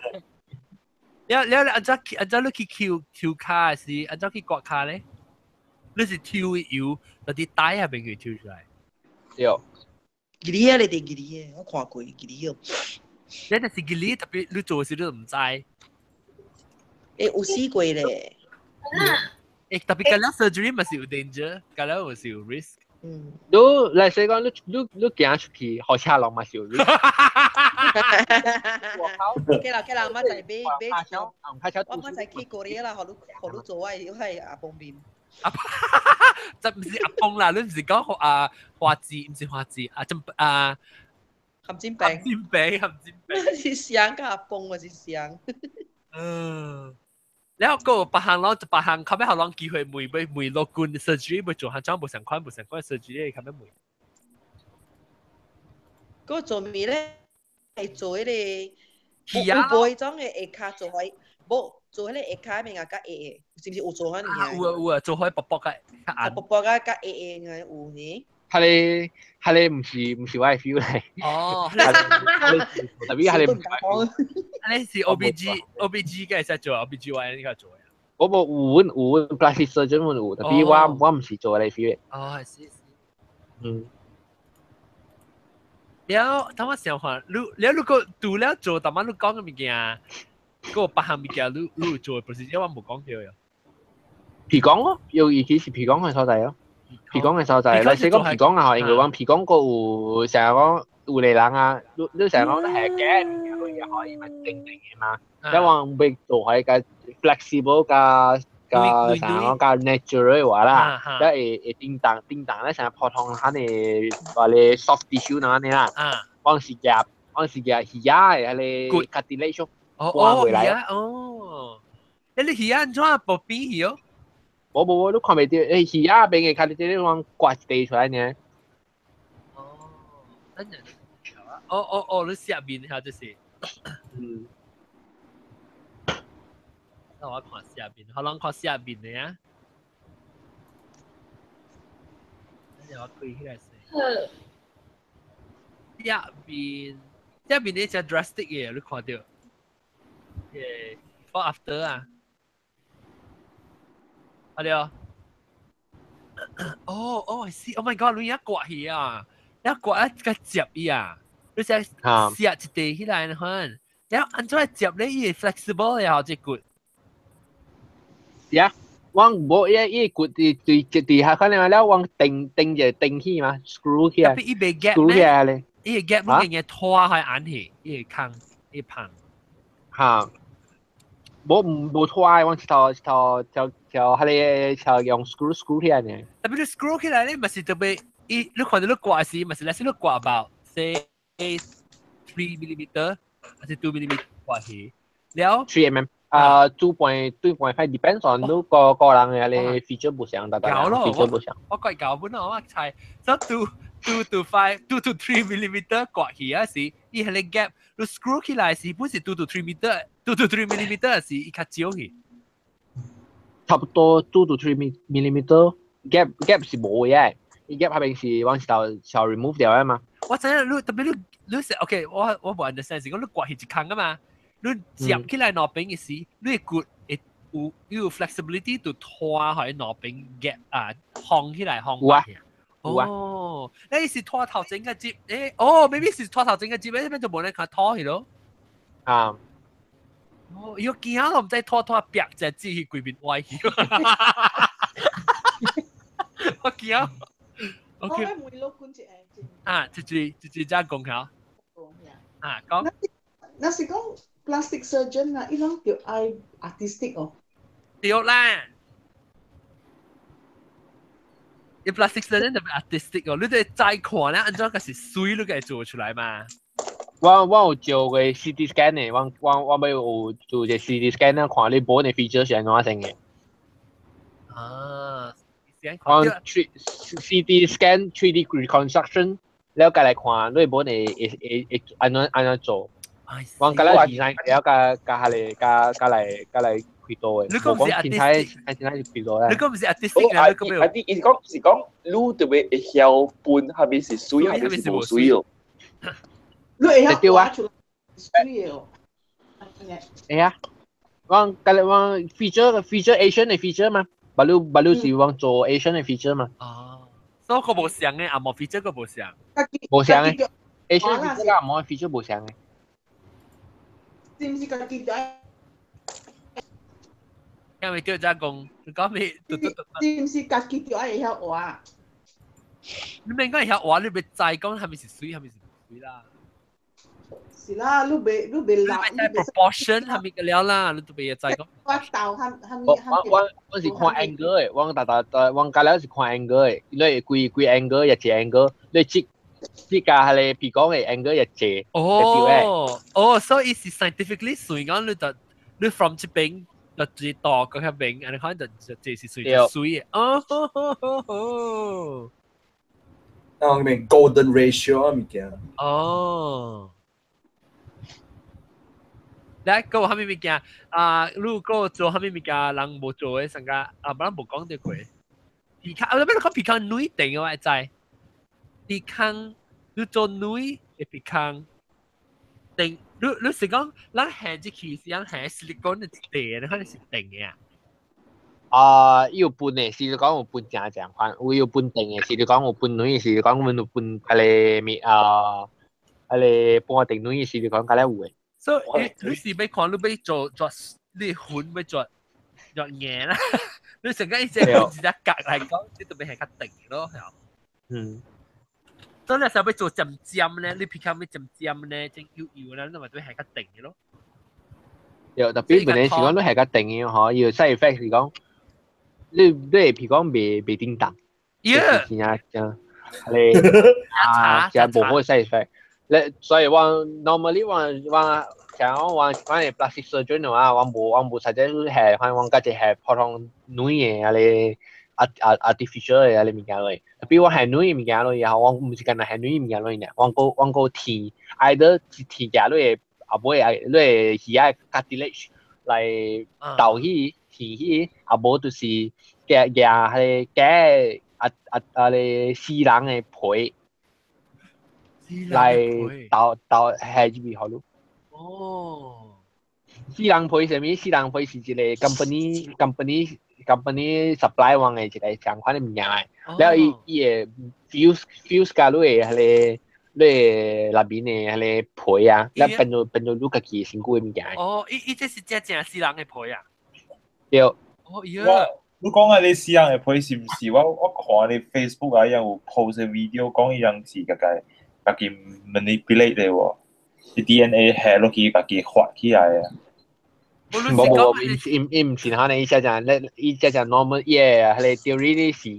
了了按怎按怎你去抽抽跤是按怎去割跤咧？你是抽油，嗰啲帶下邊去抽出來。
對。
吉利啊！你哋吉利啊！我看過吉利哦。
你就是吉利，特別你做時你都毋知。
欸，有試過咧。
欸，特別甲了 surgery 嘛是有 danger，甲了有是有 risk。
嗯。
你來說講，你你你行出去，予車挵嘛是有 risk。
計啦計啦，我仔買買車，我仔去過嚟啦，予你予你做我的我的阿公面。
這毋是阿公啦，你毋是講啊花枝，毋是花枝啊，真啊
含煎餅。
含煎餅，含煎餅。
是雙佮阿公，還是雙？
嗯。然後閣有別項攏，別項較尾予人機會問，欲問老君 surgery 欲做，啥種無相款無相款 surgery 較尾問。
閣做物咧？會做彼個，
有
無彼種的下跤做開，無做彼個下跤物件較會的，是毋是有做彼物件？
有啊有啊，做開薄薄的，較
薄薄啊，較會的有呢。
彼個彼個毋是我的 feel 咧。
哦，
特別彼個毋是我的 feel。
你是 OBG OBG 嘅會使做 OBGYN 應該做。
我無有阮有 plastic surgeon 有，特別我我毋是做彼個 feel。
哦，是是。
嗯。
了，等我想看，你了如果除了做，逐擺你講的物件，閣有別項物件，你你有做的 procedure 我無講著喲。
鼻孔咯，尤其是鼻孔的所在咯。鼻孔的所在，你說講鼻孔啊，因為阮鼻孔閣有成日講有個人啊，你你成日講係假物件，你也可以嘛定定的嘛。你話欲做開較 flexible 較較成日講較 natural 的話啦，你會會叮當叮當咧成日普通咱的話咧 soft tissue 那按呢啦，阮是夾阮是夾魚仔的彼個 cartilage
哦
搬過來。
哦，欸你魚仔按怎薄變去哦？
無無無，你看袂著，欸，魚仔邊嘅，較你這個刮一地出來呢。
哦，等陣，哦哦哦，你下面下就是，
嗯。
那我看下面，好，咱看下面的啊。等陣我開起來先。下面，下面呢隻 drastic 嘅，你看到？耶，before after 啊。啊對。哦哦，I see. Oh my god，你一刮起啊，一刮一個接伊啊，你只寫一地起來可然後按怎接咧？伊會 flexible 嘅，這骨。
呀，我無伊伊骨佇佇佇下可能了，我釘釘就釘起嘛，screw 起來。
伊袂 gap
，screw 起來咧。
伊會 gap 乜嘢拖開眼去，伊會空，伊會胖。
哈，無無拖，我一頭一頭條條，彼個條用 screw screw 起來呢。
特別你 screw 起來咧，咪是特別伊，你看到你刮時，咪是咧，是你刮爆，say 3 millimeter，還是 2 millimeter 刮去，了。
3 mm。啊，2.2.5 depends on 你個個人嘅你 feature 不相，大家 feature 不相。
我怪搞本啊，我猜，所以 2 to 5, 2 to 3 millimeter 刮起啊是，伊係個 gap，你 screw 起來是本是 2 to 3 meter, 2 to 3 millimeter 是伊較少去。
差不多 2 to 3 millimeter gap gap 是無嘅，伊 gap 下邊是往時頭小 remove 掉嘅嘛。
我知影你特別你你是 OK，我我無 understand 是講你刮起一空啊嘛。你接起來兩邊嘅時，你骨會有有 flexibility 就拖開兩邊 gap 啊，放起來放。
有啊，
有啊。哦，你是拖頭前個接，欸，哦，maybe 是拖頭前個接，呢邊就無人看拖去咯。
啊。
哦，要驚我唔知拖拖煏隻字去規邊歪去。我驚。OK。啊，這這這這只講下。啊，講。
若是講 plastic surgeon 啊，伊攏著愛 artistic 哦。
對啦，伊 plastic surgeon 特別 artistic 哦，你得再看咧，按怎個是媠，你會做出來嘛？
我我有做過 CT scan 的，我我我欲有做一個 CT scan 看你 bone 的 feature 是按怎樣的。
啊，
我 CT scan 3D reconstruction，了共來看你 bone 會會會會按怎按怎做。我共來 design 了，共共下來共共來共來開刀的。
你講毋是
artistic，現在是開刀咧。
你講毋是 artistic 啊？你講
啊！伊是講是講，你特別會曉分，啥物是媠，啥物是無媠哦。
你會曉畫出來媠哦。
會啊，我共你我 feature feature Asian 的 feature 嘛，baru baru 是我做 Asian 的 feature 嘛。
哦，所以個無相的，紅毛 feature 個無相。
無相的，Asian feature 佮紅毛 feature 無相的。
是毋是家己愛？
因為叫遮講，你講咩？
是毋是家己就愛會曉畫？
你免講會曉畫，你欲知講啥物是媠，啥物是無媠啦。
是啦，你袂你袂老，
你 proportion 啥物個了啦，你都袂知講。
我豆含含
我我我是看 angle 的，我逐逐逐我加了是看 angle 的，你會幾幾 angle 一個 angle，你這這加彼個鼻孔的 angle 一個。
哦哦，所以是 scientifically 算講你就你 from 這邊就最大個遐邊，按呢看就就這是算媠的。哦，
那我們 golden ratio 物件。
哦。來，閣有啥物物件啊？你閣做啥物物件？人無做的，上加啊，咱無講著過。鼻孔，啊，欲講鼻孔軟定我會知。鼻孔，你做軟的鼻孔定，你你是講咱下這去是講下 silicone 的地，你可能是定的啊？
啊，伊有分的，是講有分誠濟款，有有分定的，是講有分軟的，是講阮有分彼个物啊，彼个半定軟的，是講較了有的。
所以你是欲看你欲做做你魂欲做做硬啦，你成個一隻一隻格來講，你特別係較定咯，
嗯。
所以你時欲做尖尖咧，你鼻孔欲尖尖咧，整幼幼咧，你咪對係較定的咯。
對，特別問題是講你係較定的吼，伊有 side effect 是講，你你會鼻孔袂袂叮當。
耶！
真正真，彼個啊，真無好 side effect。你所以我 normally 我我像我我係 plastic surgeon 啊，我無實際係反我家己係普通女嘅啊咧，啊啊 artificial 嘅啊咧物件落，特別我係女嘅物件落，然後我唔是干焦係女嘅物件落呢，我個天，either 是天價落嘅，後尾啊落魚仔 cartilage 來鬥起填起，啊無就是夾夾迄個夾啊啊啊咧死人嘅皮。來鬥鬥下入去好咯。
哦，
死人皮啥物？死人皮是一個 company supply 我的一個相款的物件來，了伊伊會 fuse 佮你的彼個你的內面的彼個皮啊，了變做你家己身軀的物件。
哦，伊這是真正死人的皮啊？
對。
哦，喲。
你講啊，你死人的皮是毋是？我看你 Facebook 啊，有 post video 講伊人是家己家己 manipulate 的喎，啲 DNA 下落去家己發起來啊。
無無無，伊毋是按呢，伊只只咧，伊只只 normal 伊的彼個 theory 咧是，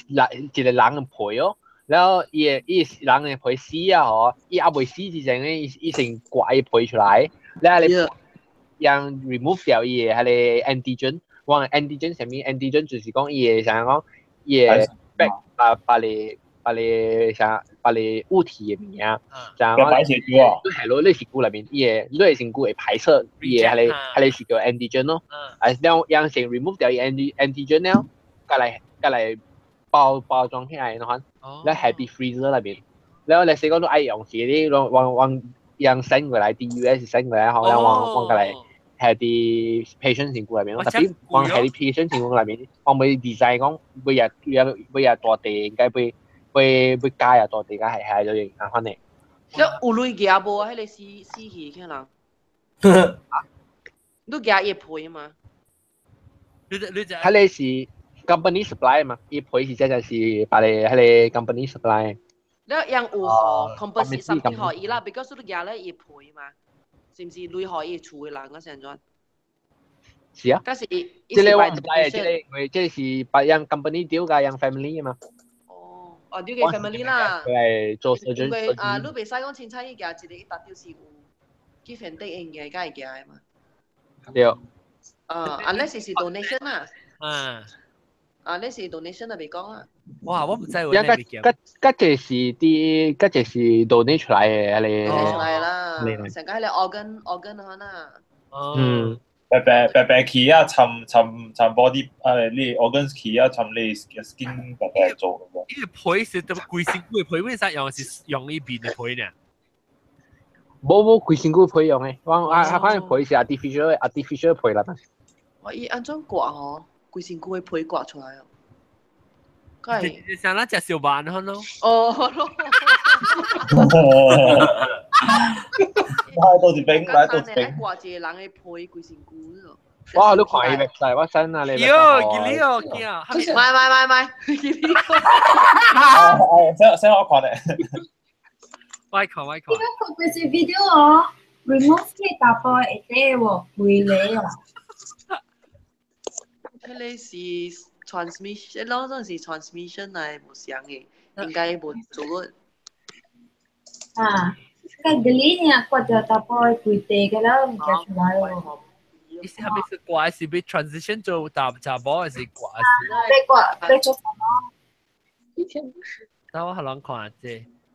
人一個人的皮哦，然後伊的伊人的皮死啊吼，伊猶未死之前咧，伊先割伊皮出來，了後咧，用 remove 掉伊的彼個 antigen，我 antigen 啥物？antigen 就是講伊的啥講，伊的白把把你。把你啥把你物體的物件，就講你係咯，你身軀內面，伊個你的身軀會排斥伊個彼個彼個是叫 antigen 咯，啊，了樣先 remove 掉伊 antigen 了，佮來包裝起來，你看，咧喺 freezer 內面，了你說講你愛用時，你往往往樣 send 過來，啲 US send 過來，吼，了往往過來喺啲 patient 身軀內面，特別往喺啲 patient 身軀內面，我會 design 講每日每日大地應該會。會會加啊，大地家係係咗樣款的。
你有鐳夾無啊？彼個死死去的人。你夾伊皮嘛？
你
彼個是 company supply 嘛？伊皮是真正是別個彼個 company supply。
你樣有予 compensate something 予伊啦，because 你夾咧伊皮嘛，是毋是鐳予伊厝的人啊？是按怎？
是啊。
但是，
這個我毋知啊，這個因為這個是別樣 company 丟佮樣 family 嘛。
哦，你個 family 啦，
佢係做 surgeon。
因為啊，你袂使講凊彩去夾一個，伊達就是有 give and take 應該會夾的嘛。
對。
啊，unless 是 donation 啦。
啊。
啊，unless 是 donation 就袂講啦。
哇，我毋知喎。
嗰這是啲，嗰這是 donate 出來的，彼個。
donate 出來啦，成個彼個 organ 可能。
嗯。
白白白白起啊，尋尋尋 body 啊，你 organs 起啊，尋你 skin 白白做嘅喎。
伊個皮是都規身軀皮，為啥用是用伊面的皮呢？
無無規身軀皮用的，我啊啊反正皮是 artificial 皮啦。
哇！伊按怎割吼？規身軀的皮割出來哦。
係。像咱食小丸可咯。
哦，咯。
來到一邊，來到一邊。
割一個人的皮規身軀咯。
哇！你看伊 website，我 send 啊你。
喲，吉利哦，驚。
買買買買，吉利。
先先我看咧。
我看我看。
你看過這 video 哦，remove 這大波會底喎，規個哦。
彼個是 transmission，攏總是 transmission 來無相的，應該無做過。
啊。個吉利呢，割掉大波規地個了，物件出來喎。
伊是係咪是割，是欲 transition 做查查某，還是割？
欲割，欲做查某。
一天不是。
等我予人看這，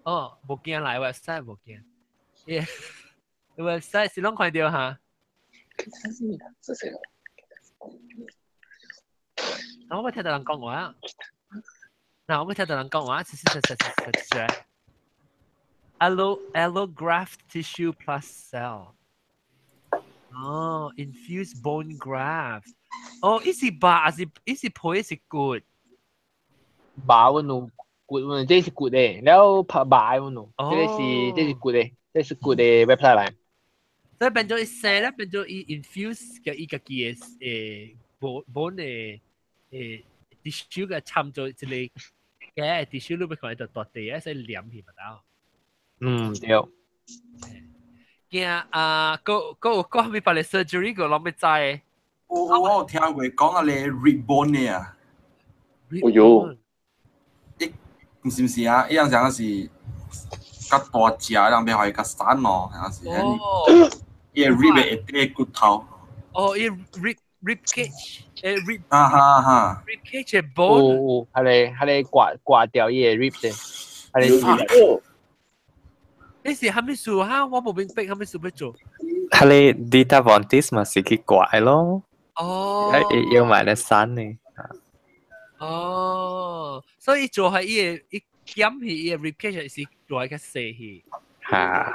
哦，無驚來 website 無驚，耶，website 是攏看著哈。嗱，我聽到人講話，嗱，我聽到人講話，是是是是是是。Allograft tissue plus cell。哦，infused bone graft。哦，伊是肉，還是伊是皮，是骨？
肉阮有骨，阮這是骨的，了拍肉阮有，這個是這是骨的，這是骨的 website 來。
所以變做伊生咧，變做伊 infuse 嘅伊家己的bone 的tissue 嘅摻做一個嘅 tissue，你欲看伊就大地啊，使黏去嘛到。
嗯，對。
驚啊，閣閣有閣啥物別个 surgery 閣攏欲知。
我有聽過講啊，你 rib bone 的啊。
哎喲。
伊毋是毋是啊？伊樣講是較大隻，人欲予伊較瘦咯，係是？伊個 rib 會底骨頭。
哦，伊 rib cage，rib
啊哈哈
，rib cage 嘅 bone。
有，係你刮刮掉伊個 rib 先，係你。
你是蝦米事哈？我無明白蝦米事欲做。
係你 Dita Von Teese 嘛是去刮咯。
哦。
用埋咧瘦呢。
哦，所以做係伊個伊減去伊個 rib cage 是做係較細去。
嚇。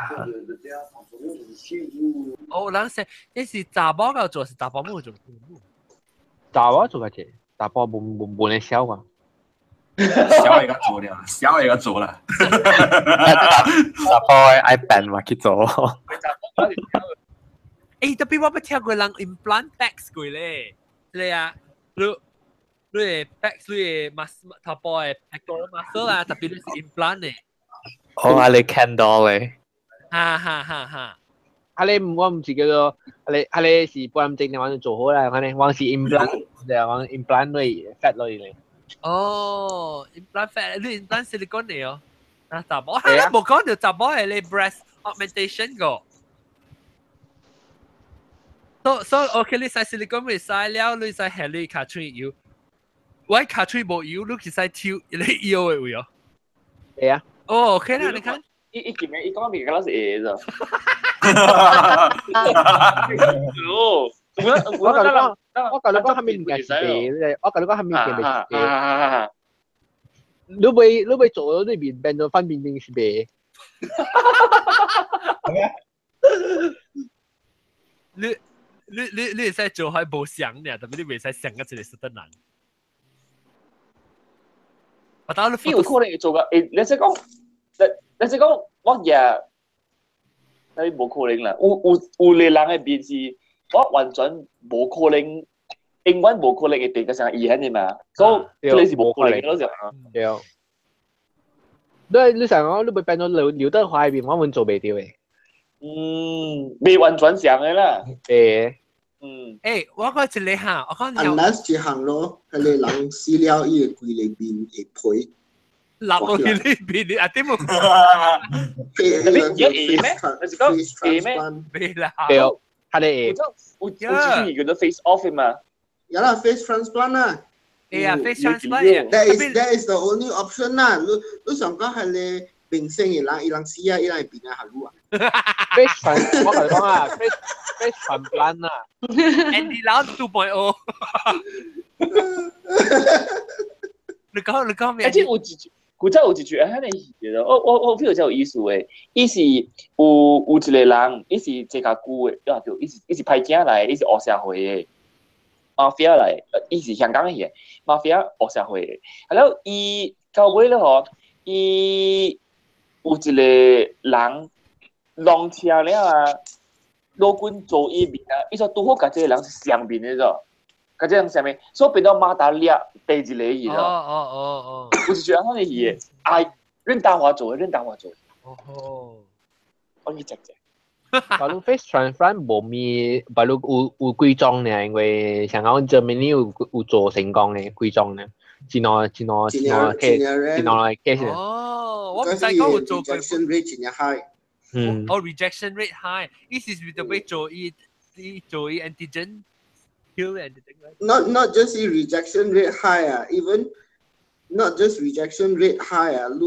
哦，人說你是查某夠做，是查甫母做？
查某做較濟，查甫無咧痟啊。
小會較做了，小會較做啦。
查甫愛變嘛去做。
特別我捌聽過人 implant backs 過咧，對啊，你的 backs 你的 muscle 頭部的 pectoral muscle 啊，特別你是 implant 的。
哦，啊你 Ken doll 咧。
哈哈哈哈！
啊你我毋是叫做，啊你是半點鐘我就做好啦，反正我是 implant，就我 implant 落 fat 落去。
哦，implant fat，你 implant silicone 的哦。啊，查某，哈，無講著查某的咧 breast augmentation 個。So OK，你使 silicone 袂使了，你使下你尻喙油。我尻喙無油，你去使抽你腰的位哦。
會啊。
哦，OK 啦，你看。
伊前面伊講物件敢若是會咋。
我共你講，蝦米物件是白，我共你講蝦米物件袂是白。你欲做你面變做范冰冰是白。
你會使做開無相爾，特別你袂使像個一個實得難。我當你
有可能會做個，你使講，你使講，我也，那無可能啦。有個人的面是，我完全無可能，永遠無可能會變個像伊按呢嘛。所以這個是無可能咯，就。
對。你想講，你欲變做劉德華的面，我們做袂著的。
未完全像的啦。
會。
我講一個哈，我講。
Unless 一項咯，彼個人死了，伊的規个面會皮。
立落去呢邊，你啊點冇？
你而家會咩？你是講會咩？
未啦。
對，佢哋會。
有一種叫做 face off 嘛。
有啦，face transplant 啦。
哎呀，face transplant。
That is the only option 啦。你想講係你明星的人，伊人死啊，伊人會變啊下路啊。
face trans，我共你講啊，face transplant 啊。
Andy Lau 2.0。你講咩？
而且有一句，古早有一句按呢戲的，我 feel 真有意思的，伊是有一個人，伊是坐較久的，啊對，伊是歹囝來，伊是黑社會的，馬菲亞來，伊是香港的戲，馬菲亞黑社會的，啊了伊到尾了吼，伊有一個人弄車了啊，老君做伊面啊，伊說拄好共這個人是相面的咾。佮這人相面，所以變到馬達掠第一個伊咯。
哦。
有一句按呢戲的，啊，任達華做的，任達華做的。
哦。
我去食者。
假如 face transplant 無咪，假如有幾種呢？因為像講 Germany 有做成功的幾種呢？真兩真兩真兩 case，真兩 case。
哦，我毋知講有做過。
rejection rate 真 high。
哦，rejection rate high，意思是就欲做伊 antigen。Kill antigen.
Not just the rejection rate high 啊，even not just rejection rate high 啊，你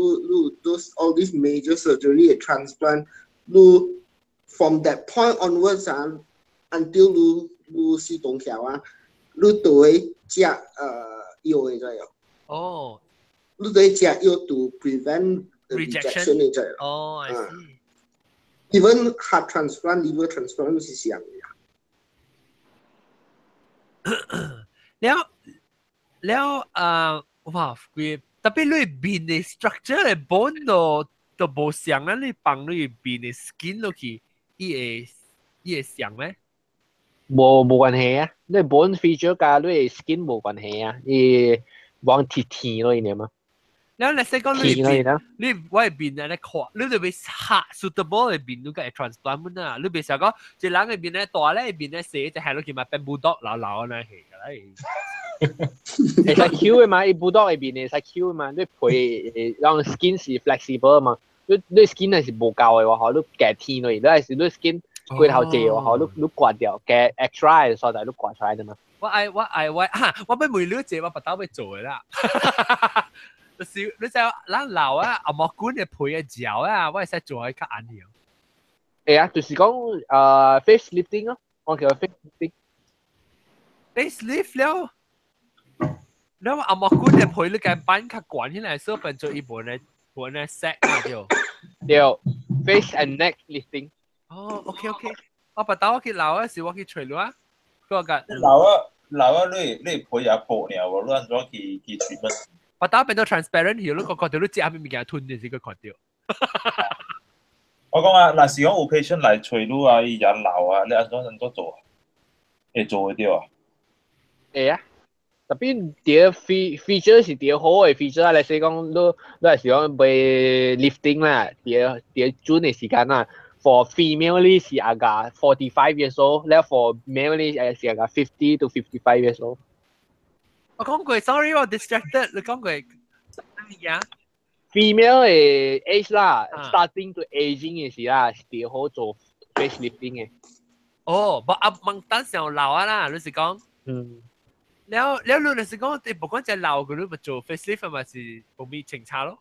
those all these major surgery transplant，你 from that point onwards 啊，until 你死當橋啊，你都會食藥的知無？
哦。
你都會食藥 to prevent rejection 的知無？
哦，I see。
Even heart transplant, liver transplant 都是像的。
了了啊！哇，規特別你面的 structure 的 bone 都無像啊！你放你面的 skin 落去，伊會像咩？
無關係啊！你 bone feature 佮你 skin 無關係啊！伊往貼天落去嘛。
了你說講你面，你我的面按呢看，你就欲合 suitable 的面，你才會 transplant 本啊！你袂想講，一人的面咧大咧，面咧細，就下落去嘛變 bulldog 老老按呢係㗎啦。
會使 Q 的嘛，伊 bulldog 的面會使 Q 的嘛，你皮讓 skin 是 flexible 嘛，你 skin 係是無夠嘅話，嗬，你夾天落，你係是你 skin 過頭濟嘅話，嗬，你刮掉，夾 extra 嘅所在你刮出來的嘛。
我愛我愛我哈，我欲問你一個我腹兜欲做的啦。就是你知咱老啊，紅毛棍的皮的嚼啊，我會使做較安樣。
會啊，就是講face lifting 咯，我叫 face lifting。
face lift 了，了紅毛棍的皮你共扳較懸起來，所以變做伊無呢無呢 set 啊對。
對，face and neck lifting。
哦，OK OK，我腹兜我去老的時，我去揣你啊，我共
老啊老啊，你皮也薄了，無你按怎去 treatment？
腹兜變做 transparent 去，你個看著你食啥物物件吞就是閣看著。
我講啊，若是講有 patient 來揣你啊，伊也老啊，你按怎做啊？會做會著啊？
會啊，tapi 第 feature 是第好的 feature 啊，例如講你係是講欲 lifting 啦，第準的時間啦。For female 呢是阿個 45 years old，了 for male 呢是阿個 50 to 55 years old。
我講過，sorry 我 distracted，你講過咩物
Female 的 age 啦，starting to aging 的時啦，是第好做 face lifting 的。
哦，無啊，問等上老啊啦，你是講？
嗯。
了了，你就是講，你不管只老個，你咪做 facelift 嘛是無咪清查咯？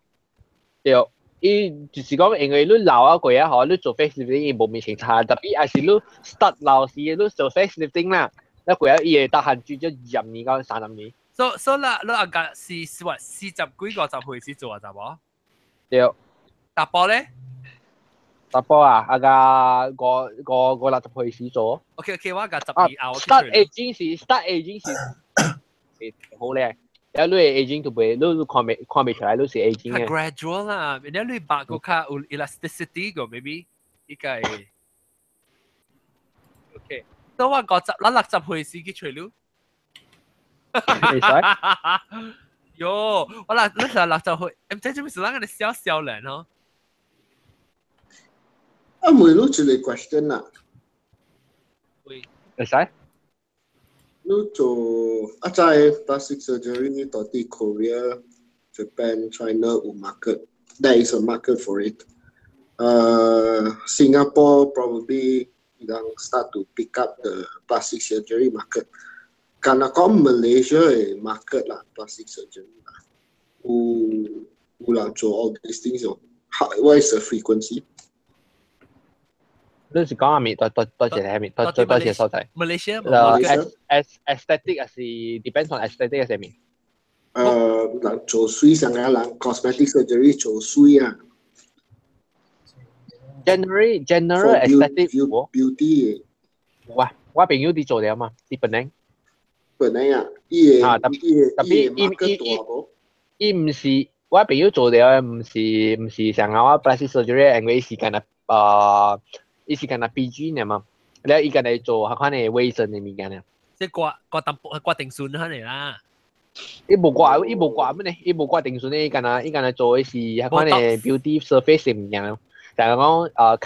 對，伊就是講，因為你老啊過啊，嗬，你做 facelifting 伊無咪清查，tapi 也是你 start 老時，你做 facelifting 啦，你過啊伊會得閒住咗20年到30年。
所以啦，你阿個是是話40幾50歲先做啊，就無？
對。
查埔咧？
查埔啊，阿個五五五六十歲時做。
OK OK，我個12後。
Start aging 是好咧，有你 aging 就袂，你看袂出來，你是 aging 嘅。
gradual 啦，然後你白個較有 elasticity 個，maybe 應該。OK，當我50，咱60歲時去揣你。
會使。
喲，我六你是60歲，毋知做咩事，咱個小少年吼。
啊，問你一個 question 啦。
會。
會使。
你做啊，在 plastic surgery 到底 Korea、Japan、China 有 market，there is a market for it. Singapore probably 人 start to pick up the plastic surgery market. 敢若講 Malaysia 的 market 啦，plastic surgery 啦，有人做 all these things 哦。What is the frequency？
你是講啥物？多多多謝係咪？多多多謝所在。
Malaysia
誒 aesthetic 還是 depends on aesthetic 係咪？
人做水上個人 cosmetic surgery 做水啊。
General aesthetic
beauty
哇，我朋友佇做了嘛，佇檳城。
檳城啊，伊個
啊，特特別伊伊伊毋是我朋友做了，毋是像我 plastic surgery，因為伊是干焦伊是干焦 PG 呢嘛，了伊干焦做彼款的衛生的物件呢。
即掛掛淡薄掛定順可能啦。
伊無掛乜呢？伊無掛定順呢？伊干焦做的是彼款的 beauty surface 的物件咯。就係講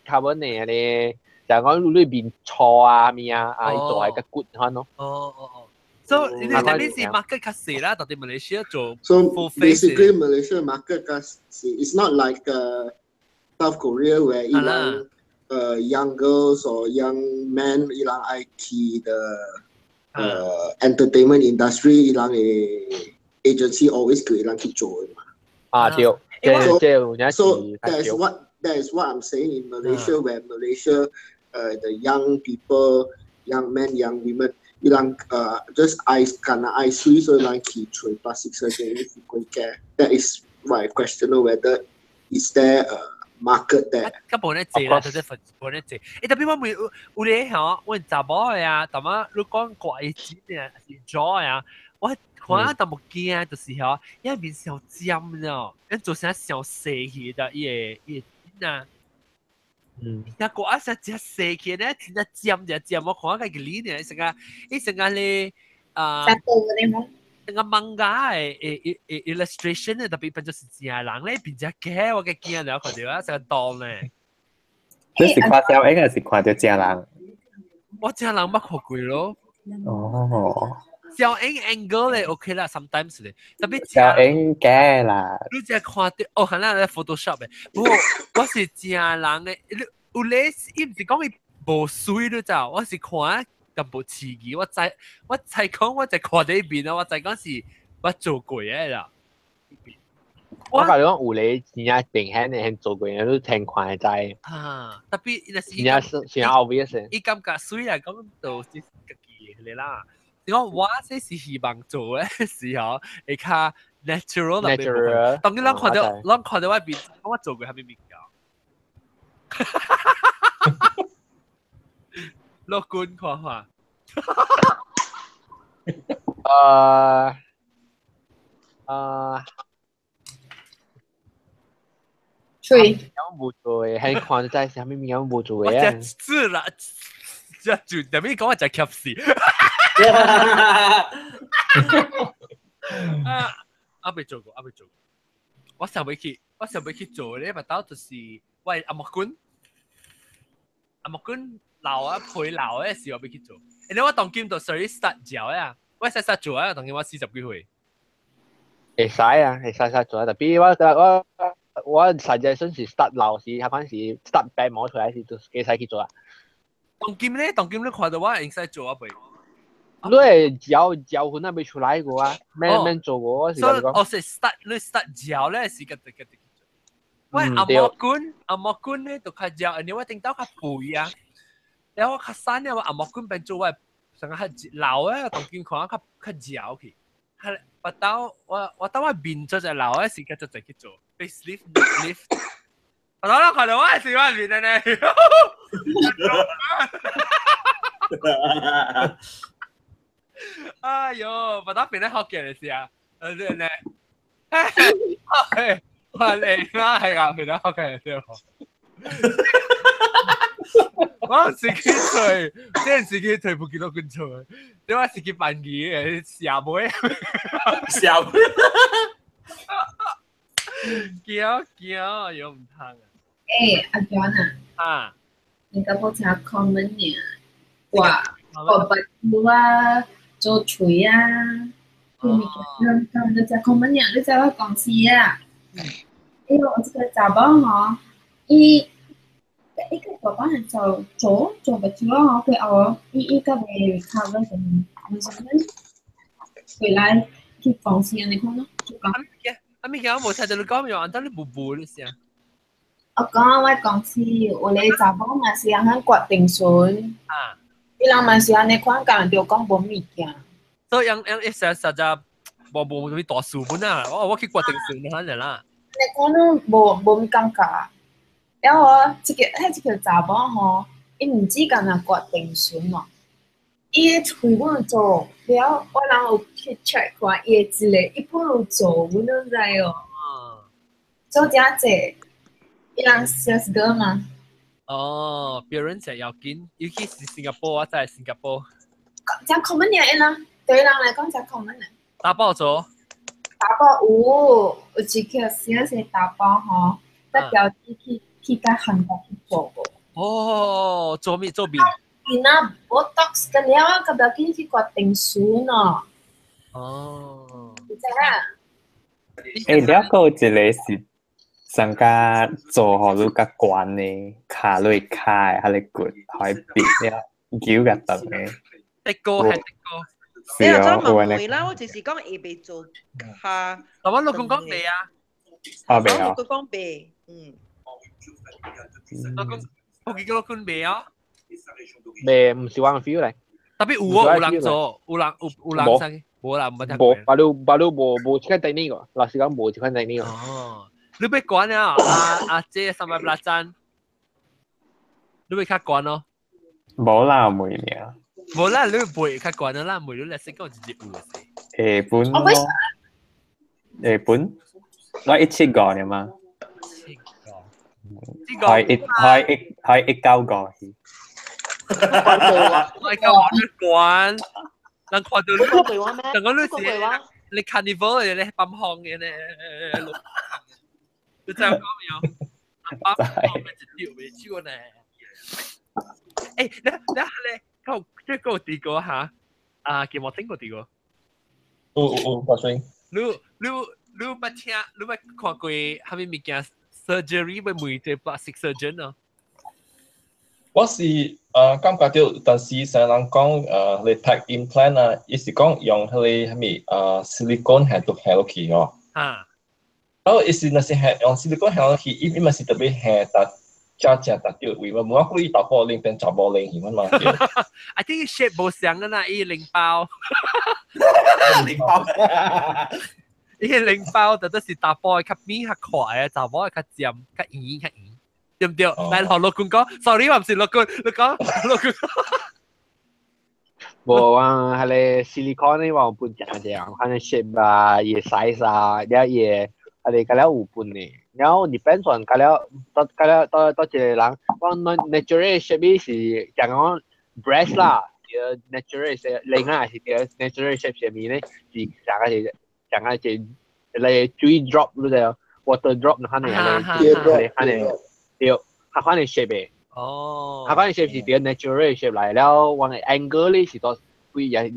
carbon 的呢，就係講你面錯啊物啊，啊伊做係較骨款咯。
哦哦哦。So 你哋呢是 market 較細啦，到底馬來西亞做
So
full face。
basically Malaysia market 較細，it's not like South Korea where 伊人young girls or young men 伊人愛去 the entertainment industry 伊人的 agency always 叫伊人去做的嘛。
啊對，這這有影
So that is what I'm saying in Malaysia where Malaysia the young people, young men, young women 伊人just 愛干焦愛媠，所以人去揣 plastic surgery 去過嘅。That is my question whether is there a market there？
較無咧濟啦，就是無咧濟。欸，特別我問有有咧吼，阮查某的啊，淡仔你講掛伊錢啊，是咗啊，我看淡薄驚，就是吼，伊面傷尖了，伊做啥傷細去的，伊個錢啊。那個啊，成只細去咧，真正尖只尖，我看個個呢，成個伊成個咧啊，成個 manga 的的的 illustration 咧，特別變做是正人咧，變只假，我個驚了，看著啊，成個當咧。
你是看小英還是看著正人？
我正人捌看過咯。
哦。
小英 angle 咧 OK 啦，sometimes 咧，特別
小英假啦。
你只看到哦，可能咧 Photoshop 嘅，不過我是正人嘅，你有咧，伊毋是講伊無水你知，我是看淡薄刺激，我知我知講我就看佇邊啊，我知講是我做過嘅啦。
我甲你講有咧真正定顯的，做過的，你聽看會知。
啊，特別若是
真正是真 obvious。
伊感覺水來講就是家己的啦。你講我這是希望做的時候會較 natural 特別
Natural，
當然咱看到
哦
咱看到我面，我做過啥物物件？樂觀看看。
吹。
有無做的，係看就知啥物物件無做
我
的啊。
只字啦，只就特別講我只吸死。啊，阿未做過，阿未做過。我想欲去，我想欲去做咧，目兜就是我的阿木君，阿木君老啊陪老的時候欲去做。因為我當今就屬於 start 嚼啊，我使 start 做啊，當今我40幾歲。
會使啊，會使使做啊，特別我實際上是 start 老時，彼款是 start 白毛出來時，就會使去做啊。
當今咧，當今你看到我會使做啊未？
你會嚼嚼粉啊未出來過啊，免免做過，我是
所
甲你講。
以我是 start 你 start 嚼咧是個個個。我阿
對
莫君，阿莫君咧就較嚼，因為我頂到較肥啊。然後我較瘦咧，我阿莫君變做我成個較老啊，當今看較較嚼去。較我到我我到我面做隻老的時間就就去做 face lift lift。我到我看到我係我面咧。哎呦，我到變得好見的是啊，咧，嘿，我嚟啦，係啊，變得好見的是。我自己吹，即係自己退步幾多觀眾？你話自己扮嘢，下妹，
下妹，
叫叫又唔通啊！
欸，阿 John 啊，
啊，
你敢無聽 comment 爾？我我目睭啊，做喙啊，做物件，咁你食 comment 爾？你知我公司啊？因為我這個查某吼，伊。伊個爸爸係做做做目睭啊，吼，過後伊伊閣未 recover 成，啥物回來去公司按呢款咯，就講。
啊物件我無聽到你講，又按得你無無你聲。
我講我公司有個查某嘛是按怎決定順，
啊，
伊人嘛是按呢款講，就講無物件。
所以樣樣一成實在無無啥物大事本啊，我我去決定順就啦。
你講攏無無物感覺。了後，這個彼一個查某吼，伊毋止干焦決定順哦，伊的喙阮做了，我人有去 check 看伊的一個，伊本有做，阮攏知哦。做誠濟，伊人 sales girl 嘛。
哦，別人就要緊，尤其是新加坡，我在新加坡。
誠 common 爾，伊人對伊人來講誠 common 爾。
打包做？
打包有，有一個 sales 打包吼，才調去。去甲韓國去做無？
哦，做咩做面？
伊若 Botox 個了，佮不要緊去決定書喏。
哦。
你知影？
欸，了閣有一個是上較做予你較懸的，跤落跤的，彼个骨，予伊變了，揪共斷的。
的哥係的哥。
是哦，有按呢。
啦，我就是講會袂做跤。
我老公講袂啊。
啊，袂
啊。我老公講袂，嗯。
老公，我記老公袂啊。
袂，毋是我 feel 嚟。
特別有啊，有人做，有人有有人生，無啦，無聽過。
無，巴魯巴魯無無這款定義個，老實講無這款定義個。
哦，你欲管啊？阿阿姐380盞，你欲較懸哦？
無啦，袂爾。
無啦，你袂較懸啦，袂你來識講一日有的。
下本咯。下本，我175爾嘛。開一開一開195去。
我講我關，人看到你，人講你是你 carnival 嘅咧，泵項嘅咧，你知我講未有？泵項咩一條未少呢？欸，你你咧，夠這個第個哈？啊，叫我聽過第個。
有有發生。
你你你捌聽，你捌看過蝦米物件 surgery 欲問這 plastic surgeon 啊？
我是感覺到，但是成人講你 pack implant 啊，伊是講用彼個蝦米silicone 下都下落去哦。
啊。
然後伊是若是下用 silicone 下落去，伊伊嘛是特別下達正正達到位嘛，無我估伊查埔奶變查某奶去嘛。
I think shape 無相啊啦，伊奶包。
奶包。
伊個奶包就都是查埔較扁較快啊，查某較尖較圓較圓，對毋對？來，予老君講，sorry，我毋是老君，你講老君。
無我彼个 silicone 呢，我有分誠濟樣，款 shape 啊，伊 size 啊，了伊彼个較了有分的。然後 depends on 較了到較了到到一個人，我 natural shape 是講講 breast 啦，natural 是另外是叫 natural shape 啥物呢？是講個是講個是來水 drop 你知 water drop 那款的，款的對，彼款的 shape 的。
哦，
彼款 shape 是較 natural shape 來了，我的 angle 咧是到幾也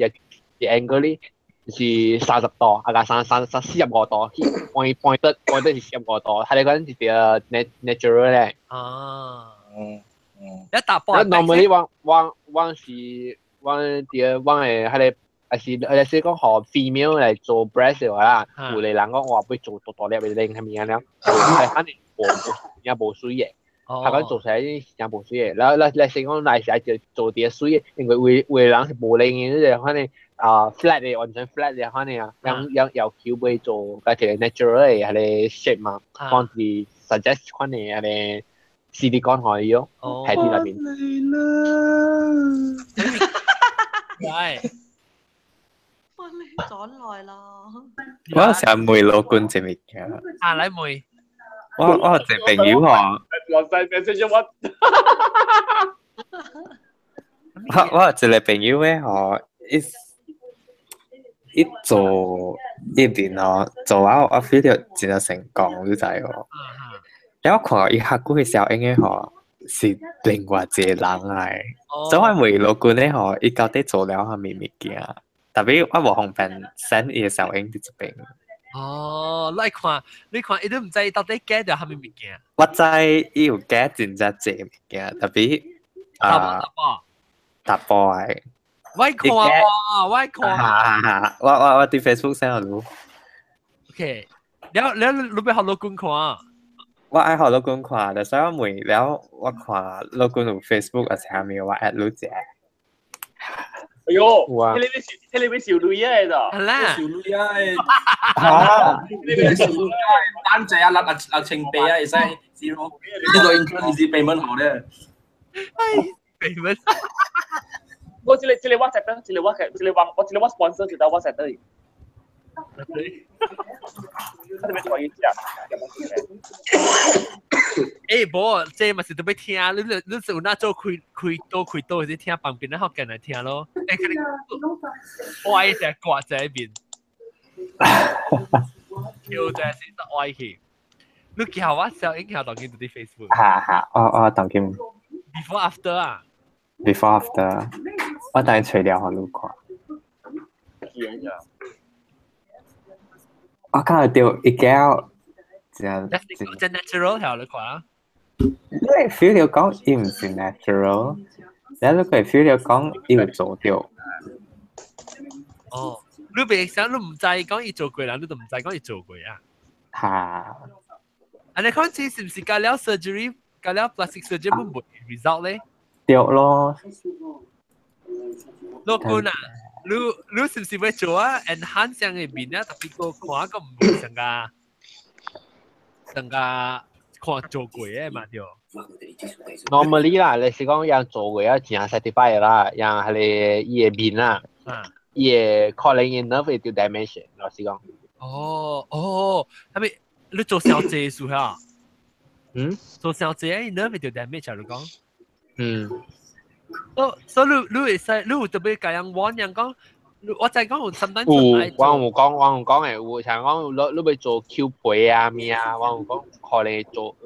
也 angle 咧是30度，啊個三三三45度，point point point 是四十五度，彼個款是較 natural 咧。
啊，
嗯嗯。
一打波。
Normally 我我我是我佇我的彼個。還是還是講予 female 來做 breast 的話啦，有的人講我欲做大大粒的奶啥物仔了，係反正無也無媠的。他講做出來真無媠的，然後來來先講來是愛做做啲媠的，因為有有的人是無奶的，就是反正啊 flat 的，完全 flat 的，反正啊，樣樣要求欲做個一個 natural 的彼個 shape 嘛，講是 suggest 款的彼個 silicone 予伊咯，喺佇內面。
係。
轉來啦！
我成日問老君這物件。
啊，來問。
我我有一個朋友吼。
落晒 message 我。
我我有一個朋友咧吼，伊伊做伊面吼，做啊我 feel 到真正成功，你知無？了我看伊較久的小影的吼，是另外一個人來。所以我問老君咧吼，伊到底做了啥物物件？特別我無方便 send 伊的小影佇這邊。
哦，你看，你看，伊都毋知到底假著啥物物件。
我知伊有假真正濟物件，特別啊，查埔的。
我看喎，我看。
哈哈，我我我佇 Facebook send 予你。
OK，了了，你欲予老君看。
我愛予老君看，但是我問了，我看老君有 Facebook 還是啥物，我 add 你者。
哎喲，彼个彼個欲收鐳的咋？
係啦，
收鐳啊！
嚇！
彼個收鐳啊！單隻啊，六六千八啊，會使 zero，呢個 interest 是 payment 好咧。
payment。
我這個這個我 set 這個我這個我我這個我 sponsor 就到我 set 的。我這邊可以食。
欸，無，這嘛是特別聽，你你你是有哪做開開刀開刀，是聽旁邊的福建來聽咯。欸，可能歪只掛在面，叫只是得歪去。你叫我小影響當今佇 Facebook。
哈哈，我我當今。
Before after 啊。
Before after，我等下揣了予你看。我看到伊叫真
真 natural 條你看啊。
你會 feel 到講伊毋是 natural，然後你會 feel 到講伊有做著。
哦，你袂想你毋知講伊做過人，你都毋知講伊做過啊。
哈。
啊，你看這是毋是加了 surgery，加了 plastic surgery 無 result 咧？
對咯。
老君啊，你你是毋是欲做啊？enhance 上的面啊，特別個看個毋會成個成個看做過的嘛對。
Normally 啦，你是講樣做過啊，真 satisfied 啦，樣彼個伊的面啦，伊的可能伊 nerve 會著 damage，老實講。
哦哦，係咪你做小濟數嚇？
嗯？
做小濟伊 nerve 會著 damage 啊？你講？
嗯。
所所以你你會使你有特別共人玩樣講，我知講有 sometimes
有，我有講，我有講的，有像講你你欲做 Q 皮啊物啊，我有講可能做有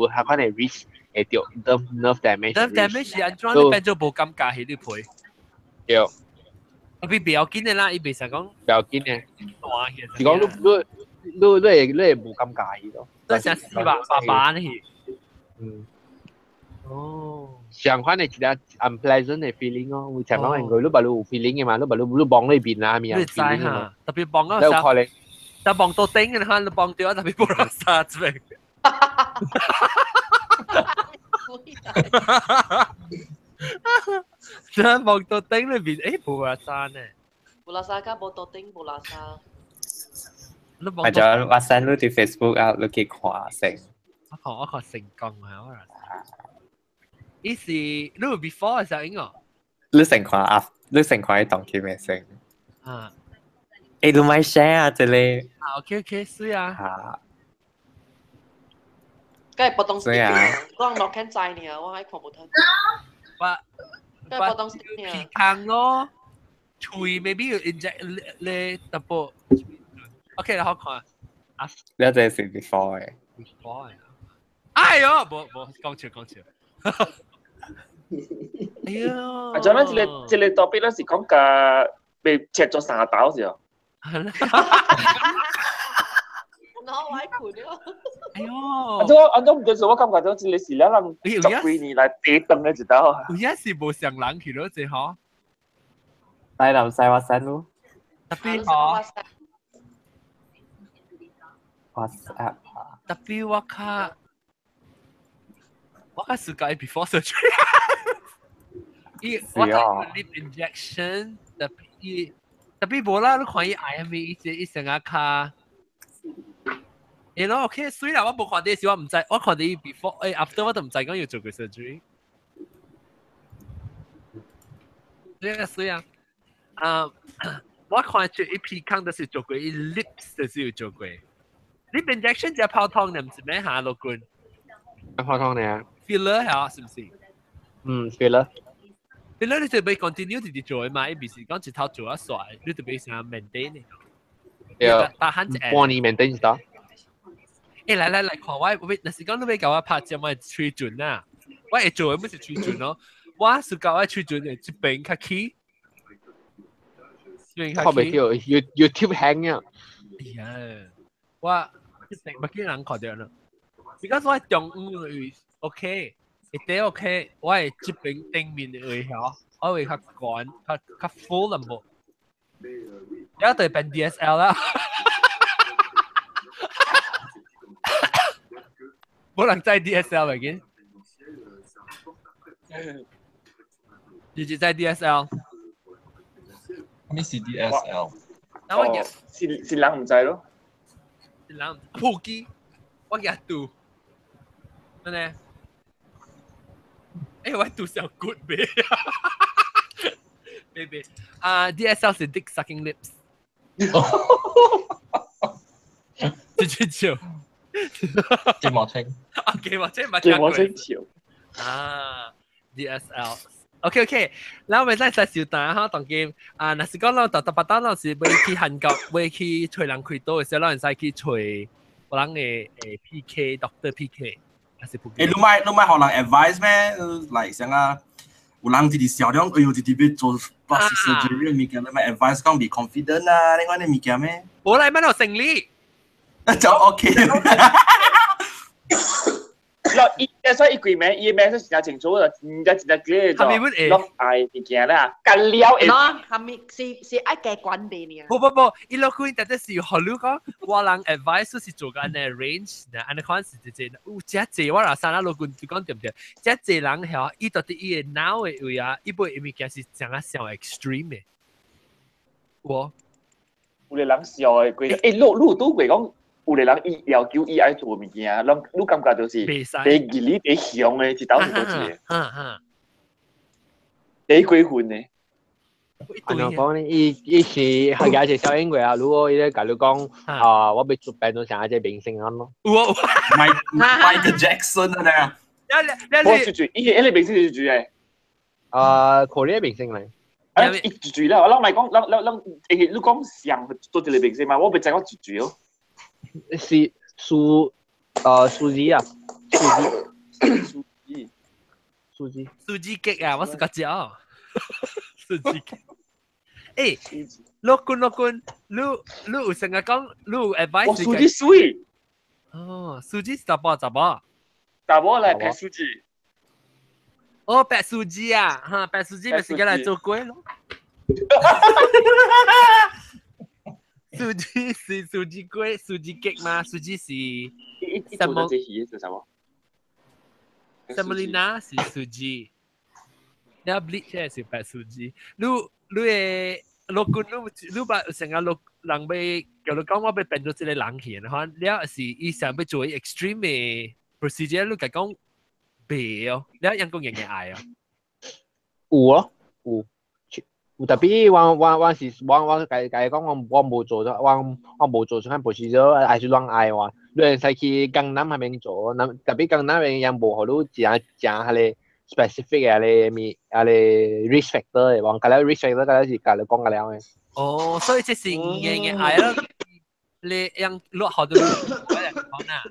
彼款的 risk 會著 nerve damage。
nerve damage 是按怎你變做無感覺彼你皮？
對。
特別比較緊的啦，伊袂使講
不要緊嘅，
大去。
是講你會無尷尬咯。
都成四百八百呢？
嗯。
哦。
相反的一個 unpleasant 的 feeling 哦，有時講應該你把你有 feeling 的嘛，你把你你望你面啊，面
你知哈？特別望啊，
你有可能。
但望到頂嘅話，你望到特別無垃圾這邊。真望到頂裏邊，誒無垃圾呢？
無垃圾加無到頂無垃圾。
你
或者我 send 你佇 Facebook 啊，你去看先。
我看成功啊！我伊是你 before 嘅時候應哦。
你先看啊，你先看伊當期咩先？
啊。
欸，你咪 share 啊，這裡。
啊，OK OK，是啊。
啊。
梗係不當
是啊。
我落肯知呢，我還看無通。
我。
梗係不當呢。
皮康咯，喙 maybe 要 inject 咧淡薄。OK 啦，好看。啊。
你這是 before 嘅。
before 哎呦，無無講笑講笑。哎呦！
啊，仲有這個 topic 咧是講甲被切咗三刀是哦。
我愛困了。
哎呦！
啊，這我唔知，我感覺到這個是了人十幾年來第一頓的一道。
有影是無上人去咯，這吼。
來南西我 send 咯。
特別吼。
WhatsApp
特別我較 suka before surgery。伊我睇 lip injection 特別無啦，你看伊 IMV 伊這伊成啊較。欸咯，OK，雖然我無看到時，我毋知，我看到伊 before，欸 after 我都毋知講有做過 surgery。對啊，對啊，啊，我看出伊鼻孔就是做過，伊 lips 就是有做過。lip injection 只泡湯，你毋是咩嚇老君？
泡湯呢
？filler 嚇，是毋是？
嗯，filler。
filler 你就要 continue 直直做嘛，伊毋是講一頭做啊煞，你就要啥 maintain 的。
對，
但漢一
半年 maintain 一道。
欸，來來來，看我，我若是講你欲共我拍照，我喙唇啊，我會做的毋是喙唇咯，我是共我喙唇的這邊較起，這邊較
看袂
起。
到，YouTube hang 啊。
哎呀，我一定欲叫人看著咯。Because 我中央的位 OK，下底 OK，我的這邊頂面的位吼，我會較懸，較 full 淡薄。了就變 DSL 啦。無人知 DSL 袂緊，你只知 DSL？
咩是 DSL？
那我
是人毋知咯。
是人普機，我舉拄，真的。欸，我拄小骨袂，袂袂。啊，DSL 是 Dick Sucking Lips。這這笑。
芥末清。
啊，芥末清，
芥末清笑。
啊，DSL。OK OK，咱袂使使小等哈，當今啊，若是講咱逐逐擺當，咱是欲去韓國，欲去揣人開刀的時候，咱會使去揣別人的PK Doctor PK，還是
欸，你莫予人 advice 咩？來啥啊？有人直直笑講，哎喲，直直欲做 plastic surgery 的物件，你莫 advice 講 be confident 啊，你款的物件咩？
無來，免有生理。
就 OK。
嗱，伊所以伊規名，伊名是真清楚啦，真正真正記得就落愛物件啦，干了會。
喏，係咪是愛加管理呢？
不不不，伊落去特別是學你講，我人 advice 是做緊嘅 range，按呢款是直接，有真濟我若三仔老君就講對唔對？真濟人曉，伊到底伊的腦的位啊，伊買物件是怎啊上 extreme 的。我
有個人笑的規，欸，你有拄過講？有個人伊要求伊愛做物件，攏你感覺就是第二日第凶的，一道是倒一個？第幾份的？
按怎講呢？伊是係也是小英過啊！如果伊咧共你講啊，我欲做變做啥隻明星咁咯。
Michael Jackson 啊！
我住住，伊個明星是住誒。
啊，Korea 明星嚟。
啊，伊住住啦！我攏咪講，攏欸，你講上做一個明星嘛？我袂知我住住哦。
是數數字啊，數字，數字，
數字極啊！我是個只哦，數字極。欸，老君老君，你你有成日講，你有 advice？
我數字水。
哦，數字是查某查某。
查某來白數字。
哦，白數字啊，哈，白數字咪是個來做鬼咯。數字是數字鬼，數字極嘛，數字是。
什麼？是什麼？
Semolina 是數字，你 bleach 是白數字。你你的老君，你你把成個老人欲叫你講，我欲變做這個人去，然後了是伊想欲做 extreme 的 procedure，你共講袂哦，了樣講樣樣愛哦。
有哦，有。有特別我我我是我我共共講，我我無做咗，我我無做這款 procedure，還是亂愛我。你會使去江南彼邊做，南特別江南邊也無予你誠誠彼个 specific 的彼个物，彼个 risk factor 的，我共了 risk factor，共了是共你講了的。
哦，所以這是硬硬愛咯，你樣落後都講啊，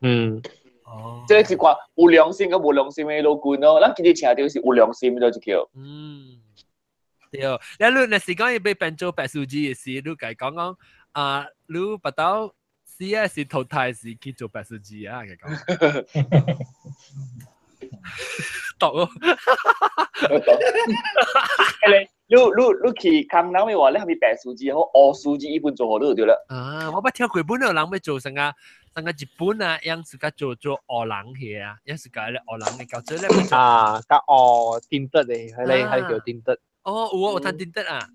嗯。
哦，
這是看有良心佮無良心的老君咯，咱今日請到是有良心的就叫。
嗯。對，你你若是講伊欲變做白數字的時，你共講講啊，你腹肚死啊是淘汰是去做白數字啊，共講。毒哦！
你你你去江南的話，你係咪白數字好，烏數字一般做好你就對了。
啊，我捌聽過本有人欲做啥個，啥個日本啊，樣是較做做烏人去啊，樣是較咧烏人的搞做咧。
啊，較烏tinted 的，彼个彼个叫 tinted。
哦，有啊，有趁 tinted 啊。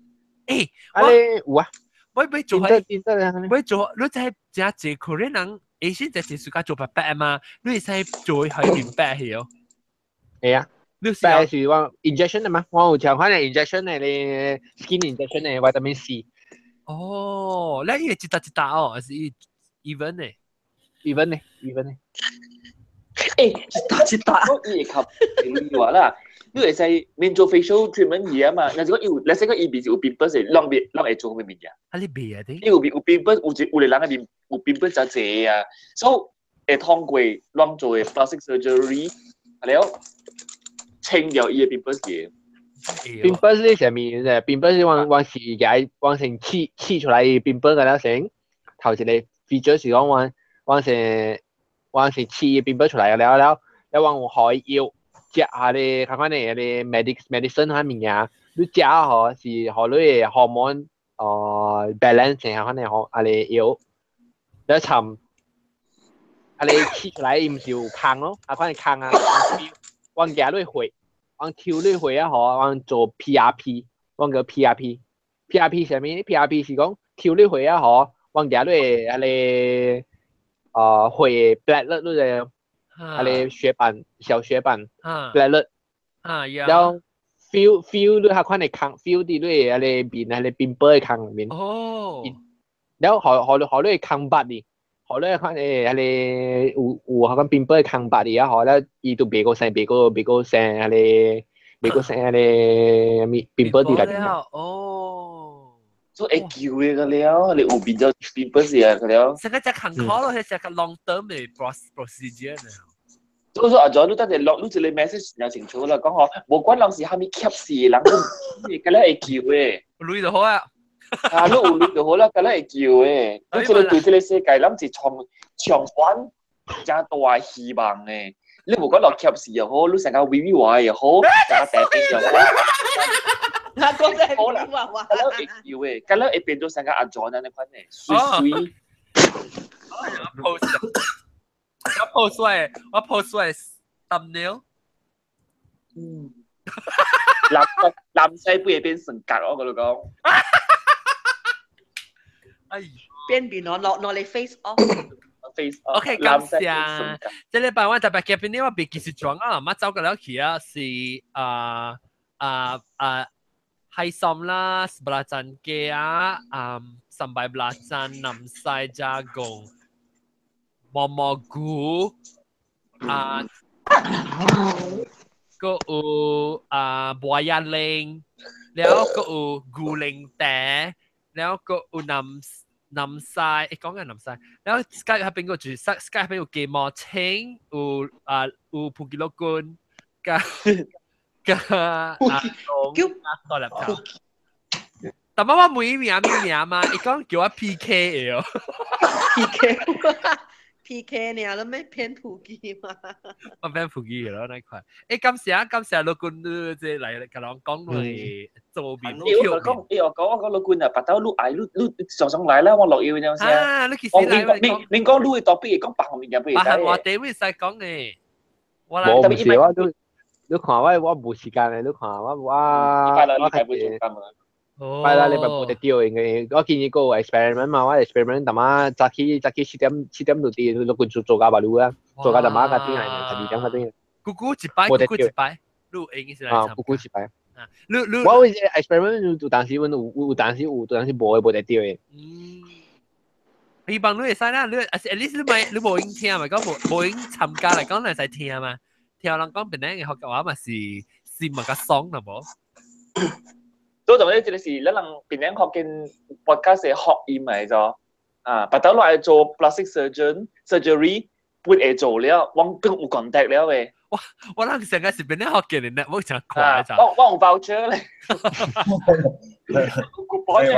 欸，
啊咧有啊。
我欲做
係 tinted 啊，
欲做，你知誠濟 Korean 人，會先就是 suka 做白白嘛，你會使做喺面白去哦。
會啊。
你
白是我 injection 的嘛，我有像款的 injection 的咧，skin injection 的 vitamin C。
哦，你伊會一搭一搭哦，還是伊 even 呢
？even 呢？even 呢？
欸，一搭一搭，伊會較便宜話啦。你會使免做 facial treatment 嘢啊嘛？若是講有，若是講伊面是有 pimples 的，攏袂攏會做啥物物件？
啊，你袂啊？啲？
伊有有 pimples，有一有個人的面有 pimples 誠濟啊，所以會通過攏做的 plastic surgery，了清掉伊的 pimples 嘅。
pimples 是啥物？pimples 是往往是解往成刺刺出來 pimple 個了成，頭一個 feature 是講往往成往成刺 pimple 出來了了，了往有海藥。食下咧，看看咧，咧 medic medicine 彼物件，你食吼是予你的荷爾蒙哦 balance 下款的吼，啊咧藥，你摻，啊咧刺出來伊毋是有空咯，啊款的空啊，往夾你血，往抽你血啊吼，往做 PRP，往叫 PRP，PRP 啥物？PRP 是講抽你血啊吼，往夾你啊咧，血 platelet 你個。啊咧血板小血板，platelet，
啊，
然後 feel feel 你彼款的空 feel 佇你啊咧面啊咧 pimple 的空內面，
哦，
然後予予你空白哩，予你款的啊咧有有彼款 pimple 的空白哩啊，予了伊就袂閣生袂閣袂閣生啊咧袂閣生啊咧物 pimple 佇內面。
哦，
做會救的個了，你有變做 pimple 啊個了。
成個只坎坷咯，係成個 long term 的 procedure 呢。
所以說阿 John，你等陣落，你一個 message 真清楚啦，講吼，無管人是啥物怯死的人，你敢若會救的。
有鐳就好啊。
啊，你有鐳就好啦，敢若會救的。你這個對這個世界，咱是充充滿誠大希望的。你無管落怯死又好，你成個微微話又好，成個大病又好。
我講真係
好啦，敢若會救的，敢若會變做成個阿 John 按呢款的，媠媠。
我 post 出來，我 post 出來 thumbnail。
嗯。南南西北變成格，我共你講。
哎，
變面我落落嚟 face off。
face off。
OK，感謝。這禮拜我特別嘉賓呢，我袂記是裝啊，我走過了去啊，是啊啊啊，海參啦，belacan 雞啊，啊，sambal belacan，南西加工。毛毛菇啊，閣有啊麻葉奶，了閣有牛奶茶，了閣有南南西，欸講緊南西，了 Skype 彼邊個就是 Skype 彼邊有雞毛青，有啊有普吉洛君，佮佮阿東，大粒頭。但媽媽每名咩名嘛，伊講叫我 PK 的哦。
PK PK 爾，你咩騙普吉嘛？
我變普吉咯，那塊。欸，感謝感謝老君，你這來甲人講你做面。
欸，我講，欸，我講我講老君啊，白頭你愛你你常常來啦，我落腰陣時
啊，你其實來
你你講你的 topic 講別項物件不會
別項話題會使講的。我
無唔是我你你看我我無時間的，你看我我
我較濟。
拜啦，禮拜無得掉，因為我今日個 experiment 嘛，我 experiment 淡仔早起早起7點7點就佇六棍做做到巴魯啊，做到淡仔較轉來12點較轉。
姑姑一擺，姑姑一擺，你有閒時來
啊，姑姑一擺。
你你
我有 experiment 有當時阮有有當時有，當時無的無得掉的。
嗯，希望你會使啦，你 at least 你咪你無閒聽嘛，講無無閒參加嚟講，你會使聽嘛。聽人講檳城嘅客家話嘛是是嘛較爽啦無？
所以就咧，這個是咱人檳城福建 podcast 的學音來咗啊，白頭來做 plastic surgeon surgery 本會做了，我本有 contact 了嘅。
我我人成個是檳城福建的 network 真快咋？
我我有 voucher 咧。
你你做一個，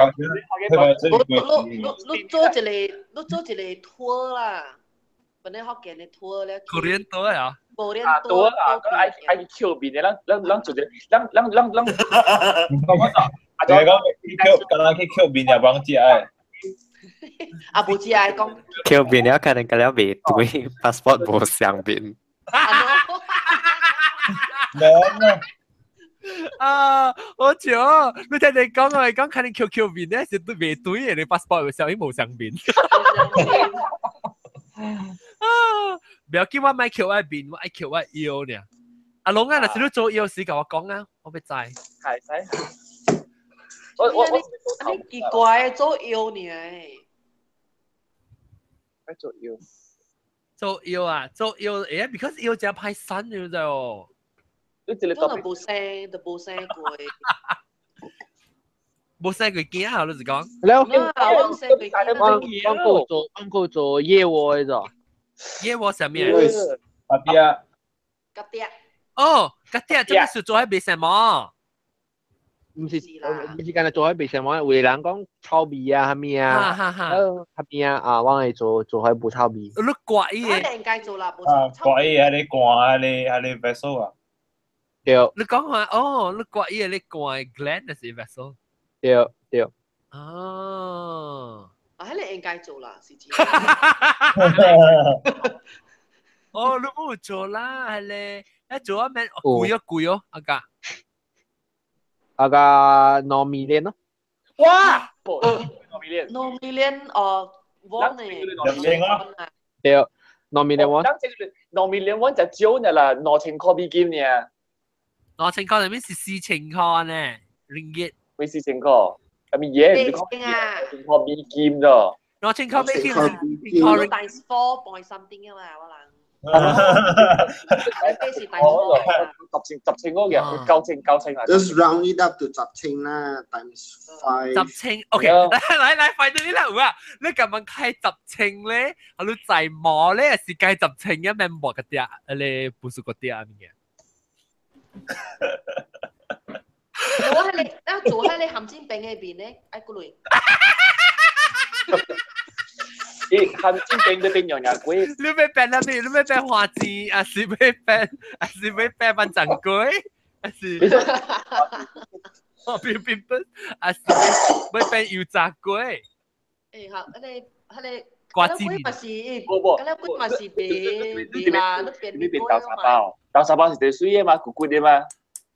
你做一個 tour 啦，檳城福建的 tour 咧。
Korean tour 啊？
啊，對啊，咁愛愛去邊的，咱咱咱做者，咱咱咱咱，
你講去扣，敢若去扣面也幫食的。
啊，無食的講。
扣面了，可能個了袂對，passport 無相面。
啊，好笑！你聽你講我講，可能扣扣面咧是對袂對的，你 passport 上面無相面。啊！不要緊，我莫扣我面，我愛扣我腰爾。阿龍啊，若是你做腰時，共我講啊，我欲知。
係使。我我我
你奇怪做腰爾。
愛做腰。
做腰啊，做腰，欸，because 腰真歹瘦，你知哦。
你這
個都無生，都無生過。
無生過囝啊，你是講？
了，
我生過
我我做我做業務的咋？
業務啥物？
阿爹。
甲爹。
哦，甲爹，這是做喺賣什麼？
唔是，唔是干焦做喺賣什麼？有的人講臭味啊，啥物啊？啥物啊？啊，我會做做喺無臭味。
你刮伊
的？應該做啦，無
臭。刮伊，還咧刮，還咧還咧 vessel 啊。
對。
你講話哦，你刮伊，你刮 gland 還是 vessel？
對對。
哦。
啊，彼个應該做啦，是真。
哦，你無做啦，彼个，一做啊免貴哦貴哦，阿家。
阿家兩 million 咯。
哇！兩 million。
兩 million 哦，won 呢？
兩 million 啊。
對，兩 million won。
兩 million won 就少呢啦，2000塊美金呢。
2000塊裡面是4000塊呢，ringgit。
咩4000塊？係咪嘢？唔是講2000塊美金啫。
2000塊美金。
times four point something 啊嘛，我諗。幾時 times four？10
千10千嗰個，9千9千啊。
Just round it up to 10千啦，times five。
10千，OK，來來來，快啲啦，有啊！你咁樣開十千咧，啊你在摸咧是計十千一免摸個啲，你不是個啲啊物件。
我喺你，你做喺你鹹煎餅嗰邊咧，愛過來。
咦，鹹煎餅都變樣樣鬼。
你欲變啥物？你欲變花枝，還是欲變，還是欲變萬層粿？還是？哦，變變變，還是欲變油炸粿？
欸，好，彼個彼個。
瓜子麵
嘛是，
無無，
咁了粿嘛是白白啦，你變
你變豆沙包，豆沙包是最水的嘛，骨骨的嘛。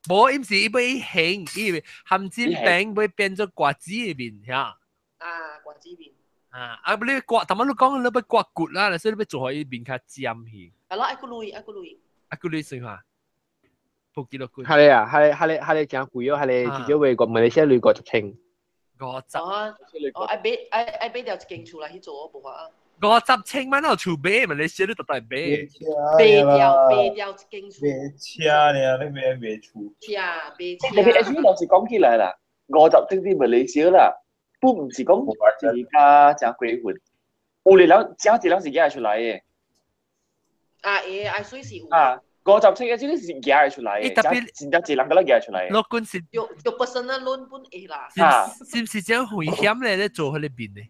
無，伊毋是伊欲形，伊鹹煎餅欲變做瓜子的麵遐。
啊，瓜子麵。
啊！啊！你刮，頭先你講你欲刮骨啦，所以你欲做予伊面較尖去。
係咯，愛骨類，愛骨類。
愛骨類算話，普幾多骨？
係啊，係係係真貴哦，係至少會個馬來西亞類50千。
50。
哦，哦，愛買愛愛買掉一間厝來去做，無法啊。
50千蚊有厝買，馬來西亞你特特買。
賣掉賣掉一間厝。
買車呢？你買買厝？
車買車。
特別 actually 老實講起來啦，50千佇馬來西亞啦。不毋是講一家誠過分，有的人誠濟人是舉出來的。
啊會，愛水是有。
啊， 57嘅，這個是夾出來嘅，
特別
真正一人個咧夾出來。
老君是
有有 personal loan 本會啦。
是唔是這危險咧？咧做佢哋面咧？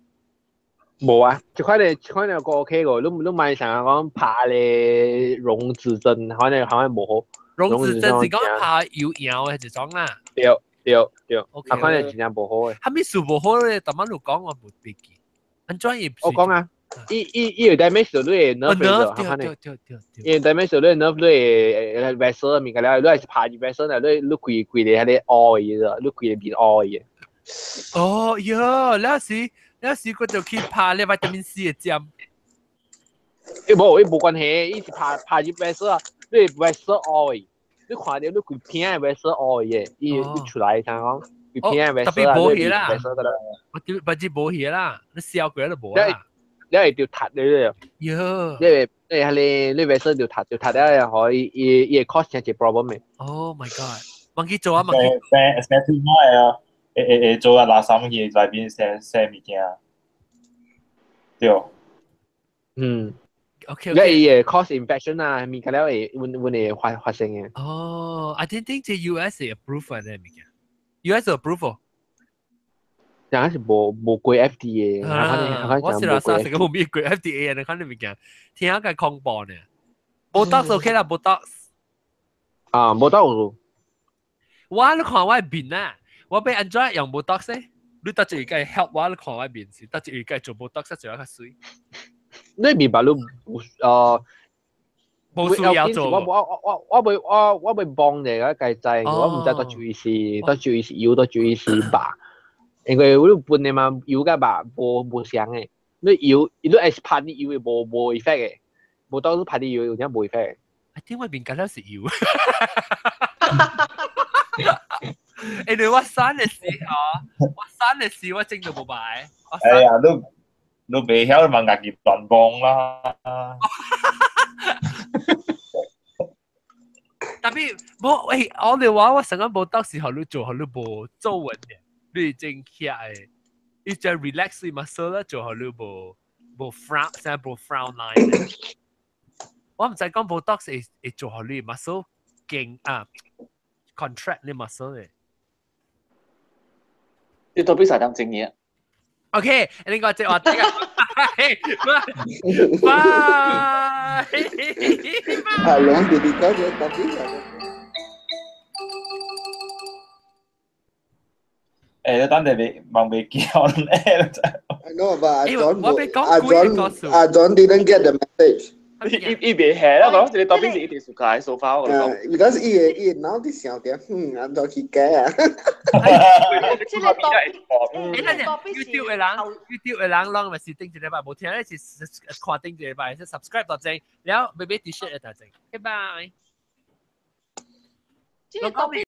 無啊，這款咧，這款咧個 OK 個，你你莫想講拍咧溶脂針，可能可能無好。
溶脂針是講拍有搖嘅一種啦。
對對對，啊，可能真正無好嘅。
哈物事無好咧？逐擺你講我無記記。安怎伊？
我講啊，伊伊伊有 damage 到你的 nerve
對對對對。
伊 damage 到你 nerve 你的 vessel 物件了，你係拍住 vessel 咧，你你規規個彼個凹嘅，你規個面凹嘅。
哦喲，那時。那時佢就去拍咧 vitamin C 嘅針。
伊無，伊無關係，伊是拍拍入 vessel 啊，你 vessel 凹嘅，你看到你規片嘅 vessel 凹嘅，伊伊出來聽講，規片嘅
特
vessel
別無血啦，
我
我不知無血啦，你燒過都無啦。
你係就塌你咧。
喲。
你係你係你你 vessel 就塌就塌了，可以伊伊會 cause 成一 problem 嘅。
Oh my god！忘記做啊，忘記。
寫寫天開啊！會會會做啊垃圾去內面寫寫物件，對。
嗯。
OK。
你會 cause infection 啊，物件了會阮阮會發發生嘅。
哦，I didn't think 這 US approve 嘅物件，US approve。
但係無無過 FDA，
我是話三十個冇咩過 FDA 啊，你看你物件，聽下個恐怖呢。Botox OK 啦，Botox。
啊，Botox 有。
我你看我面啊。我欲按怎用 Botox 咧？你得一個 help 我，你看我面是得一個做 Botox 做較媠。
你明白你
無需要做。
我我我我袂我我袂幫你個計制，我毋知多注意是多注意是油，多注意是肉。因為我本的嘛，油佮肉無無相的。你油，你會拍你油會無無 effect 的，無當你拍你油有點無 effect。
啊，點解面間了是油？欸，你我生的時候，我生的時我整到無白。
哎呀，你你袂曉嘛，家己斷幫啦。
特別無喂，我哋話我成日無到時候你做，你無皺紋嘅，你真起來，你就 relax muscle 啦，做好你無無 frown，成日無 frown line。我毋知講 Botox 會會做好你 muscle 勁啊，contract 你 muscle 嘅。
你到邊晒當正嘢
？OK，另外這話題啊，拜。
阿龍弟弟講嘅特別
誒，你等陣未望未叫咧
？I know, but 阿 John 阿 John 阿 John didn't get the message。
伊伊袂下啦，我講一個特別是一定暑假的 sofa，我講。
Because 伊個伊腦佇想著，嗯，按怎去改啊？
這個 topic，
欸，YouTube 的人，YouTube 的人攏咪是頂一禮拜無聽，你是看頂一禮拜，是 subscribe 到正，了買買 T-shirt 就正，拜拜。
這個 topic